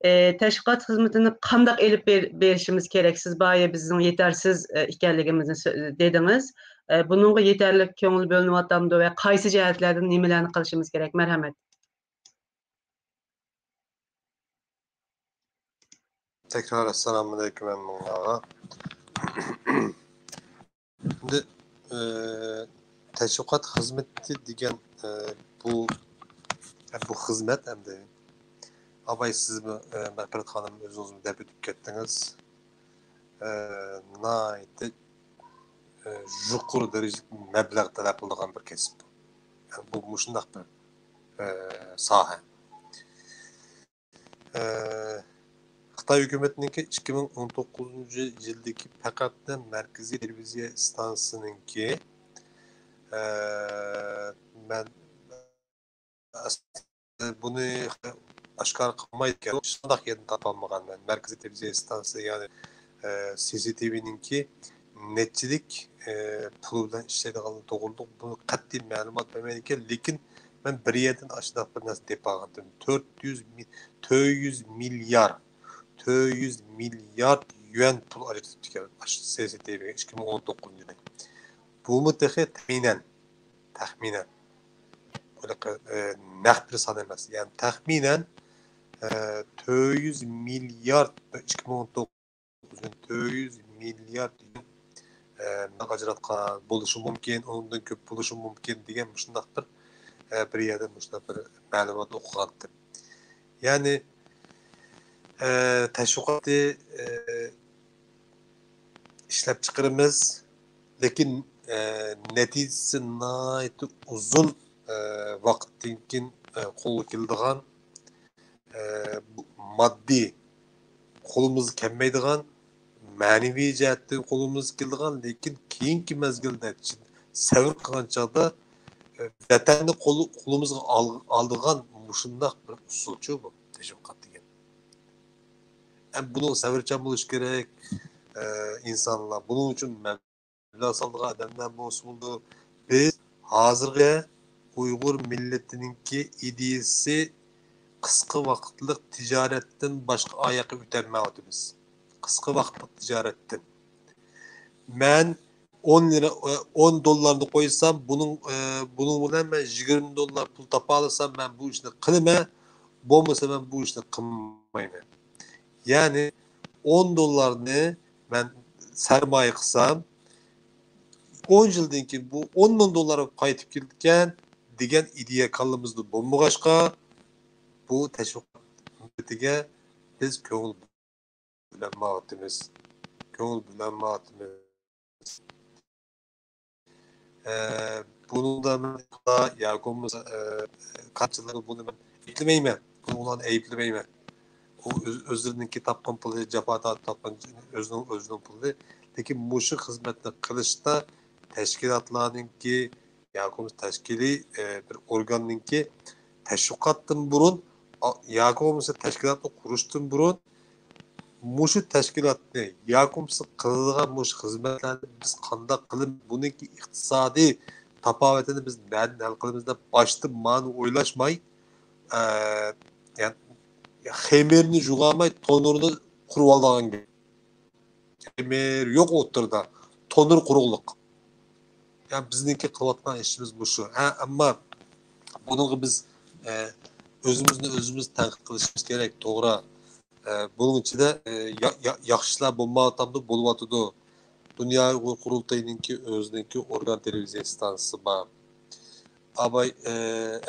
ئى، تەشۋىقات خىزمىتىنى قانداق ئېلىپ بېر-، بېرىشىمىز كېرەك؟ سىز بايا بىزنىڭ يېتەرسىز، ئى، ئىكەنلىكىمىزنى سۆ-، دېدىڭىز. ئى، بۇنىڭغا يېتەرلىك كۆڭۈل بۆلۈنۈۋاتامدۇ ۋە قايسى جەھەتلەردىن نېمىلەرنى قىلىشىمىز كېرەك؟ مەرھەمەت. تەكرار ئەسسالامۇئەلەيكۇم ھەممىڭلارغا. ئەمدى، ئى، تەشۋىقات خىزمىتى دېگەن، ئى، بۇ، بۇ خىزمەت ئەمدى ئاباي سىزمۇ، ئى، مەغپىرەت خانىم ئۆزىڭىزمۇ دەپ ئۆتۈپ كەتتىڭىز. ئى، ناھايىتى، ئى، يۇقىرى دەرىجىلىك مەبلەغ تەلەپ قىلىدىغان بىر كەسىپ بۇ. يەنى بۇ مۇشۇنداق بىر، ئى، ساھە. ئە، خىتاي ھۆكۈمىتىنىڭكى ئىككى مىڭ ئون توققۇزىنچى يىلدىكى پەقەتلا مەركىزىي تېلېۋىزىيە ئىستانسىسىنىڭكى، ئە، مەن ئەسلى بۇنى ئاشكارا قىلمايدىكەن، شۇنداق يەردىن تاپالمىغان مەن. مەركىزىي تېلېۋىزىيە ئىستانسىسى، يەنى، ئە، سى سى تى ۋىنىڭكى نەچچىلىك، ئە، پۇل بىلەن ئىشلەيدىغانلىقى توغرىلىق بۇ قەتئىي مەلۇمات بەرمەيدىكەن، لېكىن مەن بىر يەردىن ئاشۇنداق بىر نەرسە دېيىپ قالغانتىم. تۆت يۈز مىل-، تۆت يۈز مىليار، تۆت يۈز مىليارد يۈەن پۇل ئاجرىتىپتىكەن ئاشۇ سى سى تى ۋىگە ئىككى مىڭ ئون توققۇزىنچى يىلى. بۇمۇ تېخى تەخمىنەن، تەخمىنەن. بۇ، ئە، نەق بىر سان ئەمەس. يەنى تەخمىنەن، ئە، تۆت يۈز مىليارد، ئىككى مىڭ ئون توققۇز تۆت يۈز مىليارد يۈەن، ئە، مەبلەغ ئاجراتقان بولۇشى مۇمكىن، ئۇنىڭدىن كۆپ بولۇشى مۇمكىن دېگەن مۇشۇنداق بىر، ئە، بىر يەردىن مۇشۇنداق بىر مەلۇمات ئوقۇغانتىم. يەنى، ئە، تەشۋىقاتنى، ئە، ئىشلەپچىقىرىمىز، لېكىن، ئە، نەتىجىسى ناھايىتى ئۇزۇن، ئە، ۋاقىتتىن كېيىن، ئە، قولغا كېلىدىغان، ئە، ماددىي قولىمىزغا كەلمەيدىغان، مەنىۋى جەھەتتىن قولىمىزغا كېلىدىغان، لېكىن كېيىنكى مەزگىلدە چىن سەۋر قىلغان چاغدا، ئە، ۋەتەننى قول-، قولىمىزغا ئال-، ئالىدىغان مۇشۇنداق بىر ئۇسۇلچۇ بۇ تەشۋىقات دېگەن. ئە، بۇنىڭغا سەۋرچان بولۇش كېرەك، ئە، ئىنسانلار. بۇنىڭ ئۈچۈن مەبلەغ سالىدىغان ئادەملەر بولسا بولىدۇ. بىز ھازىرغا ئۇيغۇر مىللىتىنىڭكى ئىدىيىسى قىسقا ۋاقىتلىق تىجارەتتىن باشقا ئاياققا ئۆتەلمەيۋاتىمىز. قىسقا ۋاقىتلىق تىجارەتتىن. مەن ئون لىرا، ئون دوللارنى قويسام، بۇنىڭ، بۇنىڭ بىلەن مەن يىگىرمە دوللار پۇل تاپالىسام، مەن بۇ ئىشنى قىلىمەن، بولمىسا مەن بۇ ئىشنى قىلمايمەن. يەنى ئون دوللارنى مەن سەرمايە قىلسام، ئون يىلدىن كېيىن بۇ ئون مىڭ دوللار قايتىپ كېلىدىكەن دېگەن ئىدىيە كاللىمىزدا بولمىغاچقا، بۇ تەشۋىقات مۇددىتىگە بىز كۆڭۈل بۆلەلمەيۋاتىمىز. كۆڭۈل بۆلەلمەيۋاتىمىز. ئە، بۇنىڭدا مەن ياكى بولمىسا، ئە، كارتىچىلارنى بۇنى مەن ئەيىبلىمەيمەن. بۇنى ئۇلارنى ئەيىبلىمەيمەن. ئۇ ئۆز-، ئۆزلىرىنىڭكى تاپقان پۇلى، جاپا تارتىپ تاپقان ئۆزىنىڭ، ئۆزىنىڭ پۇلى. لېكىن مۇشۇ خىزمەتنى قىلىشتا تەشكىلاتلارنىڭكى ياكى بولمىسا تەشكىلىي، ئە، بىر ئورگاننىڭكى تەشۋىقاتتىن بۇرۇن، ئا-، ياكى بولمىسا تەشكىلاتنى قۇرۇشتىن بۇرۇن مۇشۇ تەشكىلاتنى ياكى بولمىسا قىلىدىغان مۇشۇ خىزمەتلەرنى بىز قانداق قىلىپ، بۇنىڭكى ئىقتىسادىي تاپاۋىتىنى بىز نەدىن ھەل قىلىمىز دەپ باشتا مانا ئويلاشماي، ئە، يەنى خېمىرنى جۇغالماي تونۇرنى قۇرۇۋالىدىغان گەپ. خېمىر يوق ئوتتۇرىدا. تونۇر قۇرۇقلۇق. يا بىزنىڭكى قىلىۋاتقان ئىشىمىز مۇشۇ. ھە، ئەمما بۇنىڭغا بىز، ئە، ئۆزىمىزنى ئۆزىمىز تەنقىد قىلىشىمىز كېرەك، توغرا. ئە، بۇنىڭ ئىچىدە، ئە، يا-، يا-، ياخشى ئىشلار بولمايۋاتامدۇ؟ بولۇۋاتىدۇ. دۇنيا ئۇيغۇر قۇرۇلتىيىنىڭكى ئۆزىنىڭكى ئورگان تېلېۋىزىيە ئىستانسىسى بار. ئاباي، ئە،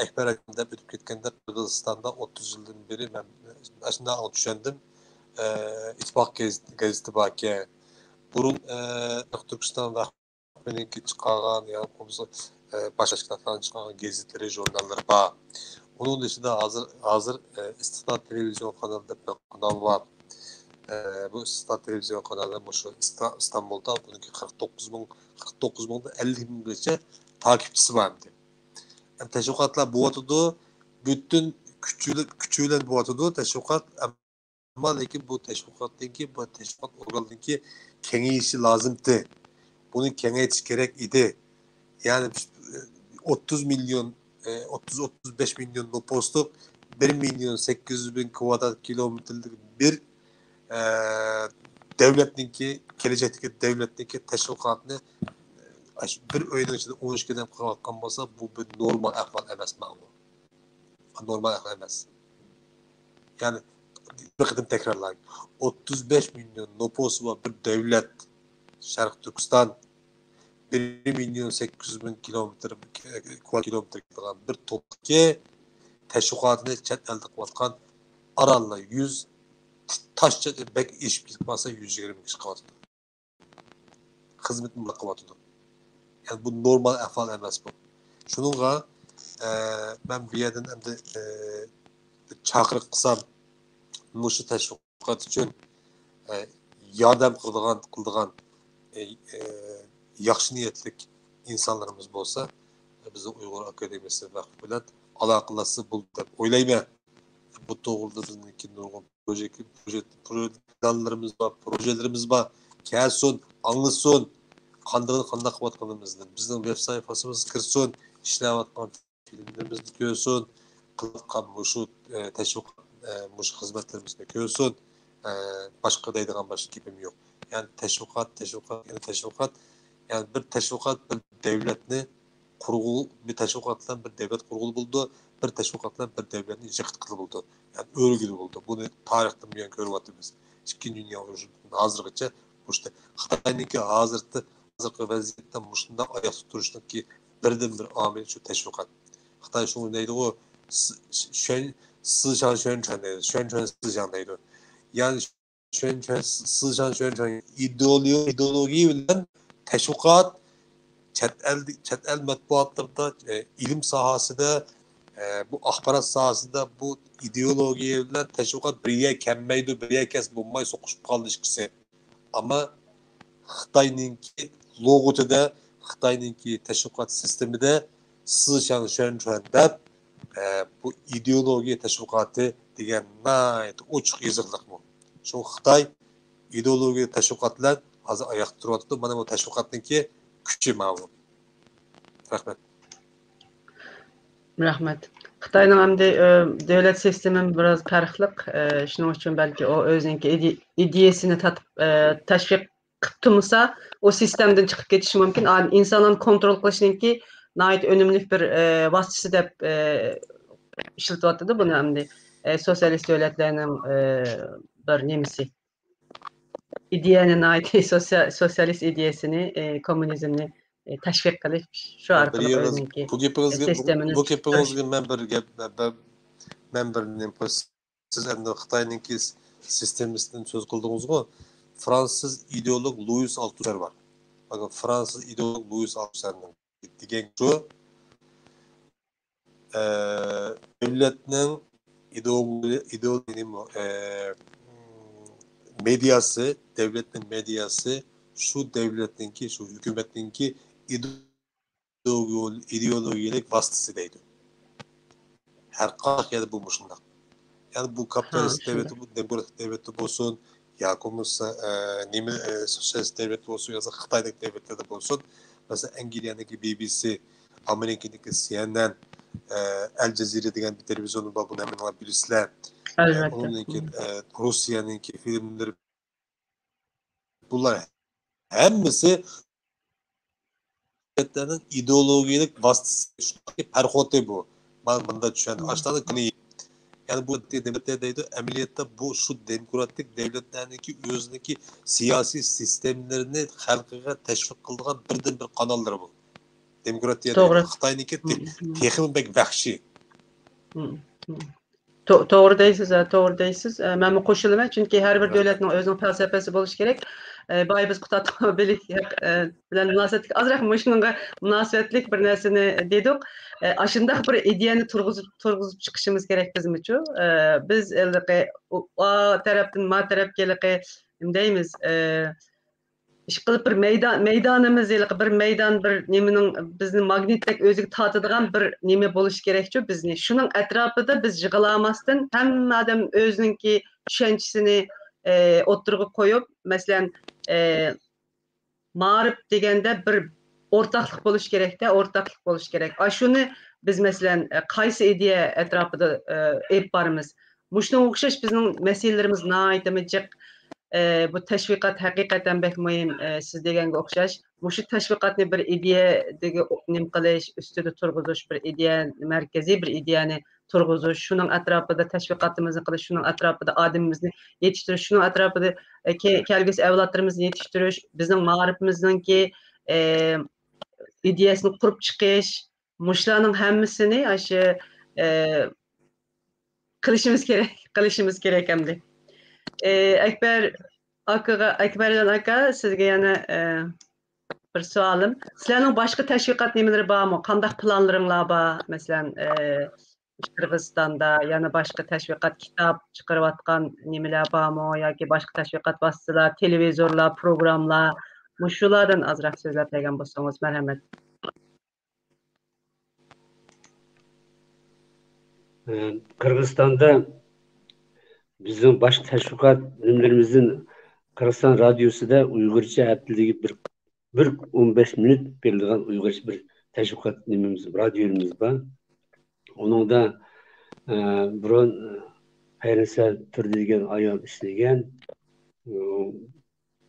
ئەكبەر ئاكام دەپ ئۆتۈپ كەتكەندە، قىرغىزىستاندا ئوتتۇز يىلدىن بېرى مەن ئاشۇنداق چۈشەندىم. ئە، ئىتتىپاق گېزىت-، گېزىتى باركەن. بۇرۇن، ئە، تۈركىستان ۋە مېنىڭكى چىقارغان يا بولمىسا، ئە، باشقا تەشكىلاتلارنىڭ چىقارغان گېزىتلىرى، ژۇرناللىرى بار. ئۇنىڭ دېشىدا ھازىر، ھازىر، ئە، ئىستىقلال تېلېۋىزىيون قانىلى دەپ بىر قانال بار. ئە، بۇ ئىستىقلال تېلېۋىزىيون قانالى مۇشۇ ئىستا-، ئىستانبۇلدا بۇنىڭكى قىرىق توققۇز مىڭ، قىرىق توققۇز مىڭدىن ئەللىك مىڭغىچە تاكىپچىسى بار ئەمدى. ئەمدى تەشۋىقاتلار بولۇۋاتىدۇ، پۈتۈن كۈچى، كۈچى بىلەن بولۇۋاتىدۇ تەشۋىقات. ئەمما لېكىن بۇ تەشۋىقاتنىڭكى، بۇ تەشۋىقات ئورگانلىرىنىڭكى كېڭىيىشى لازىمتى. بۇنى كېڭەيتىش كېرەك ئىدى. يەنى بىز، ئوتتۇز مىليون، ئوتتۇز، ئوتتۇز بەش مىليون نوپۇسلۇق، بىر مىليون سەككىز يۈز مىڭ كىۋادرات كىلومېتىرلىك بىر، ئە، دۆلەتنىڭكى، كېلەچەكتىكى دۆلەتنىڭكى تەشۋىقاتىنى، ئە، بىر ئۆينىڭ ئىچىدە ئون ئىككى ئادەم قىلىۋاتقان بولسا، بۇ بىر نورمال ئەھۋال ئەمەس ماڭا. نورمال ئەھۋال ئەمەس. يەنى بىر قېتىم تەكرارلايمەن. ئوتتۇز بەش مىليون نوپۇسى بار بىر دۆلەت، شەرقىي تۈركىستان، بىر مىليون سەككىز يۈز مىڭ كىلومېتىر، كىۋادرات كىلومېتىر كېلىدىغان بىر توپتىكى تەشۋىقاتىنى چەت ئەلدە قىلىۋاتقان ئارانلا يۈز، تاشچە بەك ئېشىپ كېتىپ قالسا يۈز يىگىرمە كىشى قىلىۋاتىدۇ. خىزمىتىنى قىلىۋاتىدۇ. يەنى بۇ نورمال ئەھۋال ئەمەس بۇ. شۇنىڭغا، ئە، مەن بۇ يەردىن ئەمدى، ئە، بىر چاقىرىق قىلسام، مۇشۇ تەشۋىقات ئۈچۈن، ئە، ياردەم قىلىدىغان، قىلىدىغان، ئە، ئە، ياخشى نىيەتلىك ئىنسانلىرىمىز بولسا، بىزنىڭ ئۇيغۇر ئاكادېمىيەسى ۋەقپى بىلەن ئالاقىلاشسا بولىدۇ دەپ ئويلايمەن. بۇ توغرىدا بىزنىڭكى نۇرغۇن پروژېكت، پروژېكت، پرو-، پىلانلىرىمىز بار، پروژېلىرىمىز بار. كەلسۇن، ئاڭلىسۇن. قاندىقىنى قانداق قىلىۋاتقىنىمىزنى. بىزنىڭ ۋېب سايتىمىزغا كىرسۇن، ئىشلەۋاتقان فىلىملىرىمىزنى كۆرسۇن، قىلىۋاتقان مۇشۇ، ئە، تەشۋىقات، ئە، مۇشۇ خىزمەتلىرىمىزنى كۆرسۇن. ئە، باشقا دەيدىغان باشقا گېپىم يوق. يەنى تەشۋىقات، تەشۋىقات، يەنە تەشۋىقات. يەنى بىر تەشۋىقات بىر دۆلەتنى قۇرغۇ-، بىر تەشۋىقات بىلەن بىر دۆلەت قۇرغىلى بولىدۇ، بىر تەشۋىقات بىلەن بىر دۆلەتنى يىقىتقىلى بولىدۇ. يەنى ئۆلگىلى بولىدۇ. بۇنى تارىختىن بۇيان كۆرۈۋاتىمىز. ئىككىنچى دۇنيا ئۇرۇشىدىن ھازىرغىچە مۇشۇ خىتاينىڭكى ھازىرقى، ھازىرقى ۋەزىيەتتە مۇشۇنداق ئاياقتا تۇرۇشنىڭكى بىردىن بىر ئامىلى شۇ تەشۋىقات. خىتاي شۇنى دەيدىغۇ، س-، س-، شۈەن، سىشاڭ شۈەنچۈەن دەيدۇ. شۈەنچۈەن سىشاڭ دەيدۇ. يەنى شۈەنچۈەن، سىشاڭ شۈەنچۈەن ئىدېئولو-، ئىدېئولوگىيە بىلەن تەشۋىقات چەت ئەل، چەت ئەل مەتبۇئاتلىرىدا، ئە، ئىلىم ساھەسىدە، ئە، بۇ ئاخبارات ساھەسىدە بۇ ئىدېئولوگىيە بىلەن تەشۋىقات بىر يەرگە كەلمەيدۇ، بىر يەرگە كەلسە بولماي سوقۇشۇپ قالدى ئىككىسى. ئەمما خىتاينىڭكى لۇغىتىدە، خىتاينىڭكى تەشۋىقات سىستېمىدە سىشاڭ شۈەنچۈەن دەپ، ئە، بۇ ئىدېئولوگىيە تەشۋىقاتى دېگەن ناھايىتى ئوچۇق يېزىقلىقمۇ. شۇ خىتاي ئىدېئولوگىيە تەشۋىقات بىلەن ھازىر ئاياقتا تۇرۇۋاتىدۇ. مانا بۇ تەشۋىقاتنىڭكى كۈچى ماۋۇ. رەھمەت. رەھمەت. خىتاينىڭ ئەمدى، ئە، دۆلەت سىستېمىمۇ بىراز پەرقلىق. ئە، شۇنىڭ ئۈچۈن بەلكى ئۇ ئۆزىنىڭكى ئىدى-، ئىدىيەسىنى تارتىپ، ئە، تەشۋىق قىلىپ تۇرمىسا، ئۇ سىستېمىدىن چىقىپ كېتىشى مۇمكىن. ئا-، ئىنسانلارنى كونترول قىلىشنىڭكى ناھايىتى ئۈنۈملۈك بىر، ئە، ۋاسىتىسى دەپ، ئە، ئىشلىتىۋاتىدۇ بۇنى ئەمدى. ئە، سوتسىيالىست دۆلەتلەرنىڭ، ئە، بىر نېمىسى. ئىدىيەنى ناھايىتى سوتسىيا-، سوتسىيالىست ئىدىيەسىنى، ئى، كوممۇنىزمنى، ئى، تەشۋىق قىلىش، شۇ بىر ئارقىلىق يىغىز-، ئۆزىنىڭكى بۇ گېپىڭىزگە، بۇ، بۇ سىستېمىنى گېپىڭىزگە مەن بىر گەپ، مەن، مەن، مەن بىر نېمە قويسام، سىز ئەمدى خىتاينىڭكى سىستېمىسىدىن سۆز قىلدىڭىزغۇ، فرانسىز ئىدېئولوگ لۇئىس ئالتۇسەر بار. بۇ فرانسىز ئىدېئولوگ لۇئىس ئالتۇسەرنىڭ دېگەن شۇ، ئە، دۆلەتنىڭ ئىدېئولوگىيە، ئىدېئولوگىيە، ئە، مېدىياسى، دۆلەتنىڭ مېدىياسى شۇ دۆلەتنىڭكى، شۇ ھۆكۈمەتنىڭكى ئىدېئولوگىيەلىك ۋاسىتىسى دەيدۇ. ھەر قانداق يەردە بۇ مۇشۇنداق. يەنى بۇ ھا، كاپىتالىستىك دۆلەتتە، شۇنداق. بۇ دېموكراتىك دۆلەتتە بولسۇن، ياكى بولمىسا، ئە، نېمە، ئە، سوتسىيالىستىك دۆلەتتە بولسۇن، ياكى خىتايدىكى دۆلەتلەردە بولسۇن. مەسىلەن، ئەنگلىيەنىڭكى بى بى سى، ئامېرىكىنىڭكى سى ئېن ئېن، ئە، ئەل جەزىرە دېگەن بىر تېلېۋىزىيون بار، بۇنى ھەممىڭلار بىلىسىلەر. ئە، ئەلۋەتتە. ئۇنىڭدىن كېيىن، ئە، روسىيەنىڭكى فىلىملىرى، بۇلار ھەممىسى دۆلەتلەرنىڭ ئىدېئولوگىيەلىك ۋاسىتىسى، شۇنداقكى پەرخوتى بۇ. مانا بۇنداق چۈشەن. مم. ئاشتاندا كۈنى. يەنى بۇ دېموكراتىيە دەيدۇ، ئەمەلىيەتتە بۇ شۇ دېموكراتىك دۆلەتلەرنىڭكى ئۆزىنىڭكى سىياسىي سىستېمىلىرىنى خەلقىگە تەشۋىق قىلىدىغان بىردىن بىر قاناللىرى بۇ. دېموكراتىيە توغرا. دەيدۇ. خىتاينىڭكى تې-، مم، مم. تېخىمۇ بەك ۋەھشىي. مم، مم. تو-، توغرا دەيسىز، ھە، توغرا دەيسىز. ئە، مەنمۇ قوشۇلىمەن، چۈنكى ھەر بىر دۆلەتنىڭ ئۆزىنىڭ پەلسەپىسى بولۇشى كېرەك. ئە، بايا بىز قۇتادغۇ بىلىك، ئە، بىلەن مۇناسىۋەتلىك، ئازراق مۇشۇنىڭغا مۇناسىۋەتلىك بىر نەرسىنى دېدۇق. ئە، ئاشۇنداق بىر ئىدىيەنى تۇرغۇزۇپ، تۇرغۇزۇپ چىقىشىمىز كېرەك بىزمۇچۇ. ئە، بىز ھېلىقى ئۇ، ئا تەرەپتىن ما تەرەپكە ھېلىقى، نېمە دەيمىز، ئە، ئىشقىلىپ بىر مەيدان، مەيدانىمىز ھېلىقى بىر مەيدان، بىر نېمىنىڭ بىزنى ماگنىتتەك ئۆزىگە تارتىدىغان بىر نېمە بولۇشى كېرەكچۇ بىزنى. شۇنىڭ ئەتراپىدا بىز يىغىلالماستىن، ھەممە ئادەم ئۆزىنىڭكى چۈشەنچىسىنى، ئە، ئوتتۇرىغا قويۇپ، مەسىلەن، ئە، مائارىپ دېگەندە بىر ئورتاقلىق بولۇشى كېرەكتە، ئورتاقلىق بولۇشى كېرەك. ئاشۇنى بىز، مەسىلەن، ئە، قايسى ئىدىيە ئەتراپىدا، ئە، ئېلىپ بارىمىز؟ مۇشۇنىڭغا ئوخشاش بىزنىڭ مەسىلىلىرىمىز ناھايىتىمۇ جىق. ئە، بۇ تەشۋىقات ھەقىقەتەن بەك مۇھىم، ئە، سىز دېگەنگە ئوخشاش. مۇشۇ تەشۋىقاتنى بىر ئىدىيەدىكى نېمە قىلىش، ئۈستىدە تۇرغۇزۇش، بىر ئىدىيە، مەركىزىي بىر ئىدىيەنى تۇرغۇزۇش، شۇنىڭ ئەتراپىدا تەشۋىقاتىمىزنى قىلىش، شۇنىڭ ئەتراپىدا ئادىمىمىزنى يېتىشتۈرۈش، شۇنىڭ ئەتراپىدا، ئە، كە-، كەلگۈسى ئەۋلادلىرىمىزنى يېتىشتۈرۈش، بىزنىڭ مائارىپىمىزنىڭكى، ئە، ئىدىيەسىنى قۇرۇپ چىقىش، مۇشۇلارنىڭ ھەممىسىنى ئاشۇ، ئە، قىلىشىمىز كېرەك، قىلىشىمىز كېرەك ئەمدى. ئە، ئەكبەر ئاكىغا، ئەكبەرجان ئاكا، سىزگە يەنە، ئە، بىر سوئالىم. سىلەرنىڭ باشقا تەشۋىقات نېمىلىرى بارمۇ؟ قانداق پىلانلىرىڭلار بار؟ مەسىلەن، ئە، قىرغىزىستاندا يەنە باشقا تەشۋىقات، كىتاب چىقىرىۋاتقان نېمىلەر بارمۇ؟ ياكى باشقا تەشۋىقات ۋاسىتىلەر، تېلېۋىزورلار، پروگراممىلار، مۇشۇلاردىن ئازراق سۆزلەپ بەرگەن بولسىڭىز، مەرھەمەت. ئە، قىرغىزىستاندا بىزنىڭ باشقا تەشۋىقات نېمىلىرىمىزدىن قىرغىزىستان رادىيوسىدا ئۇيغۇرچە ھەپتىلىكى بىر، بىر ئون بەش مىنۇت بېرىلىدىغان ئۇيغۇرچە بىر تەشۋىقات نېمىمىز، رادىيومىز بار. ئۇنىڭدا، ئە، بۇرۇن، ئە، خەيرىنسا تۇردى دېگەن ئايال ئىشلىگەن. ئۇ،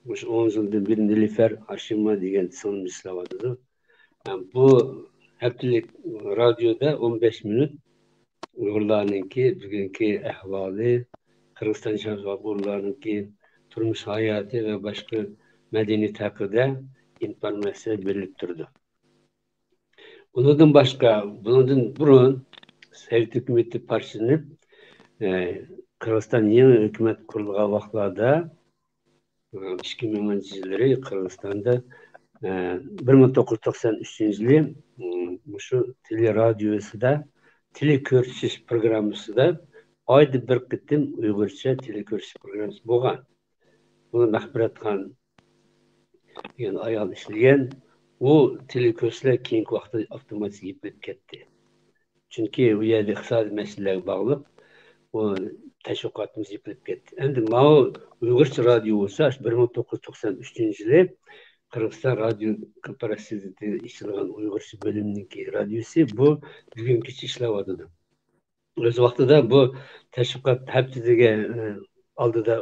مۇشۇ ئون يىلدىن بېرى نىلۇفەر ھاشىموۋا دېگەن سىڭلىمىز ئىشلەۋاتىدۇ. ئە، بۇ ھەپتىلىك رادىيودا ئون بەش مىنۇت ئۇيغۇرلارنىڭكى بۈگۈنكى ئەھۋالى، قىرغىزىستان ئىچىدە ئۇيغۇرلارنىڭكى تۇرمۇش ھاياتى ۋە باشقا مەدەنىيەت ھەققىدە ئىنفورماتسىيە بېرىلىپ تۇرىدۇ. ئۇنىڭدىن باشقا، بۇنىڭدىن بۇرۇن سوۋېت ھۆكۈمىتى پارچىلىنىپ، ئە، قىرغىزىستان يېڭى ھۆكۈمەت قۇرۇلغان ۋاقىتلاردا، ئىككى مىڭىنچى يىللىرى قىرغىزىستاندا، ئە، بىر مىڭ توققۇز يۈز توقسان ئۈچىنچى يىلى، ئىم، مۇشۇ تېلېرادىيوسىدا تېلېكۆرسىتىش پروگراممىسىدا ئايدا بىر قېتىم ئۇيغۇرچە تېلېكۆرسىتىش پروگراممىسى بولغان. بۇنى مەخپىرەتخان دېگەن ئايال ئىشلىگەن. ئۇ تېلېكۆرسىتىشلەر كېيىنكى ۋاقىتتا ئاپتوماتىك يېپىلىپ كەتتى. چۈنكى ئۇ يەردە ئىقتىسادىي مەسىلىلەرگە باغلىق، ئۇ تەشۋىقاتىمىز يېپىلىپ كەتتى. ئەمدى ماۋۇ ئۇيغۇرچە رادىيو بولسا، شۇ بىر مىڭ توققۇز يۈز توقسان ئۈچىنچى يىلى قىرغىزىستان رادىيو كوپىراتسىيىسى ئېچىلغان ئۇيغۇرچە بۆلۈمنىڭكى رادىيوسى بۇ بۈگۈنگىچە ئىشلەۋاتىدۇ. ئۆز ۋاقتىدا بۇ تەشۋىقات ھەپتىسىگە، ئە، ئالدىدا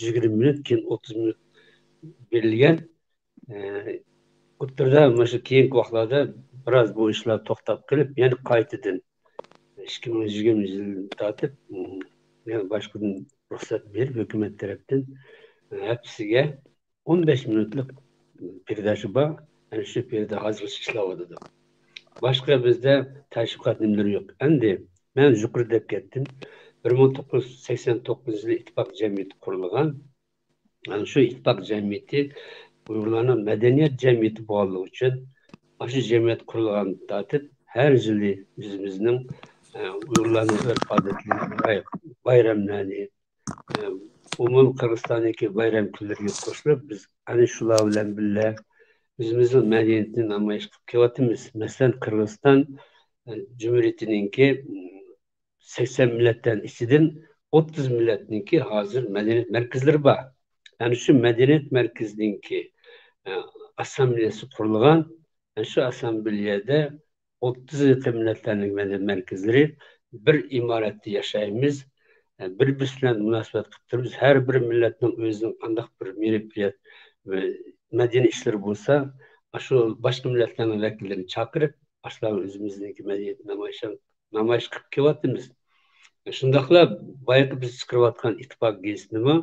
يىگىرمە مىنۇت، كېيىن ئوتتۇز مىنۇت بېرىلگەن. ئە، ئوتتۇرىدا مۇشۇ كېيىنكى ۋاقىتلاردا بىراز بۇ ئىشلار توختاپ قېلىپ، يەنە قايتىدىن ئىككى مىڭ يىگىرمە يىلىدىن تارتىپ، ئۇم، يەنە باشقىدىن رۇخسەت بېرىپ، ھۆكۈمەت تەرەپتىن، ئە، ھەپتىسىگە ئون بەش مىنۇتلۇق پېرداشى بار. ئەنە شۇ پېردە ھازىرغىچە ئىشلەۋاتىدۇ. باشقا بىزدە تەشۋىقات نېمىلىرى يوق. ئەمدى مەن يۇقىرىدا دەپ كەتتىم. بىر مىڭ توققۇز يۈز سەكسەن توققۇزىنچى يىلى ئىتتىپاق جەمئىيىتى قۇرۇلغان. ئەنە شۇ ئىتتىپاق جەمئىيىتى ئۇيغۇرلارنىڭ مەدەنىيەت جەمئىيىتى بولغانلىقى ئۈچۈن، ئاشۇ جەمئىيەت قۇرۇلغاندىن تارتىپ ھەر يىلى ئۆزىمىزنىڭ، ئە، ئۇيغۇرلارنىڭ ئۆرپ-ئادەتلىرى، بايراملارنى، ئومۇمىي قىرغىزىستاندىكى بايرام كۈنلىرىگە قوشۇلۇپ، بىز ئەنە شۇلار بىلەن بىللە ئۆزىمىزنىڭ مەدەنىيىتىنى نامايىش قىلىپ كېلىۋاتىمىز. مەسىلەن، قىرغىزىستان، ئە، جۇمھۇرىيىتىنىڭكى، ئىم، سەكسەن مىللەتتىن ئىچىدىن ئوتتۇز مىللەتنىڭكى ھازىر مەدەنىيەت مەركەزلىرى بار. ئەنە شۇ مەدەنىيەت مەركىزىنىڭكى، ئە، ئاسسامبلېيەسى قۇرۇلغان. ئەنە شۇ ئاسسامبلېيەدە ئوتتۇز يېقىن مىللەتلەرنىڭ مەدەنىيەت مەركەزلىرى بىر ئىمارەتتە ياشايمىز، بىر-بىرسى بىلەن مۇناسىۋەت قىلىپ تۇرىمىز. ھەر بىر مىللەتنىڭ ئۆزىنىڭ قانداق بىر مەدەنىيەت ۋە مەدەنىي ئىشلىرى بولسا، ئاشۇ باشقا مىللەتلەرنىڭ ۋەكىللىرىنى چاقىرىپ، ئاشۇلار ئۆزىمىزنىڭكى مەدەنىيەت نامايىش، نامايىش قىلىپ كېلىۋاتىمىز. شۇنداقلا بايىقى بىز چىقىرىۋاتقان ئىتتىپاق گېزىتىنىمۇ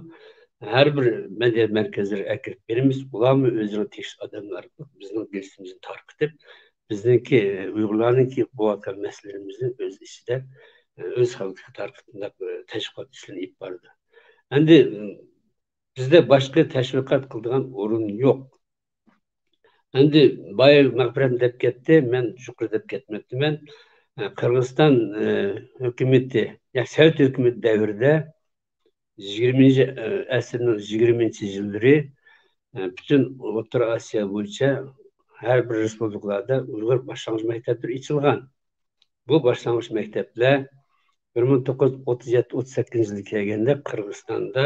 ھەر بىر مەدەنىيەت مەركەزلىرىگە ئەكىرىپ بېرىمىز. ئۇلارمۇ ئۆزىنىڭ تېگىشلىك ئادەملىرى ئارقىلىق بىزنىڭ گېزىتىمىزنى تارقىتىپ، بىزنىڭكى، ئۇيغۇرلارنىڭكى بولۇۋاتقان مەسىلىلىرىمىزنى ئۆز ئىچىدە، ئۆز خەلقىگە تارقىتىپ، تەشۋىقات ئىشلىرىنى ئېلىپ بارىدۇ. ئەمدى بىزدە باشقا تەشۋىقات قىلىدىغان ئورۇن يوق. ئەمدى بايا مەغپىرەت دەپ كەتتى، مەن يۇقىرى دەپ كەتمەپتىمەن. قىرغىزىستان، ئە، ھۆكۈمىتى، يا سوۋېت ھۆكۈمىتى دەۋرىدە يىگىرمىنچى، ئە، ئەسىرنىڭ يىگىرمىنچى يىللىرى، ئە، پۈتۈن ئوتتۇرا ئاسىيا بويىچە ھەر بىر رېسپۇبلىكىلاردا ئۇيغۇر باشلانغۇچ مەكتەپلىرى ئېچىلغان. بۇ باشلانغۇچ مەكتەپلەر بىر مىڭ توققۇز يۈز ئوتتۇز يەتتە، ئوتتۇز سەككىزىنچى يىلى كەلگەندە قىرغىزىستاندا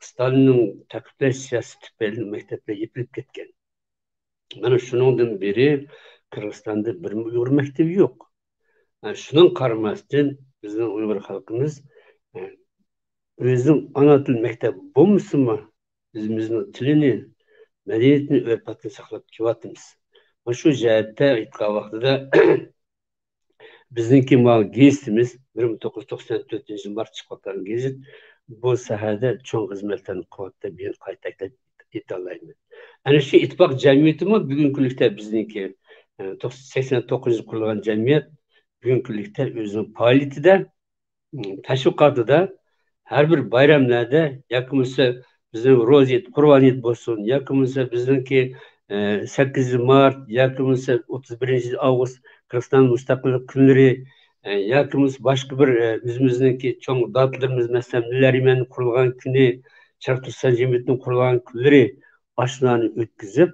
ستالىننىڭ تەقىبلەش سىياسىتى تۈپەيلى مەكتەپلەر يېپىلىپ كەتكەن. مانا شۇنىڭدىن بېرى قىرغىزىستاندا بىرمۇ ئۇيغۇر مەكتىپى يوق. ھە، شۇنىڭغا قارىماستىن، بىزنىڭ ئۇيغۇر خەلقىمىز، ھە، ئۆزىنىڭ ئانا تىل مەكتەپ بولمىسىمۇ، ئۆزىمىزنىڭ تىلىنى، مەدەنىيىتىنى، ئۆرپ-ئادىتىنى ساقلاپ كېلىۋاتىمىز. مانا شۇ جەھەتتە ئېيتقان ۋاقتىدا، بىزنىڭكى ماۋۇ گېزىتىمىز، بىر مىڭ توققۇز يۈز توقسان تۆتىنچى يىل مارتتا چىقىۋاتقان گېزىت، بۇ ساھەدە چوڭ خىزمەتلەرنى قىلىۋاتىدۇ دەپ يەنە قايتا تەكىتلەيمەن. ئەنە شۇ ئىتتىپاق جەمئىيىتىمۇ بۈگۈنكى كۈنلۈكتە بىزنىڭكى، ئە، توقسان، سەكسەن توققۇزىنچى يىل قۇرۇلغان جەمئىيەت بۈگۈنكى كۈنلۈكتە ئۆزىنىڭ پائالىيىتىدە، ئىم، تەشۋىقاتىدا ھەر بىر بايراملاردا ياكى بولمىسا بىزنىڭ روزا ھېيت، قۇربان ھېيت بولسۇن، ياكى بولمىسا بىزنىڭكى، ئە، سەككىزىنچى مارت ياكى بولمىسا ئوتتۇز بىرىنچى ئاۋغۇست قىرغىزىستان مۇستەقىللىق كۈنلىرى، ئە، ياكى بولمىسا باشقا بىر، ئە، ئۆزىمىزنىڭكى چوڭ داتىلىرىمىز، مەسىلەن، مىللەت يېرىمىنىڭ قۇرۇلغان كۈنى، شەرقىي تۈركىستان جەمئىيىتىنىڭ قۇرۇلغان كۈنلىرى، ئاشۇلارنى ئۆتكۈزۈپ،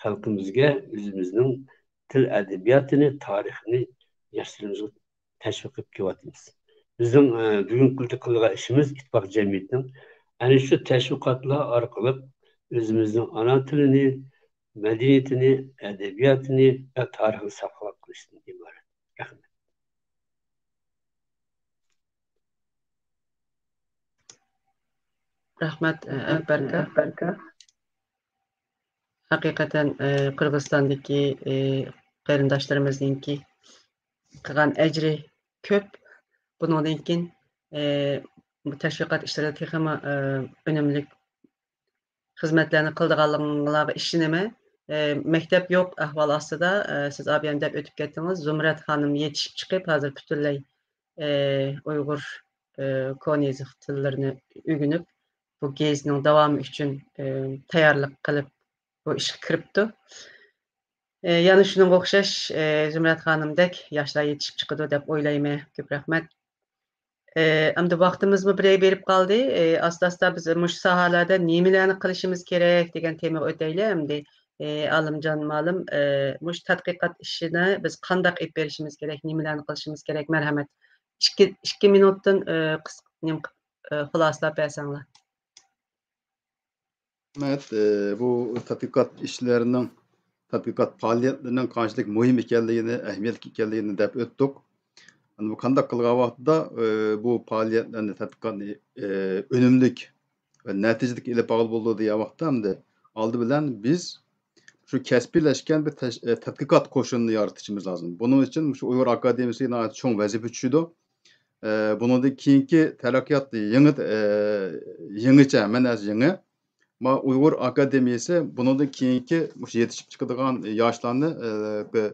خەلقىمىزگە ئۆزىمىزنىڭ تىل ئەدەبىياتىنى، تارىخىنى ياشلىرىمىزغا تەشۋىق قىلىپ كېلىۋاتىمىز. بىزنىڭ، ئە، بۈگۈنكى كۈندە قىلىدىغان ئىشىمىز ئىتتىپاق جەمئىيىتىنىڭ ئەنە شۇ تەشۋىقاتلار ئارقىلىق ئۆزىمىزنىڭ ئانا تىلىنى، مەدەنىيىتىنى، ئەدەبىياتىنى ۋە تارىخىنى ساقلاپ قېلىشتىن ئىبارەت. رەھمەت. رەھمەت، ئە، ئەكبەر ئاكا. ھەقىقەتەن، ئە، قىرغىزىستاندىكى، ئە، قېرىنداشلىرىمىزنىڭكى قىلغان ئەجرى كۆپ. بۇنىڭدىن كېيىن، ئە، بۇ تەشۋىقات ئىشلىرىدا تېخىمۇ، ئە، ئۈنۈملۈك خىزمەتلەرنى قىلىدىغانلىقىڭلارغا ئىشىنىمەن. ئە، مەكتەپ يوق ئەھۋال ئاستىدا، ئە، سىز ئابىيان دەپ ئۆتۈپ كەتتىڭىز. زۇمرەت خانىم يېتىشىپ چىقىپ، ھازىر پۈتۈنلەي، ئە، ئۇيغۇر، ئە، كونا يېزىق تىللىرىنى ئۆگىنىپ، بۇ گېزىتنىڭ داۋامى ئۈچۈن، ئە، تەييارلىق قىلىپ، بۇ ئىشقا كىرىپتۇ. ئە، يەنە شۇنىڭغا ئوخشاش، ئە، زۇمرەت خانىمدەك ياشلار يېتىشىپ چىقىدۇ دەپ ئويلايمەن. كۆپ رەھمەت. ئە، ئەمدى ۋاقتىمىزمۇ بىرەي بېرىپ قالدى. ئە، ئاستا-ئاستا بىز مۇشۇ ساھەلەردە نېمىلەرنى قىلىشىمىز كېرەك دېگەن تېمىغا ئۆتەيلى ئەمدى. ئە، ئالىمجان مۇئەللىم، ئە، مۇشۇ تەتقىقات ئىشىنى بىز قانداق ئېلىپ بېرىشىمىز كېرەك، نېمىلەرنى قىلىشىمىز كېرەك؟ مەرھەمەت. ئىككى، ئىككى مىنۇتتىن، ئە، قىس-، نېمە قىپ، ئە، خۇلاسىلاپ بەرسەڭلار. رەھمەت. ئى، بۇ تەتقىقات ئىشلىرىنىڭ، تەتقىقات پائالىيەتلىرىنىڭ قانچىلىك مۇھىم ئىكەنلىكىنى، ئەھمىيەتلىك ئىكەنلىكىنى دەپ ئۆتتۇق. ئەمدى بۇ قانداق قىلغان ۋاقتىدا، ئى، بۇ پائالىيەتلەرنى، تەتقىقاتنى، ئى، ئۈنۈملۈك ۋە نەتىجىلىك ئېلىپ بارغىلى بولىدۇ دېگەن ۋاقىتتا، ئەمدى ئالدى بىلەن بىز شۇ كەسپىيلەشكەن بىر تەش-، ئى، تەتقىقات قوشۇنىنى يارىتىشىمىز لازىم. بۇنىڭ ئۈچۈن مۇشۇ ئۇيغۇر ئاكادېمىيەسىگە ناھايىتى چوڭ ۋەزىپە چۈشىدۇ. ئى، بۇنىڭدىن كېيىنكى تەرەققىيات يېڭى، ئى، يېڭىچە، مەنئەسى يېڭى. ما ئۇيغۇر ئاكادېمىيەسى بۇنىڭدىن كېيىنكى مۇشۇ يېتىشىپ چىقىدىغان ياشلارنى، ئى، بىر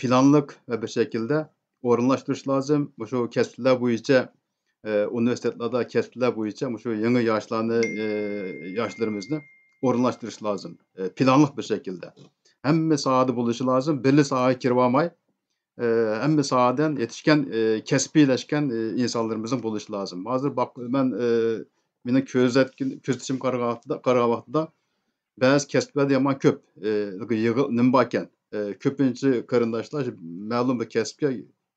پىلانلىق ۋە بىر شەكىلدە ئورۇنلاشتۇرۇش لازىم. مۇشۇ كەسىپلەر بويىچە، ئى، ئۇنىۋېرسىتېتلاردا كەسىپلەر بويىچە مۇشۇ يېڭى ياشلارنى، ئى، ياشلىرىمىزنى ئورۇنلاشتۇرۇش لازىم. ئى، پىلانلىق بىر شەكىلدە. ھەممە ساھەدە بولۇشى لازىم. بىرلا ساھەگە كىرىۋالماي، ئى، ھەممە ساھەدىن يېتىشكەن، ئى، كەسپىيلەشكەن، ئى، ئىنسانلىرىمىزنىڭ بولۇشى لازىم. ھازىر باق-، مەن، ئى، مېنىڭ كۆزەتكىن-، كۆزىتىشىمگە قارىغان ۋاقتىدا، قارىغان ۋاقتىدا بەزى كەسىپلەردە يامان كۆپ، ئى، يىغىل-، نېمە باركەن، ئى، كۆپىنچە قېرىنداشلار شۇ مەلۇم بىر كەسىپكە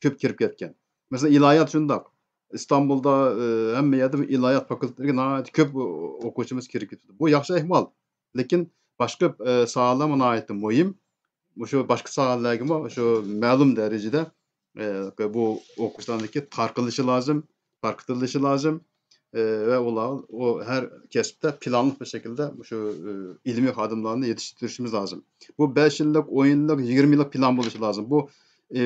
كۆپ كىرىپ كەتكەن. مەسىلەن، ئىلاھىيات شۇنداق. ئىستانبۇلدا، ئى، ھەممە يەردە ئىلاھىيات فاكۇلتېتلىرىگە ناھايىتى كۆپ ئو-، ئوقۇغۇچىمىز كىرىپ كېتىدۇ. بۇ ياخشى ئەھۋال. لېكىن باشقا، ئى، ساھەلەرمۇ ناھايىتى مۇھىم. مۇشۇ باشقا ساھەلەرگىمۇ شۇ مەلۇم دەرىجىدە، ئى، بۇ ئوقۇغۇچىلارنىڭكى تارقىلىشى لازىم، تارقىتىلىشى لازىم. ئى، ۋە ئۇلار، ئۇ ھەر كەسىپتە پىلانلىق بىر شەكىلدە مۇشۇ، ئى، ئىلمىي خادىملارنى يېتىشتۈرۈشىمىز لازىم. بۇ بەش يىللىق، ئون يىللىق، يىگىرمە يىللىق پىلان بولۇشى لازىم. بۇ، ئى،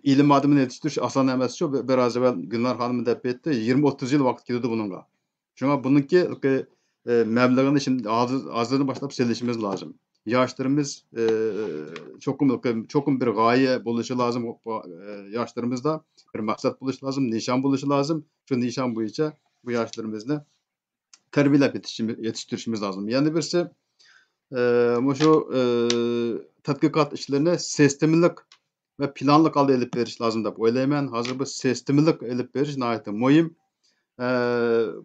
ئىلىم ئادىمىنى يېتىشتۈرۈش ئاسان ئەمەس شۇ. بىر-، بىراز ئەۋۋەل گۈلنار خانىم دەپ ئۆتتى، يىگىرمە، ئوتتۇز يىل ۋاقىت كېتىدۇ بۇنىڭغا. شۇڭا بۇنىڭكى، ئى، مەبلىغىنى شىم-، ھازىر، ھازىردىن باشلاپ سېلىشىمىز لازىم. ياشلىرىمىز، ئى، چوقۇم، چوقۇم بىر غايە بولۇشى لازىم. ئى، ياشلىرىمىزدا بىر مەقسەت بولۇشى لازىم، نىشان بولۇشى لازىم. شۇ نىشان بويىچە بۇ ياشلىرىمىزنى تەربىيەلەپ يېتىشىمىز، يېتىشتۈرۈشىمىز لازىم. يەنە بىرسى، ئى، مۇشۇ، ئى، تەتقىقات ئىشلىرىنى سىستېمىلىق ۋە پىلانلىق ھالدا ئېلىپ بېرىش لازىم دەپ ئويلايمەن. ھازىر بۇ سىستېمىلىق ئېلىپ بېرىش ناھايىتى مۇھىم. ئە،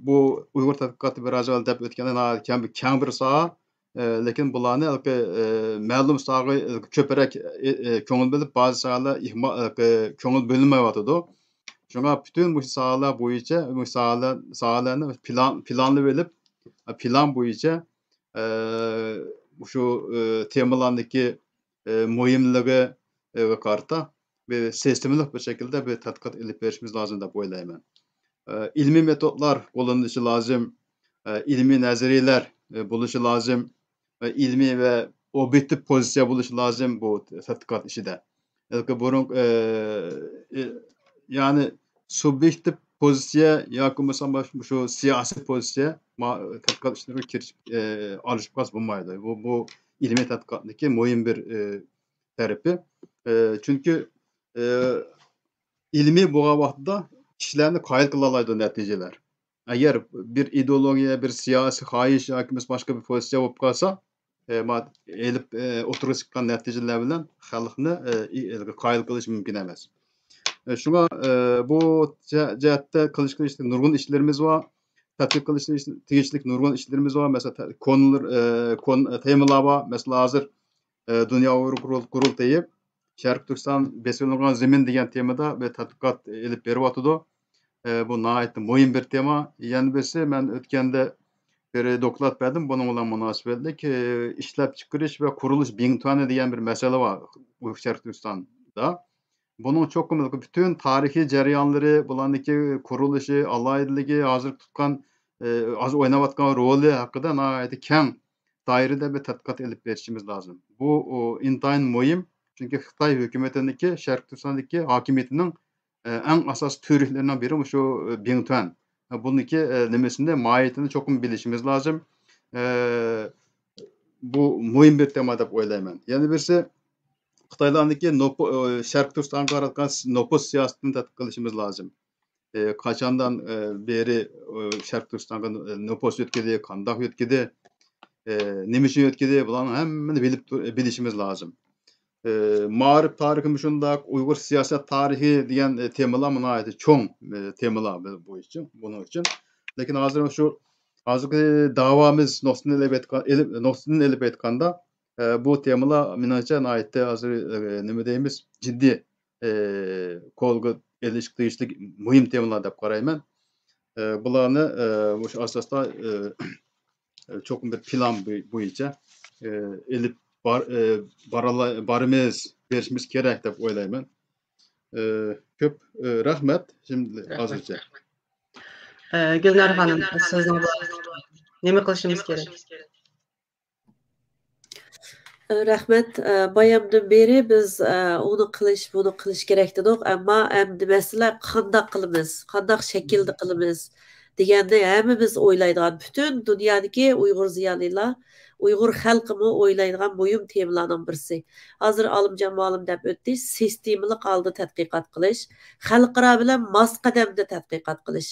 بۇ ئۇيغۇر تەتقىقاتى بىر ئەزالار دەپ ئۆتكەندە ناھايىتى كەڭ، كەڭ بىر ساھە. ئە، لېكىن بۇلارنى ھېلىقى، ئە، مەلۇم ساھەگە كۆپرەك، ئە، ئە، كۆڭۈل بۆلۈپ، بەزى ساھەلەر ئىھما-، ھېلىقى كۆڭۈل بۆلۈنمەيۋاتىدۇ. شۇڭا پۈتۈن مۇشۇ ساھەلەر بويىچە، مۇشۇ ساھەلەر، ساھەلەرنى پىلان، پىلانلىۋېلىپ، پىلان بويىچە، ئە، مۇشۇ، ئە، تېمىلارنىڭكى ئى، مۇھىملىقى، ئى، قارىتا بىر سىستېمىلىق بىر شەكىلدە بىر تەتقىقات ئېلىپ بېرىشىمىز لازىم دەپ ئويلايمەن. ئى، ئىلمىي مېتودلار قوللىنىلىشى لازىم، ئى، ئىلمىي نەزەرىيەلەر، ئى، بولۇشى لازىم، ئى، ئىلمىي ۋە ئوبيېكتىپ پوزىتسىيە بولۇشى لازىم بۇ تەتقىقات ئىشىدە. بۇرۇن، ئى، ئى، يەنى سۇبيېكتىپ پوزىتسىيە ياكى بولمىسا مۇشۇ سىياسىي پوزىتسىيە ما-، تەتقىقات ئىشلىرىغا كىرىشىپ، ئى، ئارىلىشىپ قالسا بولمايدۇ. بۇ، بۇ ئىلمىي تەتقىقاتنىڭكى مۇھىم بىر، ئى، تەرىپى. ئى، چۈنكى، ئى، ئىلمىي بولغان ۋاقتىدا كىشىلەرنى قايىل قىلالايدۇ نەتىجىلەر. ئەگەر بىر ئىدېئولوگىيە، بىر سىياسىي خاھىش ياكى بولمىسا باشقا بىر پوزىتسىيە بولۇپ قالسا، ئى، ما-، ئېلىپ، ئى، ئوتتۇرىغا چىققان نەتىجىلەر بىلەن خەلقنى، ئى، ئى، قايىل قىلىش مۇمكىن ئەمەس. ئى، شۇڭا، ئى، بۇ جە-، جەھەتتە قىلىشقا تېگىشلىك نۇرغۇن ئىشلىرىمىز بار. تەتقىق قىلىشقا تېگىشلىك نۇرغۇن ئىشلىرىمىز بار. مەسىلەن، تە-، كون-، ئى، كون-، تېمىلار بار. مەسىلەن، ھازىر، ئى، دۇنيا ئۇيغۇر قۇرۇل-، قۇرۇلتىيى شەرقىي تۈركىستان بېسىۋېلىنغان زېمىن دېگەن تېمىدا بىر تەتقىقات ئېلىپ بېرىۋاتىدۇ. ئى، بۇ ناھايىتى مۇھىم بىر تېما. يەنە بىرسى، مەن ئۆتكەندە بىر دوكلات بەردىم، بۇنىڭ بىلەن مۇناسىۋەتلىك، ئى، ئىشلەپچىقىرىش ۋە قۇرۇلۇش بىڭتۈەنى دېگەن بىر مەسىلە بار ئۇيغۇر شەرقىي تۈركىستاندا. بۇنىڭ چوقۇم پۈتۈن تارىخىي جەريانلىرى، بۇلارنىڭكى قۇرۇلۇشى، ئالاھىدىلىكى، ھازىر تۇتقان، ئى، ھازىر ئويناۋاتقان رولى ھەققىدە ناھايىتى كەڭ دائىرىدە بىر تەتقىقات ئېلىپ بېرىشىمىز لازىم. بۇ، ئۇ، ئىنتايىن مۇھىم، چۈنكى خىتاي ھۆكۈمىتىنىڭكى شەرقىي تۈركىستاندىكى ھاكىمىيىتىنىڭ ئى، ئەڭ ئاساسىي تۈۋرۈكلىرىنىڭ بىرى مۇشۇ، ئى، بىڭتۈەن. ئى، بۇنىڭكى، ئى، نېمىسىنى، ماھىيىتىنى چوقۇم بىلىشىمىز لازىم. ئى، بۇ مۇھىم بىر تېما دەپ ئويلايمەن. يەنە بىرسى، خىتايلارنىڭكى نوپۇ-، ئى، شەرقىي تۈركىستانغا قاراتقان س-، نوپۇس سىياسىتىنى تەتقىق قىلىشىمىز لازىم. ئى، قاچاندىن، ئى، بېرى، ئى، شەرقىي تۈركىستانغا، ئى، نوپۇس يۆتكىدى، قانداق يۆتكىدى، ئى، نېمە ئۈچۈن يۆتكىدى، بۇلارنىڭ ھەممىنى بىلىپ تۇر-، بىلىشىمىز لازىم. ئى، مائارىپ تارىخىمۇ شۇنداق، ئۇيغۇر سىياسەت تارىخى دېگەن، ئى، تېمىلار ناھايىتى چوڭ، ئى، تېمىلار بۇ، بۇ ئۈچۈن، بۇنىڭ ئۈچۈن. لېكىن ھازىر شۇ، ھازىرقى داۋامىز نۇقتىسىدىن ئېلىپ ئېيتقان-، ئېلىپ، نۇقتىسىدىن ئېلىپ ئېيتقاندا، ئى، بۇ تېمىلار مېنىڭچە ناھايىتى ھازىر، ئى، نېمە دەيمىز، جىددىي، ئى، قولغا ئېلىشقا تېگىشلىك مۇھىم تېمىلار دەپ قارايمەن. ئى، بۇلارنى، ئى، مۇشۇ ئاساستا، ئى، ئە، چوقۇم بىر پىلان بوي-، بويىچە، ئە، ئېلىپ بار-، ئە، بارالا-، بارىمىز، بېرىشىمىز كېرەك دەپ ئويلايمەن. ئە، كۆپ، ئە، رەھمەت. شىمدى ھازىرچە. ئە، گۈلنار خانىم، سىزنىڭ نېمە قىلىشىمىز كېرەك؟ رەھمەت. ئە، بايامدىن بېرى بىز، ئە، ئۇنى قىلىش، بۇنى قىلىش كېرەك دېدۇق. ئەمما ئەمدى مەسىلە قانداق قىلىمىز، قانداق شەكىلدە قىلىمىز دېگەننى ھەممىمىز ئويلايدىغان، پۈتۈن دۇنيادىكى ئۇيغۇر زىيالىيلار، ئۇيغۇر خەلقىمۇ ئويلايدىغان مۇھىم تېمىلارنىڭ بىرسى. ھازىر ئالىمجان مۇئەللىم دەپ ئۆتتى، سىستېمىلىق ھالدا تەتقىقات قىلىش، خەلقئارا بىلەن ماس قەدەمدە تەتقىقات قىلىش.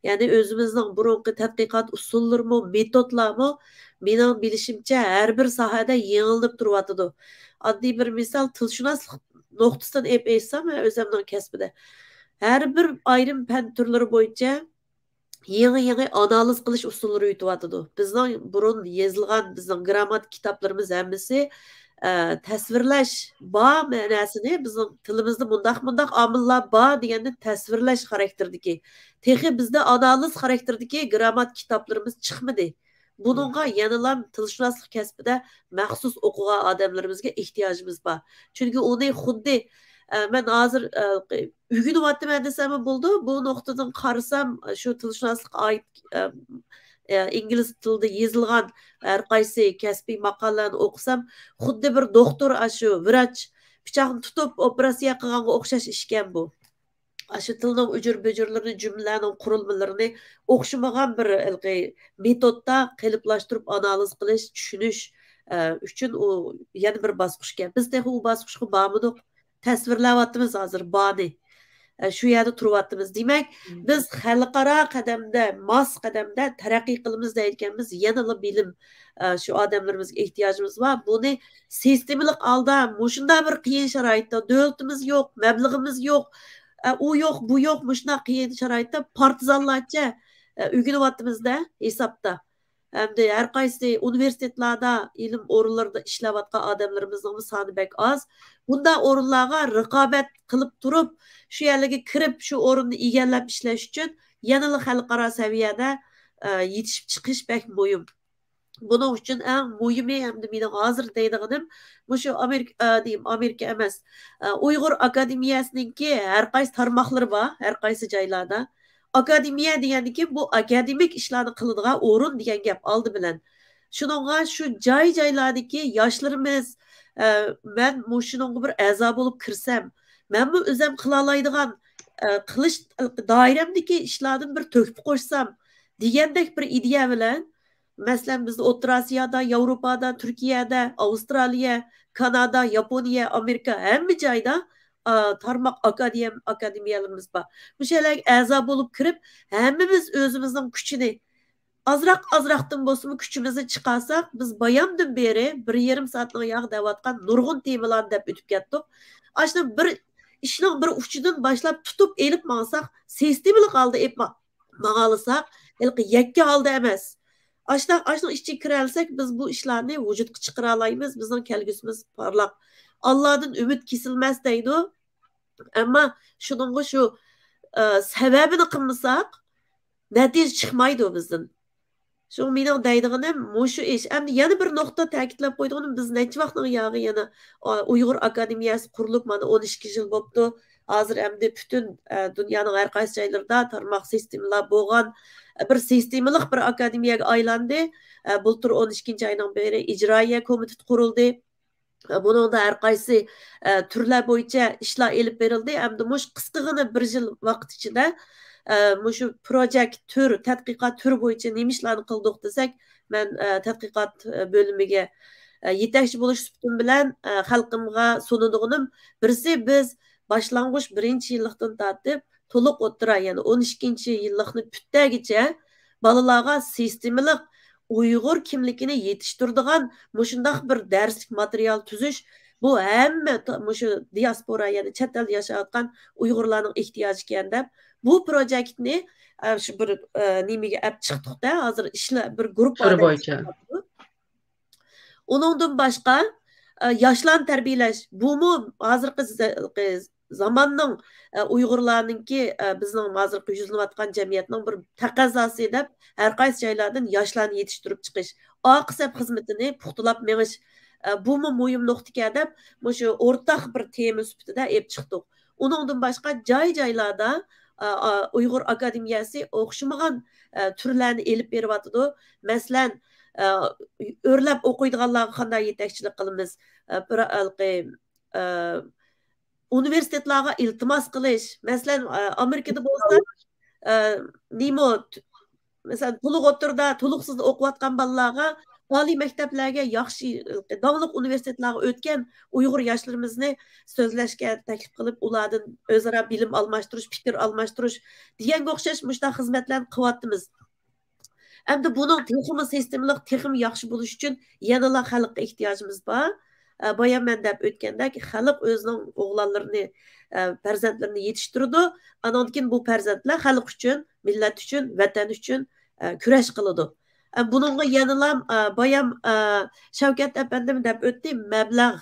يەنى ئۆزىمىزنىڭ بۇرۇنقى تەتقىقات ئۇسۇللىرىمۇ، مېتودلارمۇ، مېنىڭ بىلىشىمچە، ھەر بىر ساھەدە يېڭىلىنىپ تۇرۇۋاتىدۇ. ئاددىي بىر مىسال، تىلشۇناسلىق نۇقتىسىدىن ئېلىپ ئېيتسام، مەن ئۆزۈمنىڭ كەسپىدە ھەر بىر ئايرىم پەن تۈرلىرى بويىچە يېڭى-يېڭى ئانالىز قىلىش ئۇسۇللىرى ئۆتۈۋاتىدۇ. بىزنىڭ بۇرۇن يېزىلغان بىزنىڭ گرامماتىك كىتابلىرىمىز ھەممىسى، ئە، تەسۋىرلەش بار مەنەسىنى، بىزنىڭ تىلىمىزدا مۇنداق، مۇنداق ئامىللار بار دېگەننى تەسۋىرلەش خاراكتېرىدىكى، تېخى بىزدە ئانالىز خاراكتېرىدىكى گرامماتىك كىتابلىرىمىز چىقمىدى. بۇنىڭغا يەنىلا تىلشۇناسلىق كەسپىدە مەخسۇس ئوقۇغان ئادەملىرىمىزگە ئېھتىياجىمىز بار. چۈنكى ئۇنى خۇددى، ئە، مەن ھازىر، ئە، ئۆگىنىۋاتىمەن دېسەممۇ بولىدۇ. بۇ نۇقتىدىن قارىسام، شۇ تىلشۇناسلىققا ئائىت، ئە، ئە، ئىنگلىز تىلىدا يېزىلغان ھەر قايسى كەسپىي ماقالىلەرنى ئوقۇسام، خۇددى بىر دوختۇر، ئاشۇ ۋراچ پىچاقنى تۇتۇپ ئوپېراتسىيە قىلغانغا ئوخشاش ئىشكەن بۇ. ئاشۇ تىلنىڭ ئۈجۈر-بۈجۈرلىرىنى، جۈملىلەرنىڭ قۇرۇلمىلىرىنى ئوخشىمىغان بىر ھېلىقى مېتودتا قېلىپلاشتۇرۇپ ئانالىز قىلىش، چۈشىنىش، ئە، ئۈچۈن ئۇ يەنە بىر باسقۇچكەن. بىز تېخى ئۇ باسقۇچقا بارمىدۇق. تەسۋىرلەۋاتىمىز ھازىر بارنى. ئە، شۇ يەردە تۇرۇۋاتىمىز. دېمەك، بىز خەلقئارا قەدەمدە، ماس قەدەمدە تەرەققىي قىلىمىز دەيدىكەنمىز، يەنىلا بىلىم، ئە، شۇ ئادەملىرىمىزگە ئېھتىياجىمىز بار. بۇنى سىستېمىلىق ھالدا مۇشۇنداق بىر قىيىن شارائىتتا، دۆلىتىمىز يوق، مەبلىغىمىز يوق، ئە، ئۇ يوق، بۇ يوق، مۇشۇنداق قىيىن شارائىتتا پارتىزانلارچە، ئە، ئۆگىنىۋاتىمىز-دە ھېسابتا. ھەمدە ھەر قايسى ئۇنىۋېرسىتېتلاردا، ئىلىم ئورۇنلىرىدا ئىشلەۋاتقان ئادەملىرىمىزنىڭمۇ سانى بەك ئاز. بۇنداق ئورۇنلارغا رىقابەت قىلىپ تۇرۇپ، شۇ يەرلەرگە كىرىپ، شۇ ئورۇننى ئىگىلەپ ئىشلەش ئۈچۈن يەنىلا خەلقئارا سەۋىيەدە، ئە، يېتىشىپ چىقىش بەك مۇھىم. بۇنىڭ ئۈچۈن ئەڭ مۇھىمى ھەمدە مېنىڭ ھازىر دەيدىغىنىم، مۇشۇ ئامېرىكا، ئە، دېيىم، ئامېرىكا ئەمەس، ئە، ئۇيغۇر ئاكادېمىيەسىنىڭكى ھەر قايسى تارماقلىرى بار، ھەر قايسى جايلاردا. ئاكادېمىيە دېگەندىكىن بۇ ئاكادېمىك ئىشلارنى قىلىدىغان ئورۇن دېگەن گەپ ئالدى بىلەن. شۇنىڭغا شۇ جاي-جايلاردىكى ياشلىرىمىز، ئە، مەن مۇشۇنىڭغا بىر ئەزا بولۇپ كىرسەم، مەنمۇ ئۆزەم قىلالايدىغان، ئە، قىلىش دائىرەمدىكى ئىشلاردىن بىر تۆھپە قوشسام دېگەندەك بىر ئىدىيە بىلەن، مەسىلەن، بىزدە ئوتتۇرا ئاسىيادا، ياۋروپادا، تۈركىيەدە، ئاۋسترالىيە، كانادا، ياپونىيە، ئامېرىكا، ھەممە جايدا، ئا، تارماق ئاكادېم-، ئاكادېمىيەلىرىمىز بار. مۇشۇ يەرلەرگە ئەزا بولۇپ كىرىپ، ھەممىمىز ئۆزىمىزنىڭ كۈچىنى، ئازراق-ئازراقتىن بولسىمۇ كۈچىمىزنى چىقارساق، بىز بايامدىن بېرى بىر يېرىم سائەتنىڭ ياغى دەۋاتقان نۇرغۇن تېمىلارنى دەپ ئۆتۈپ كەتتۇق. ئاشۇ بىر ئىشنىڭ بىر ئۇچىدىن باشلاپ تۇتۇپ ئېلىپ ماڭساق، سىستېمىلىق ھالدا ئېلىپ ما-، ماڭالىساق، ھېلىقى يەككە ھالدا ئەمەس. ئاشۇنداق، ئاشۇنىڭ ئىچىگە كىرەلىسەك، بىز بۇ ئىشلارنى ۋۇجۇدقا چىقىرالايمىز، بىزنىڭ كەلگۈسىمىز پارلاق. ئاللادىن ئۈمىد كېسىلمەس دەيدۇ. ئەمما شۇنىڭغا شۇ، ئە، سەۋەبىنى قىلمىساق، نەتىجە چىقمايدۇ بىزدىن. شۇڭا مېنىڭ دەيدىغىنىم مۇشۇ ئىش. ئەمدى يەنە بىر نۇقتا تەكىتلەپ قويىدىغىنىم، بىز نەچچە ۋاقىتنىڭ ياغى يەنە، ئا، ئۇيغۇر ئاكادېمىيەسى قۇرۇلۇپ مانا ئون ئىككى يىل بوپتۇ. ھازىر ئەمدى پۈتۈن، ئە، دۇنيانىڭ ھەر قايسى جايلىرىدا تارماق سىستېمىلار بولغان، ئە، بىر سىستېمىلىق بىر ئاكادېمىيەگە ئايلاندى. ئە، بۇلتۇر ئون ئىككىنچى ئاينىڭ بىرى ئىجرائىيە كومىتېتى قۇرۇلدى. بۇنىڭدا ھەر قايسى، ئە، تۈرلەر بويىچە ئىشلار ئېلىپ بېرىلدى. ئەمدى مۇشۇ قىسقىغىنە بىر يىل ۋاقىت ئىچىدە، ئە، مۇشۇ پروجېكت تۈر، تەتقىقات تۈرى بويىچە نېمە ئىشلارنى قىلدۇق دېسەك، مەن، ئە، تەتقىقات، ئە، بۆلۈمىگە، ئە، يېتەكچى بولۇش سۈپىتىم بىلەن، ئە، خەلقىمغا سۇنىدىغىنىم، بىرسى، بىز باشلانغۇچ بىرىنچى يىللىقتىن تارتىپ تولۇق ئوتتۇرا، يەنى ئون ئىككىنچى يىللىقنى پۈتتەرگىچە بالىلارغا سىستېمىلىق ئۇيغۇر كىملىكىنى يېتىشتۈرىدىغان مۇشۇنداق بىر دەرسلىك ماتېرىيال تۈزۈش، بۇ ھەممە تا-، مۇشۇ دىياسپورا، يەنى چەت ئەلدە ياشاۋاتقان ئۇيغۇرلارنىڭ ئېھتىياجى ئىكەن دەپ، بۇ پروجېكتنى، ئە، شۇ بىر، ئە، نېمىگە ئەپ چىقتۇق-دە، ھازىر ئىشلار بىر گۇرۇپپا تۈر بويىچە. ئۇنىڭدىن باشقا، ئە، ياشلارنى تەربىيەلەش، بۇمۇ ھازىرقى ز-، زاماننىڭ، ئە، ئۇيغۇرلارنىڭكى، ئە، بىزنىڭ ھازىرقى يۈزلىنىۋاتقان جەمئىيەتنىڭ بىر تەقەززاسى دەپ، ھەر قايسى جايلاردىن ياشلارنى يېتىشتۈرۈپ چىقىش، ئارقا سەپ خىزمىتىنى پۇختىلاپ مېڭىش، ئە، بۇمۇ مۇھىم نۇقتىكەن دەپ، مۇشۇ ئورتاق بىر تېما سۈپىتىدە ئېلىپ چىقتۇق. ئۇنىڭدىن باشقا جاي-جايلاردا، ئا، ئا، ئۇيغۇر ئاكادېمىيەسى ئوخشىمىغان، ئە، تۈرلەرنى ئېلىپ بېرىۋاتىدۇ. مەسىلەن، ئە، ئۆرلەپ ئوقۇيدىغانلارغا قانداق يېتەكچىلىك قىلىمىز؟ ئە، بىر ھېلىقى، ئە، ئۇنىۋېرسىتېتلارغا ئىلتىماس قىلىش. مەسىلەن، ئە، ئامېرىكىدا بولسا، ئە، نېمە، مەسىلەن، تولۇق ئوتتۇرىدا، تولۇقسىز ئوقۇۋاتقان بالىلارغا ئالىي مەكتەپلەرگە ياخشى، داڭلىق ئۇنىۋېرسىتېتلارغا ئۆتكەن ئۇيغۇر ياشلىرىمىزنى سۆزلەشكە تەكلىپ قىلىپ، ئۇلاردىن ئۆزئارا بىلىم ئالماشتۇرۇش، پىكىر ئالماشتۇرۇش دېگەنگە ئوخشاش مۇشۇنداق خىزمەتلەرنى قىلىۋاتىمىز. ئەمدى بۇنىڭ تېخىمۇ سىستېمىلىق، تېخىمۇ ياخشى بولۇشى ئۈچۈن يەنىلا خەلققە ئېھتىياجىمىز بار. ئە، بايا مەن دەپ ئۆتكەندەك، خەلق ئۆزىنىڭ ئوغلانلىرىنى، ئە، پەرزەنتلىرىنى يېتىشتۈرىدۇ. ئاناندىن كېيىن بۇ پەرزەنتلەر خەلق ئۈچۈن، مىللەت ئۈچۈن، ۋەتەن ئۈچۈن، ئە، كۈرەش قىلىدۇ. ئە، بۇنىڭغا يەنىلا، ئە، بايام، ئە، شەۋكەت ئەپەندىم دەپ ئۆتتى، مەبلەغ،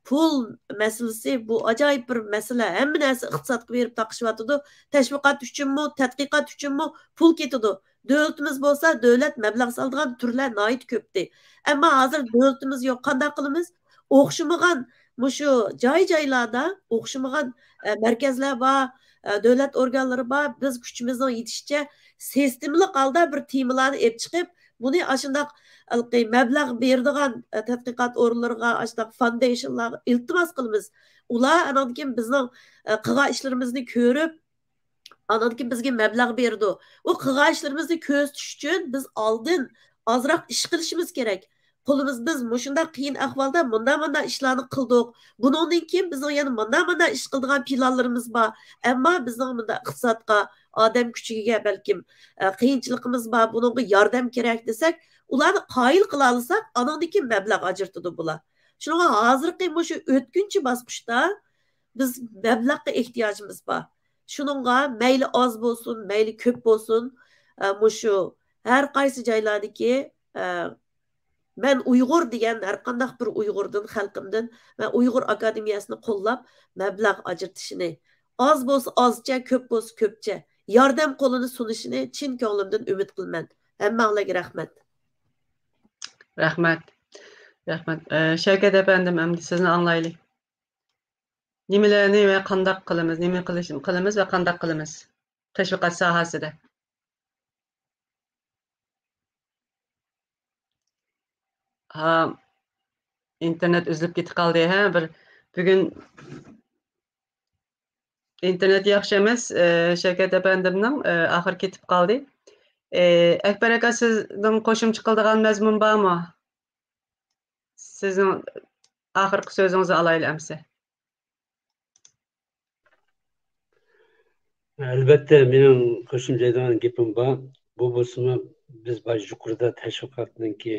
پۇل مەسىلىسى بۇ ئاجايىپ بىر مەسىلە. ھەممە نەرسە ئىقتىسادقا بېرىپ تاقىشىۋاتىدۇ. تەشۋىقات ئۈچۈنمۇ، تەتقىقات ئۈچۈنمۇ پۇل كېتىدۇ. دۆلىتىمىز بولسا، دۆلەت مەبلەغ سالىدىغان تۈرلەر ناھايىتى كۆپتى. ئەمما ھازىر دۆلىتىمىز يوق. قانداق قىلىمىز؟ ئوخشىمىغان مۇشۇ جاي-جايلاردا ئوخشىمىغان، ئە، مەركەزلەر بار، ئە، دۆلەت ئورگانلىرى بار. بىز كۈچىمىزنىڭ يېتىشىچە سىستېمىلىق ھالدا بىر تېمىلارنى ئېلىپ چىقىپ، بۇنى ئاشۇنداق ھېلىقى مەبلەغ بېرىدىغان، ئە، تەتقىقات ئورۇنلىرىغا، ئاشۇنداق فاندېيشنلارغا ئىلتىماس قىلىمىز. ئۇلار ئاناندىن كېيىن بىزنىڭ، ئە، قىلغان ئىشلىرىمىزنى كۆرۈپ، ئاناندىن كېيىن بىزگە مەبلەغ بېرىدۇ. ئۇ قىلغان ئىشلىرىمىزنى كۆرسىتىش ئۈچۈن بىز ئالدىن ئازراق ئىش قىلىشىمىز كېرەك. قولىمىز، بىز مۇشۇنداق قىيىن ئەھۋالدا مۇنداق، مۇنداق ئىشلارنى قىلدۇق. بۇنىڭدىن كېيىن بىزنىڭ يەنە مۇنداق، مۇنداق ئىش قىلىدىغان پىلانلىرىمىز بار. ئەمما بىزنىڭ مۇنداق ئىقتىسادقا، ئادەم كۈچىگە بەلكىم، ئە، قىيىنچىلىقىمىز بار، بۇنىڭغا ياردەم كېرەك دېسەك، ئۇلارنى قايىل قىلالىساق، ئانىڭدىن كېيىن مەبلەغ ئاجرىتىدۇ بۇلار. شۇنىڭغا ھازىرقى مۇشۇ ئۆتكۈنچى باسقۇچتا بىز مەبلەغقە ئېھتىياجىمىز بار. شۇنىڭغا مەيلى ئاز بولسۇن، مەيلى كۆپ بولسۇن، ئە، مۇشۇ ھەر قايسى جايلاردىكى، ئە، مەن ئۇيغۇر دېگەن ھەر قانداق بىر ئۇيغۇردىن، خەلقىمدىن مەن ئۇيغۇر ئاكادېمىيەسىنى قوللاپ، مەبلەغ ئاجرىتىشىنى، ئاز بولسا ئازچە، كۆپ بولسا كۆپچە ياردەم قولىنى سۇنۇشىنى چىن كۆڭلۈمدىن ئۈمىد قىلىمەن. ھەممەڭلارگە رەھمەت. رەھمەت. رەھمەت. ئە، شەۋكەت ئەپەندىم، ئەمدى سىزنى ئاڭلايلى. نېمىلەرنى ۋە قانداق قىلىمىز، نېمە قىلىش، قىلىمىز ۋە قانداق قىلىمىز تەشۋىقات ساھەسىدە؟ ھا، ئىنتېرنېت ئۈزۈلۈپ كېتىپ قالدى، ھە، بىر بۈگۈن ئىنتېرنېت ياخشى ئەمەس، ئە، شەۋكەت ئەپەندىمنىڭ، ئە، ئاخىرى كېتىپ قالدى. ئە، ئەكبەر ئاكا، سىزنىڭ قوشۇمچە قىلىدىغان مەزمۇن بارمۇ؟ سىزنىڭ ئاخىرقى سۆزىڭىزنى ئالايلى ئەمسە. ئەلۋەتتە، مېنىڭ قوشۇمچە دەيدىغان گېپىم بار. بۇ بولسىمۇ، بىز باش يۇقىرىدا تەشۋىقاتنىڭكى،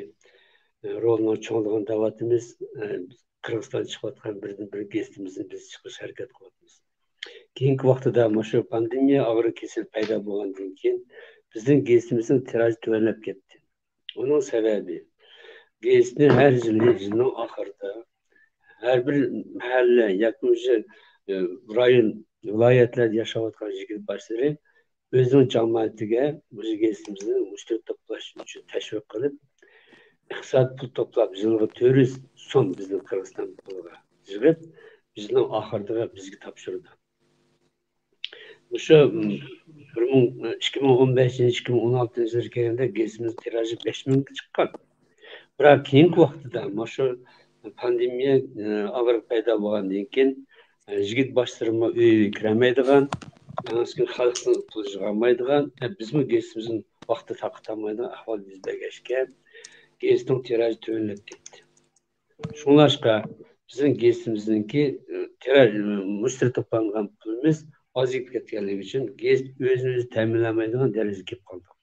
ئە، رولىنىڭ چوڭلۇقىنى دەۋاتىمىز. ئە، قىرغىزىستان چىقىۋاتقان بىردىن بىر گېزىتىمىزنى بىز چىقىرىش ھەرىكەت قىلىۋاتىمىز. كېيىنكى ۋاقتىدا مۇشۇ پاندېمىيە ئاغرىق كېسىلى پەيدا بولغاندىن كېيىن، بىزنىڭ گېزىتىمىزنىڭ تىراژى تۆۋەنلەپ كەتتى. ئۇنىڭ سەۋەبى، گېزىتنى ھەر يىلى يىلنىڭ ئاخىرىدا ھەر بىر مەھەللە ياكى مۇشۇ، ئە، رايون، ۋىلايەتلەردە ياشاۋاتقان يىگىت باشلىرى ئۆزىنىڭ جامائىتىگە مۇشۇ گېزىتىمىزنى مۇشتەرى توپلاش ئۈچۈن تەشۋىق قىلىپ، ئىقتىساد پۇل توپلاپ، يىلىغا تۆت يۈز سوم بىزنىڭ قىرغىزىستان پۇلىغا يىغىپ، يىلنىڭ ئاخىرىدا بىزگە تاپشۇرىدۇ. مۇشۇ، م، بىر مىڭ، ئىككى مىڭ ئون بەشىنچى، ئىككى مىڭ ئون ئالتىنچى يىللارغا كەلگەندە گېزىتىمىز تىراژى بەش مىڭگە چىققان. بىراق كېيىنكى ۋاقتىدا مۇشۇ پاندېمىيە، ئاغرىق پەيدا بولغاندىن كېيىن، يىگىت باشلىرىمۇ ئۆيىگە كىرەلمەيدىغان، ئانىسىدىن خەلقنىڭ پۇل يىغالمايدىغان، بىزمۇ گېزىتىمىزنى ۋاقتىدا تارقىتالمايدىغان ئەھۋال يۈز بەرگەچكە، گېزىتنىڭ تىراژى تۆۋەنلەپ كەتتى. شۇڭلاشقا بىزنىڭ گېزىتىمىزنىڭكى، ئى، تىراژ-، ئى، مۇشتەرى توپلانغان پۇلىمىز ئازىيىپ كەتكەنلىكى ئۈچۈن گېزىت ئۆزىنى ئۆزى تەمىنلەيدىغان دەرىجىگە كېلىپ قالدۇق.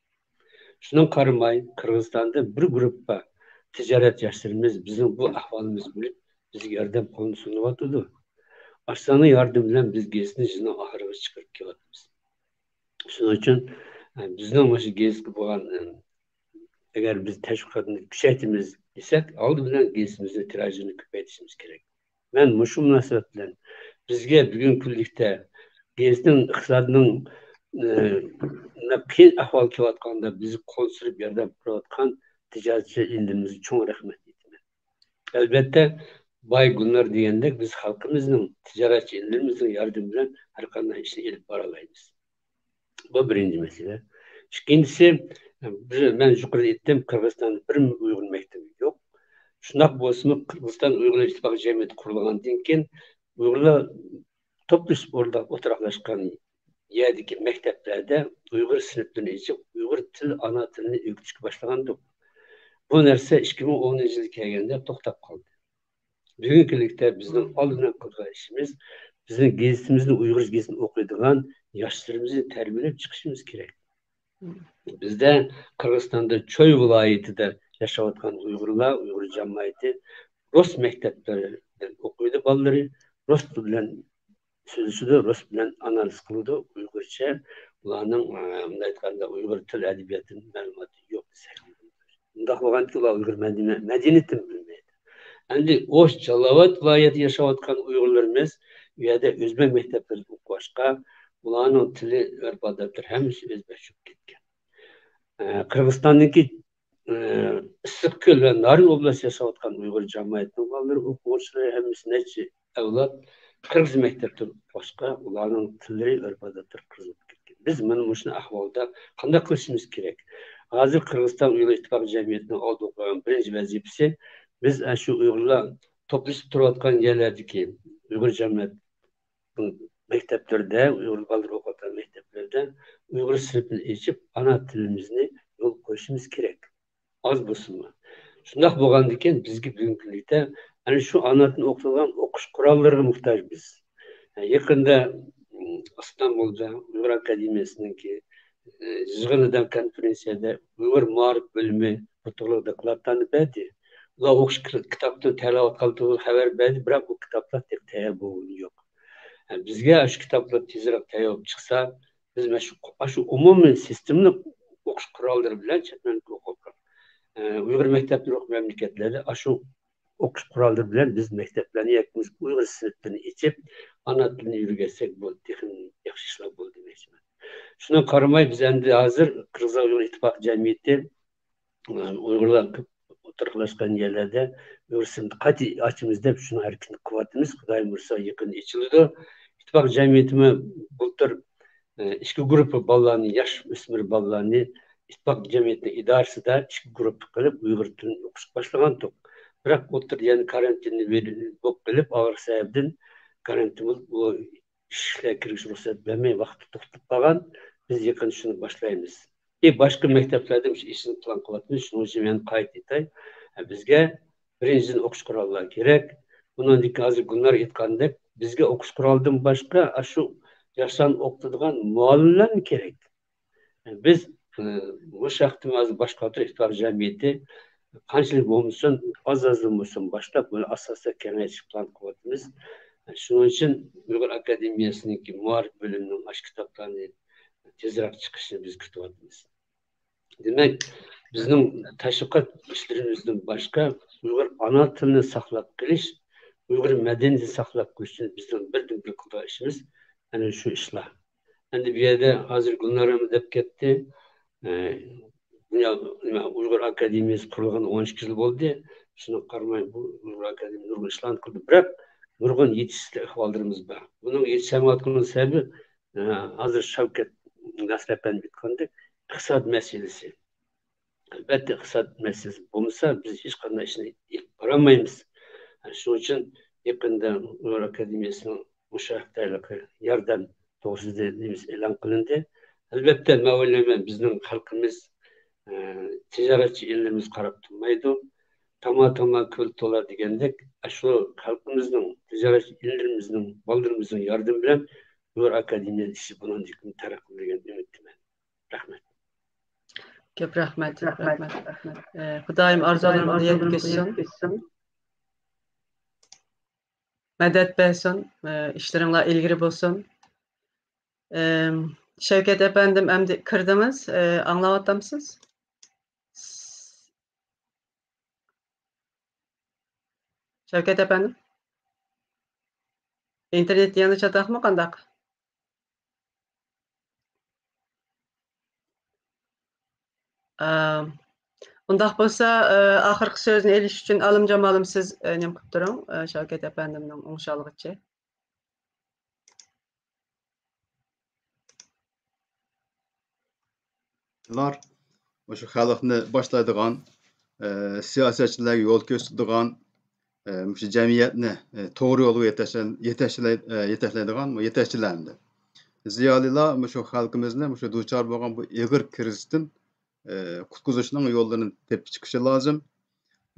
شۇنىڭغا قارىماي، قىرغىزىستاندا بىر گۇرۇپپا تىجارەت ياشلىرىمىز بىزنىڭ بۇ ئەھۋالىمىزنى بىلىپ، بىزگە ياردەم قولىنى سۇنۇۋاتىدۇ. ئاشۇلارنىڭ ياردىمى بىلەن بىز گېزىتنى يىلنىڭ ئاخىرىغىچە چىقىرىپ كېلىۋاتىمىز. شۇنىڭ ئۈچۈن، ئە، بىزنىڭ مۇشۇ گېزىتكە بولغان، ئە، ئەگەر بىز تەشۋىقاتنى كۈچەيتىمىز دېسەك، ئالدى بىلەن گېزىتىمىزنىڭ تىراژىنى كۆپەيتىشىمىز كېرەك. مەن مۇشۇ مۇناسىۋەت بىلەن بىزگە بۈگۈنكى كۈنلۈكتە گېزىتنىڭ ئىقتىسادىنىڭ، ئى، قىيىن ئەھۋالغا كېلىۋاتقاندا بىزگە قول سۇنۇپ ياردەم قىلىۋاتقان تىجارەتچى ئىنىمىزگە چوڭ رەھمەت ئېيتىمەن. ئەلۋەتتە، باي گۈلنار دېگەندەك، بىز خەلقىمىزنىڭ، تىجارەتچى ئىنىلىرىمىزنىڭ ياردىمى بىلەن ھەر قانداق ئىشنى ئېلىپ بارالايمىز. بۇ بىرىنچى مەسىلە. ئىككىنچىسى، بىز، مەن يۇقىرىدا ئېيتتىم، قىرغىزىستاندا بىر ئۇيغۇر مەكتىپى يوق. شۇنداق بولسىمۇ، قىرغىزىستان ئۇيغۇر ئىتتىپاقى جەمئىيىتى قۇرۇلغاندىن كېيىن، ئۇيغۇرلار توپلىشىپ ئوردا-، ئولتۇراقلاشقان يەردىكى مەكتەپلەردە ئۇيغۇر سىنىپلىرىنى ئېچىپ، ئۇيغۇر تىل، ئانا تىلىنى ئۆگىتىشكە باشلىغانىدۇق. بۇ نەرسە ئىككى مىڭ ئونىنچى يىلى كەلگەندە توختاپ قالدى. بۈگۈنكى كۈنلۈكتە بىزنىڭ ئالدى بىلەن قىلىدىغان ئىشىمىز، بىزنىڭ گېزىتىمىزنى، ئۇيغۇر گېزىتىنى ئوقۇيدىغان ياشلىرىمىزنى تەربىيەلەپ چىقىشىمىز كېرەك. بىزدە قىرغىزىستاندا چوي ۋىلايىتىدە ياشاۋاتقان ئۇيغۇرلار، ئۇيغۇر جامائىتى رۇس مەكتەپلىرىدە ئوقۇيدۇ بالىلىرى، رۇس تىلى بىلەن سۆزلىشىدۇ، رۇس بىلەن ئانالىز قىلىدۇ. ئۇيغۇرچە ئۇلارنىڭ، ئە، مۇنداق ئېيتقاندا، ئۇيغۇر تىل ئەدەبىياتىدىن مەلۇماتى يوق دېسەك. مۇنداق بولغاندىكىن، ئۇلار ئۇيغۇر مەدەنىيە-، مەدەنىيىتىنى بىلمەيدۇ. ئەمدى ئوش جالاۋات ۋىلايەتتە ياشاۋاتقان ئۇيغۇرلىرىمىز ئۇ يەردە ئۆزبەك مەكتەپلىرىدە ئوقۇغاچقا، ئۇلارنىڭ تىلى، ئۆرپ-ئادەتلىرى ھەممىسى ئۆزبەكچە بولۇپ كەتكەن. ئە، قىرغىزىستاندىكى، ئە، ئىسسىقكۆل ۋە نارىن ئوبلاستىدا ياشاۋاتقان ئۇيغۇر جامائىتىنىڭ بالىلىرى، ئوقۇغۇچىلىرى ھەممىسى نەچچە ئەۋلاد قىرغىز مەكتەپتە ئوقۇغاچقا، ئۇلارنىڭ تىللىرى، ئۆرپ-ئادەتلىرى قىرغىز بولۇپ كەتكەن. بىز مانا مۇشۇنداق ئەھۋالدا قانداق قىلىشىمىز كېرەك؟ ھازىر قىرغىزىستان ئۇيغۇر ئىتتىپاقى جەمئىيىتىنىڭ ئالدىغا قويغان بىرىنچى ۋەزىپىسى، بىز ئاشۇ ئۇيغۇرلار توپلىشىپ تۇرۇۋاتقان يەرلەردىكى ئۇيغۇر جەمئىيەت مەكتەپلىرىدە، ئۇيغۇر بالىلىرى ئوقۇۋاتقان مەكتەپلەردە ئۇيغۇر سىنىپىنى ئېچىپ، ئانا تىلىمىزنى يولغا قويۇشىمىز كېرەك. ئاز بولسۇنمۇ. شۇنداق بولغاندىكىن، بىزگە بۈگۈنكى كۈندە ئەنە شۇ ئانا تىلنى ئوقۇتىدىغان ئوقۇش قوراللىرىغا موھتاج بىز. يېقىندا، ئىم، ئىستانبۇلدا ئۇيغۇر ئاكادېمىيەسىنىڭكى، ئى، يىغىنىدا، كونفېرېنسىيەدە ئۇيغۇر مائارىپ بۆلۈمى بۇ توغرىلىق دوكلاتلارنى بەردى. ئۇلار ئوخشاش كىتابنى تەييارلاۋاتقانلىقى توغرىلىق خەۋەر بەردى، بىراق بۇ كىتابلار تېخى تەييار بولغىنى يوق. بىزگە شۇ كىتابلار تېزرەك تەييار بولۇپ چىقسا، بىز مانا شۇ، شۇ ئومۇمىي سىستېمىلىق ئوقۇش قوراللىرى بىلەن چەت ئەلدە ئوقۇپ، ئە، ئۇيغۇر مەكتەپلىرى يوق مەملىكەتلەردە ئاشۇ ئوقۇش قوراللىرى بىلەن بىز مەكتەپلەرنى ياكى ئۇيغۇر سىنىپلىرىنى ئېچىپ، ئانا تىلىنى ئۆگەتسەك، بۇ تېخىمۇ ياخشى ئىشلار بولىدۇ دېمەكچىمەن. شۇنىڭغا قارىماي، بىز ئەمدى ھازىر قىرغىز ئۇيغۇر ئىتتىپاق جەمئىيىتى، ئۇيغۇرلار كۆپ ئولتۇراقلاشقان يەرلەردە ئۇيغۇر سىنىپى قايتا ئاچىمىز دەپ شۇنىڭ ھەرىكىتىنى قىلىۋاتىمىز. خۇدايىم بۇيرۇسا يېقىندا ئېچىلىدۇ. ئىتتىپاق جەمئىيىتىمۇ بۇلتۇر، ئىككى گۇرۇپپا بالىلارنى، ياش ئۆسمۈر بالىلارنى ئىتتىپاق جەمئىيىتىنىڭ ئىدارىسىدە ئىككى گۇرۇپپا قىلىپ ئۇيغۇر تىلىنى ئوقۇشقا باشلىغانتۇق. بىراق ئوتتۇرىدا يەنە كارانتىننى بولۇپ قېلىپ، ئاغرىق سەۋەبىدىن كارانتىن بولۇپ، ئۇ ئىشىكلەرگە كىرگۈچ رۇخسەت بەرمەي ۋاقتى توختىتىپ قالغان. بىز يېقىندا شۇنى باشلايمىز. ئى، باشقا مەكتەپلەردە مۇشۇ ئىشنى پىلان قىلىۋاتىمىز. شۇنىڭ ئۈچۈن مەن قايتا ئېيتاي. بىزگە بىرىنچىدىن ئوقۇش قوراللىرى كېرەك. ئۇنىڭدىن كېيىن ھازىر گۈلنار ئېيتقاندەك، بىزگە ئوقۇش قورالىدىن باشقا ئاشۇ ياشلارنى ئوقۇتىدىغان مۇئەللىملەرمۇ كېرەك. بىز، ئى، بۇ شەھەردە ھازىر باش قاتۇر ئىتتىپاق جەمئىيىتى قانچىلىك بولمىسۇن، ئاز-ئازدىن بولسۇن باشلاپ، بۇنى ئاساستا كېڭەيتىشكە پىلان قىلىۋاتىمىز. شۇنىڭ ئۈچۈن ئۇيغۇر ئاكادېمىيەسىنىڭكى مائارىپ بۆلۈمىنىڭ ئاشۇ كىتابلارنى تېزرەك چىقىشىنى بىز كۈتۈۋاتىمىز. دېمەك، بىزنىڭ تەشۋىقات ئىشلىرىمىزدىن باشقا، ئۇيغۇر ئانا تىلىنى ساقلاپ قېلىش، ئۇيغۇر مەدەنىيىتىنى ساقلاپ قېلىش ئۈچۈن بىزنىڭ بىردىنبىر قىلىدىغان ئىشىمىز ئەنە شۇ ئىشلار. ئەمدى بۇ يەردە ھازىر گۈلنارەمۇ دەپ كەتتى. ئە، دۇنيا، نېمە، ئۇيغۇر ئاكادېمىيەسى قۇرۇلغان ئون ئىككى يىل بولدى. شۇنىڭغا قارىماي، بۇ ئۇيغۇر ئاكادېمىيەسى نۇرغۇن ئىشلارنى قىلدى. بىراق، نۇرغۇن يېتىشسىزلىك ئەھۋاللىرىمىز بار. بۇنىڭغا يېتىشەلمەيۋاتقان سەۋەبى، ئە، ھازىر شەۋكەت ناسىر ئەپەندى ئېيتقاندەك، ئىقتىساد مەسىلىسى. ئەلۋەتتە، ئىقتىساد مەسىلىسى بولمىسا، بىز ھېچقانداق ئىشنى ئېلىپ بارالمايمىز. شۇنىڭ ئۈچۈن يېقىندا ئۇيغۇر ئاكادېمىيەسىنىڭ مۇشۇ ھەقتە ھېلىقى ياردەم توغرىسىدا نېمىسى ئېلان قىلىندى. ئەلۋەتتە، مەن ئويلايمەن، بىزنىڭ خەلقىمىز، ئە، تىجارەتچى ئىنىلىرىمىز قاراپ تۇرمايدۇ. تاما-تاما كۆل تولار دېگەندەك، ئاشۇ خەلقىمىزنىڭ، تىجارەتچى ئىنىلىرىمىزنىڭ، بالىلىرىمىزنىڭ ياردىمى بىلەن ئۇيغۇر ئاكادېمىيە ئىشى بۇنىڭدىن كېيىن تەرەققىي قىلىدۇ دېگەن ئۈمىدتىمەن. رەھمەت. كۆپ رەھمەت، كۆپ رەھمەت. ئە، خۇدايىم ئارزۇلىرىڭلارنى يەتكۈزسۇن. مەدەت بەرسۇن، ئە، ئىشلىرىڭلار ئىلگىرى بولسۇن. ئەم، شەۋكەت ئەپەندىم، ئەمدى كىردىڭىز، ئە، ئاڭلاۋاتامسىز؟ شەۋكەت ئەپەندىم؟ ئىنتېرنېت يەنە چاتاقمۇ قانداق؟ ئە، ئۇنداق بولسا، ئە، ئاخىرقى سۆزنى ئېلىش ئۈچۈن ئالىمجامالىم سىز، ئە، نېمە قىلىپ تۇرۇڭ، ئە، شاۋكەت ئەپەندىمنىڭ ئوڭشالغۇچى. مۇشۇ خەلقنى باشلايدىغان، ئە، سىياسەتچىلەرگە يول كۆرسىتىدىغان، ئە، مۇشۇ جەمئىيەتنى، ئە، توغرا يولغا يېتەكلە-، يېتەكلەي-، ئە، يېتەكلەيدىغان يېتەكچىلەر ئەمدى. زىيالىيلار مۇشۇ خەلقىمىزنى مۇشۇ دۇچار بولغان بۇ ئېغىر كىرىزىستىن، ئە، قۇتقۇزۇشنىڭ يوللىرىنى تېپىپ چىقىشى لازىم.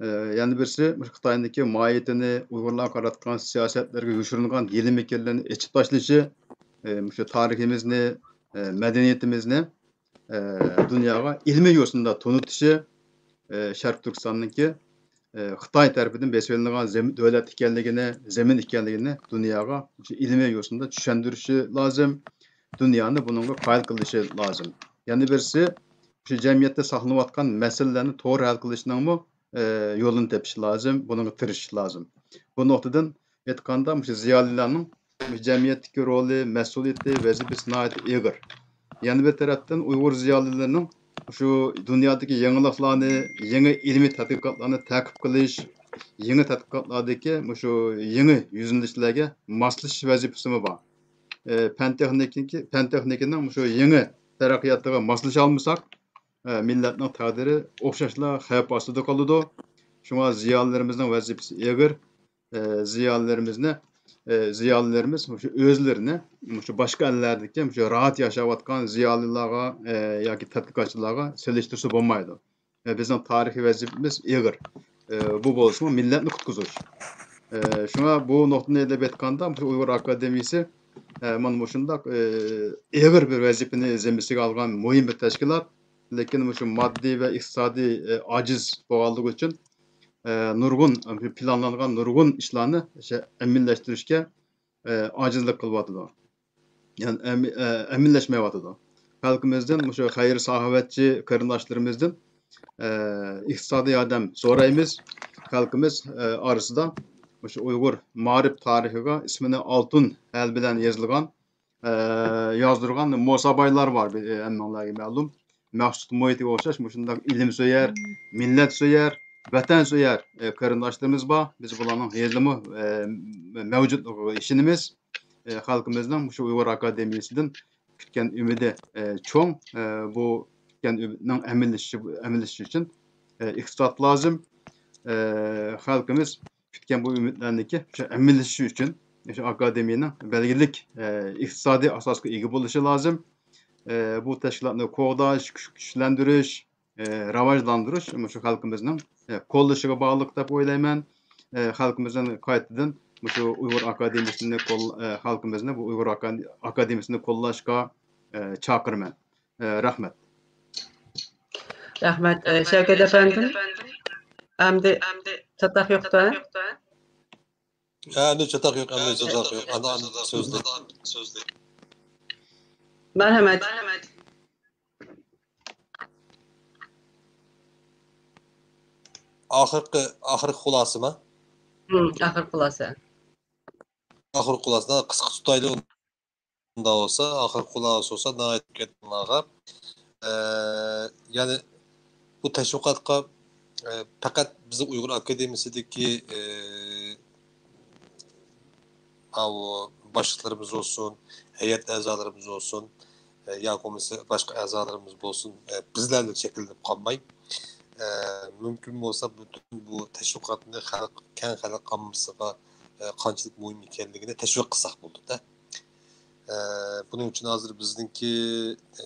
ئە، يەنە بىرسى، مۇشۇ خىتاينىڭكى ماھىيىتىنى، ئۇيغۇرلارغا قاراتقان سىياسەتلەرگە يوشۇرۇنغان ھىيلە-مىكىرلەرنى ئېچىپ تاشلىشى، ئە، مۇشۇ تارىخىمىزنى، ئە، مەدەنىيىتىمىزنى، ئە، دۇنياغا ئىلمىي يوسۇندا تونۇتۇشى، ئە، شەرقىي تۈركىستاننىڭكى، ئە، خىتاي تەرىپىدىن بېسىۋېلىنغان زېم-، دۆلەت ئىكەنلىكىنى، زېمىن ئىكەنلىكىنى دۇنياغا مۇشۇ ئىلمىي يوسۇندا چۈشەندۈرۈشى لازىم. دۇنيانى بۇنىڭغا قايىل قىلىشى لازىم. يەنە بىرسى، شۇ جەمئىيەتتە ساقلىنىۋاتقان مەسىلىلەرنى توغرا ھەل قىلىشنىڭمۇ، ئە، يولىنى تېپىش لازىم، بۇنىڭغا تىرىشىش لازىم. بۇ نۇقتىدىن ئېيتقاندا، مۇشۇ زىيالىيلارنىڭ مۇشۇ جەمئىيەتتىكى رولى، مەسئۇلىيىتى، ۋەزىپىسى ناھايىتى ئېغىر. يەنە بىر تەرەپتىن، ئۇيغۇر زىيالىيلىرىنىڭ شۇ دۇنيادىكى يېڭىلىقلارنى، يېڭى ئىلمىي تەتقىقاتلارنى تەقىب قىلىش، يېڭى تەتقىقاتلاردىكى مۇشۇ يېڭى يۈزلىنىشلەرگە ماسلىشىش ۋەزىپىسىمۇ بار. ئە، پەن تېخنىكىنىڭ، پەن تېخنىكىنىڭ مۇشۇ يېڭى تەرەققىياتىغا ماسلىشالمىساق، ئە، مىللەتنىڭ تەقدىرى ئوخشاشلا خەۋپ ئاستىدا قالىدۇ. شۇڭا زىيالىيلىرىمىزنىڭ ۋەزىپىسى ئېغىر. ئە، زىيالىيلىرىمىزنى، ئە، زىيالىيلىرىمىز مۇشۇ ئۆزلىرىنى مۇشۇ باشقا ئەللەردىكى مۇشۇ راھەت ياشاۋاتقان زىيالىيلارغا، ئە، ياكى تەتقىقاتچىلارغا سېلىشتۇرسا بولمايدۇ. ئە، بىزنىڭ تارىخىي ۋەزىپىمىز ئېغىر. ئە، بۇ بولسىمۇ مىللەتنى قۇتقۇزۇش. ئە، شۇڭا بۇ نۇقتىنى ئېلىپ ئېيتقاندا، مۇشۇ ئۇيغۇر ئاكادېمىيىسى، ئە، مانا مۇشۇنداق، ئە، ئېغىر بىر ۋەزىپىنى زىممىسىگە ئالغان مۇھىم بىر تەشكىلات. لېكىن مۇشۇ ماددىي ۋە ئىقتىسادىي، ئە، ئاجىز بولغانلىقى ئۈچۈن، ئە، نۇرغۇن، پىلانلانغان نۇرغۇن ئىشلارنى شە-، ئەمەلىيلەشتۈرۈشكە، ئە، ئاجىزلىق قىلىۋاتىدۇ. يەنى ئەمە-، ئە، ئەمەلىيلەشمەيۋاتىدۇ. خەلقىمىزدىن، مۇشۇ خەير-ساخاۋەتچى قېرىنداشلىرىمىزدىن، ئە، ئىقتىسادىي ياردەم سورايمىز. خەلقىمىز، ئە، ئارىسىدا مۇشۇ ئۇيغۇر مائارىپ تارىخىغا ئىسمىنى ئالتۇن ھەل بىلەن يېزىلغان، ئە، يازدۇرغان موسا بايلار بار، بى-، ھەممىڭلارغا مەلۇم. مەخسۇت مۇھىتىگە ئوخشاش مۇشۇنداق ئىلىمسۆيەر، مىللەتسۆيەر، ۋەتەنسۆيەر، ئە، قېرىنداشلىرىمىز بار. بىز بۇلارنىڭ ھېلىمۇ، ئە، مەۋجۇتلۇقىغا ئىشىنىمىز. ئە، خەلقىمىزنىڭ مۇشۇ ئۇيغۇر ئاكادېمىيىسىدىن كۈتكەن ئۈمىدى، ئە، چوڭ. ئە، بۇ كۈتكەن ئۈمىدنىڭ ئەمەلىيلىشىشى، ئەمەلىيلىشىشى ئۈچۈن، ئە، ئىقتىساد لازىم. ئە، خەلقىمىز كۈتكەن بۇ ئۈمىدلەرنىڭكى شۇ ئەمەلىيلىشىشى ئۈچۈن شۇ ئاكادېمىيەنىڭ بەلگىلىك، ئە، ئىقتىسادىي ئاساسقا ئىگە بولۇشى لازىم. ئە، بۇ تەشكىلاتنى قوغداش، كۈچ-، كۈچلەندۈرۈش، ئە، راۋاجلاندۇرۇش مۇشۇ خەلقىمىزنىڭ، ئە، قوللىشىغا باغلىق دەپ ئويلايمەن. ئە، خەلقىمىزنى قايتىدىن مۇشۇ ئۇيغۇر ئاكادېمىيىسىنى قول-، ئە، خەلقىمىزنى بۇ ئۇيغۇر ئاكا-، ئاكادېمىيىسىنى قوللاشقا، ئە، چاقىرىمەن. ئە، رەھمەت. رەھمەت، ئە، شەۋكەت ئەپەندىم. ئەمدى چاتاق يوقتا؟ ھە، ئەمدى چاتاق يوق، ئەمدى چاتاق يوق. ئانا، ئانا سۆزلەي. مەرھەمەت. ئاخىرقى، ئاخىرقى خۇلاسىما؟ ھىم، ئاخىرقى خۇلاسە. ئاخىرقى خۇلاسە، قىسقا تۇتايلى. ئۇنداق بولسا، ئاخىرقى خۇلاسە بولسا، ناھايىتى كەتمىغا. ئە، يەنى بۇ تەشۋىقاتقا، ئە، پەقەت بىزنىڭ ئۇيغۇر ئاكادېمىيىسىدىكى، ئە، ئاۋۇ باشلىقلىرىمىز بولسۇن، ھەيئەت ئەزالىرىمىز بولسۇن، ئە، يا بولمىسا باشقا ئەزالىرىمىز بولسۇن، ئە، بىزلەرلا چەكلىنىپ قالماي، ئە، مۇمكىن بولسا پۈتۈن بۇ تەشۋىقاتنى خەلق، كەڭ خەلق ئاممىسىغا، ئە، قانچىلىك مۇھىم ئىكەنلىكىنى تەشۋىق قىلساق بولىدۇ-دە. ئە، بۇنىڭ ئۈچۈن ھازىر بىزنىڭكى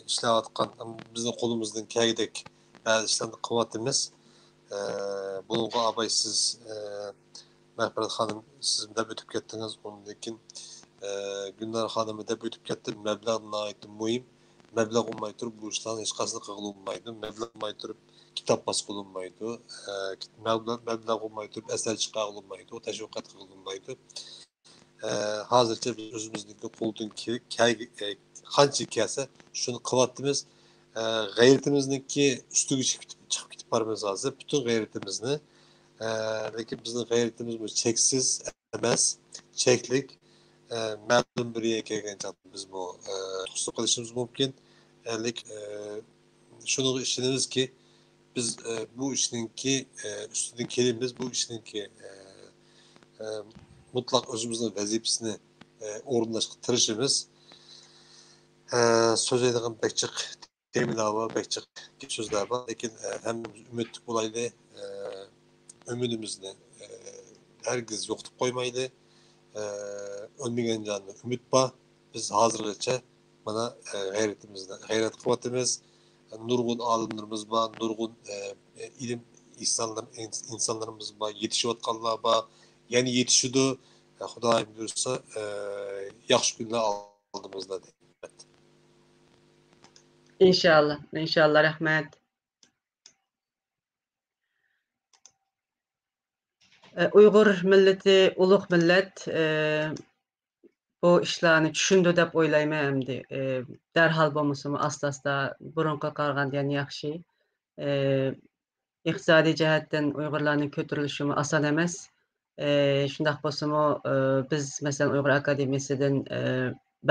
ئىشلەۋاتقان، بىزنىڭ قولىمىزدىن كەلگۈدەك بەزى ئىشلارنى قىلىۋاتىمىز. ئە، بۇنىڭغا ئاباي سىز، ئە، مەغپىرەت خانىم، سىز دەپ ئۆتۈپ كەتتىڭىز. ئۇندىن كېيىن، ئە، گۈلنار خانىمى دەپ ئۆتۈپ كەتتى. مەبلەغ ناھايىتى مۇھىم. مەبلەغ بولماي تۇرۇپ بۇ ئىشلارنى ھېچقايسىسى قىلغىلى بولمايدۇ. مەبلەغ بولماي تۇرۇپ كىتاب باسقىلى بولمايدۇ. ئە، مەبلەغ، مەبلەغ بولماي تۇرۇپ ئەسەر چىقارغىلى بولمايدۇ، تەشۋىقات قىلغىلى بولمايدۇ. ئە، ھازىرچە بىز ئۆزىمىزنىڭكى قولدىن كېلىپ، كەلگە-، ئە، قانچە كەلسە، شۇنى قىلىۋاتىمىز. ئە، غەيرىتىمىزنىڭكى ئۈستىگە چىقىپ كېتىپ، چىقىپ كېتىپ بارىمىز ھازىر، پۈتۈن غەيرىتىمىزنى. ئە، لېكىن بىزنىڭ غەيرىتىمىزمۇ چەكسىز ئەمەس، چەكلىك. ئە، مەلۇم بىر يەرگە كەلگەن چاغدا بىزمۇ، ئە، توسۇپ قېلىشىمىز مۇمكىن. ئە، لېكىن، ئە، شۇنىڭغا ئىشىنىمىزكى، بىز، ئە، بۇ ئىشنىڭكى، ئە، ئۈستىدىن كېلىمىز، بۇ ئىشنىڭكى، ئە، ئە، مۇتلەق ئۆزىمىزنىڭ ۋەزىپىسىنى، ئە، ئورۇنداشقا تىرىشىمىز. ئە، سۆزلەيدىغان بەك جىق تېمىلار بار، بەك جىق گەپ سۆزلەر بار، لېكىن، ئە، ھەممىمىز ئۈمىدلىك بولايلى، ئە، ئۈمىدىمىزنى، ئە، ھەرگىز يوقىتىپ قويمايلى. ئە، ئۆلمىگەن جاندا ئۈمىد بار. بىز ھازىرغىچە مانا، ئە، غەيرىتىمىزنى، غەيرەت قىلىۋاتىمىز. نۇرغۇن ئالىملىرىمىز بار، نۇرغۇن، ئە، ئىلىم ئىنسانلار-، ئىنسانلىرىمىز بار، يېتىشىۋاتقانلار بار، يەنە يېتىشىدۇ. ئە، خۇدايىم بۇيرۇسا، ئە، ياخشى كۈنلەر ئالدىمىزدا دەيمەن. ئىنشاللا، ئىنشاللا، رەھمەت. ئە، ئۇيغۇر مىللىتى ئۇلۇغ مىللەت، ئە، بۇ ئىشلارنى چۈشىنىدۇ دەپ ئويلايمەن ئەمدى. ئە، دەرھال بولمىسىمۇ ئاستا-ئاستا بۇرۇنقىغا قارىغاندا يەنە ياخشى. ئە، ئىقتىسادىي جەھەتتىن ئۇيغۇرلارنىڭ كۆتۈرۈلۈشىمۇ ئاسان ئەمەس. ئە، شۇنداق بولسىمۇ، ئە، بىز مەسىلەن ئۇيغۇر ئاكادېمىيەسىدىن، ئە،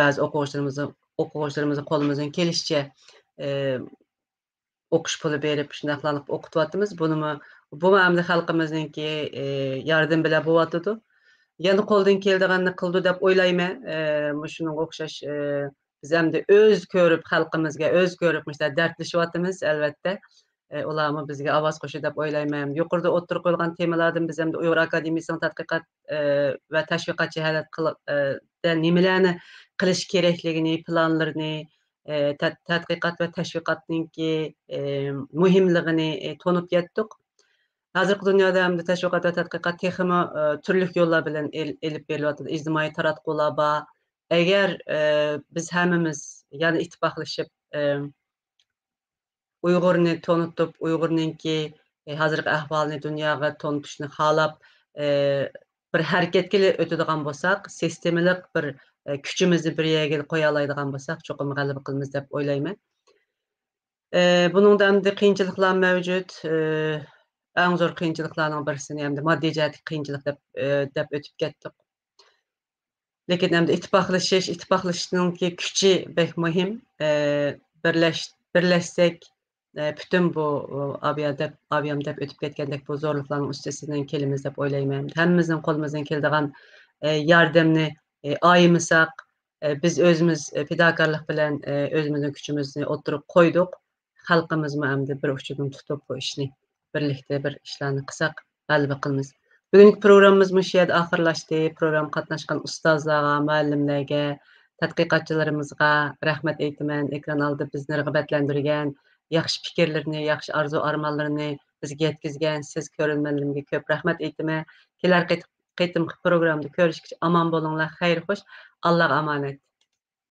بەزى ئوقۇغۇچىلىرىمىزنى، ئوقۇغۇچىلىرىمىزنى قولىمىزدىن كېلىشىچە، ئە، ئوقۇش پۇلى بېرىپ، شۇنداقلا ئوقۇتۇۋاتىمىز. بۇنىمۇ، بۇمۇ ئەمدى خەلقىمىزنىڭكى، ئى، ياردىمى بىلەن بولۇۋاتىدۇ. يەنە قولدىن كېلىدىغاننى قىلىدۇ دەپ ئويلايمەن. ئى، مۇشۇنىڭغا ئوخشاش، ئى، بىز ئەمدى ئۆز كۆرۈپ خەلقىمىزگە، ئۆز كۆرۈپ مۇشۇنداق دەردلىشىۋاتىمىز، ئەلۋەتتە. ئى، ئۇلارمۇ بىزگە ئاۋاز قوشىدۇ دەپ ئويلايمەن. يۇقىرىدا ئوتتۇرىغا قويۇلغان تېمىلاردىن بىز ئەمدى ئۇيغۇر ئاكادېمىيەسىنىڭ تەتقىقات، ئى، ۋە تەشۋىقات جاھالەت قىل-، ئى، دە نېمىلەرنى قىلىش كېرەكلىكىنى، پىلانلىرىنى، ئى، تەت-، تەتقىقات ۋە تەشۋىقاتنىڭكى، ئى، مۇھىملىقىنى، ئى، تونۇپ يەتتۇق. ھازىرقى دۇنيادا ئەمدى تەشۋىقات ۋە تەتقىقات تېخىمۇ، ئى، تۈرلۈك يوللار بىلەن ئېل-، ئېلىپ بېرىلىۋاتىدۇ. ئىجتىمائىي تاراتقۇلار بار. ئەگەر، ئى، بىز ھەممىمىز يەنە ئىتتىپاقلىشىپ، ئى، ئۇيغۇرنى تونۇتۇپ، ئۇيغۇرنىڭكى، ئى، ھازىرقى ئەھۋالىنى دۇنياغا تونۇتۇشنى خالاپ، ئى، بىر ھەرىكەتكە ئۆتىدىغان بولساق، سىستېمىلىق بىر، ئى، كۈچىمىزنى بىر يەرگە قويالايدىغان بولساق، چوقۇم غەلىبە قىلىمىز دەپ ئويلايمەن. ئى، بۇنىڭدا ئەمدى قىيىنچىلىقلار مەۋجۇت. ئى، ئەڭ زور قىيىنچىلىقلارنىڭ بىرسىنى ئەمدى ماددىي جەھەتتىكى قىيىنچىلىق دەپ، ئى، دەپ ئۆتۈپ كەتتۇق. لېكىن ئەمدى ئىتتىپاقلىشىش، ئىتتىپاقلىشىشنىڭكى كۈچى بەك مۇھىم. ئى، بىرلەش-، بىرلەشسەك، ئى، پۈتۈن بۇ، ئۇ، ئابىيا دەپ، ئابىيام دەپ ئۆتۈپ كەتكەندەك بۇ زورلۇقلارنىڭ ئۈستىسىدىن كېلىمىز دەپ ئويلايمەن. ھەممىمىزنىڭ قولىمىزدىن كېلىدىغان، ئى، ياردەمنى، ئى، ئايىمىساق، ئى، بىز ئۆزىمىز، ئى، پىداكارلىق بىلەن، ئى، ئۆزىمىزنىڭ كۈچىمىزنى ئوتتۇرىغا قويدۇق. خەلقىمىزمۇ ئەمدى بىر ئۇچىدىن تۇتۇپ بۇ ئىشنى، بىرلىكتە بىر ئىشلارنى قىلساق، غەلىبە قىلىمىز. بۈگۈنكى پروگراممىمىز مۇشۇ يەردە ئاخىرلاشتى. پروگراممىغا قاتناشقان ئۇستازلارغا، مۇئەللىملەرگە، تەتقىقاتچىلىرىمىزغا رەھمەت ئېيتىمەن. ئېكران ئالدىدا بىزنى رىغبەتلەندۈرگەن، ياخشى پىكىرلىرىنى، ياخشى ئارزۇ-ئارمانلىرىنى بىزگە يەتكۈزگەن سىز كۆرۈرمەنلىرىمگە كۆپ رەھمەت ئېيتىمەن. كېلەر قېتىم، قېتىمقى پروگراممىدا كۆرۈشكىچە ئامان بولۇڭلار، خەير خوش، ئاللاغا ئامانەت.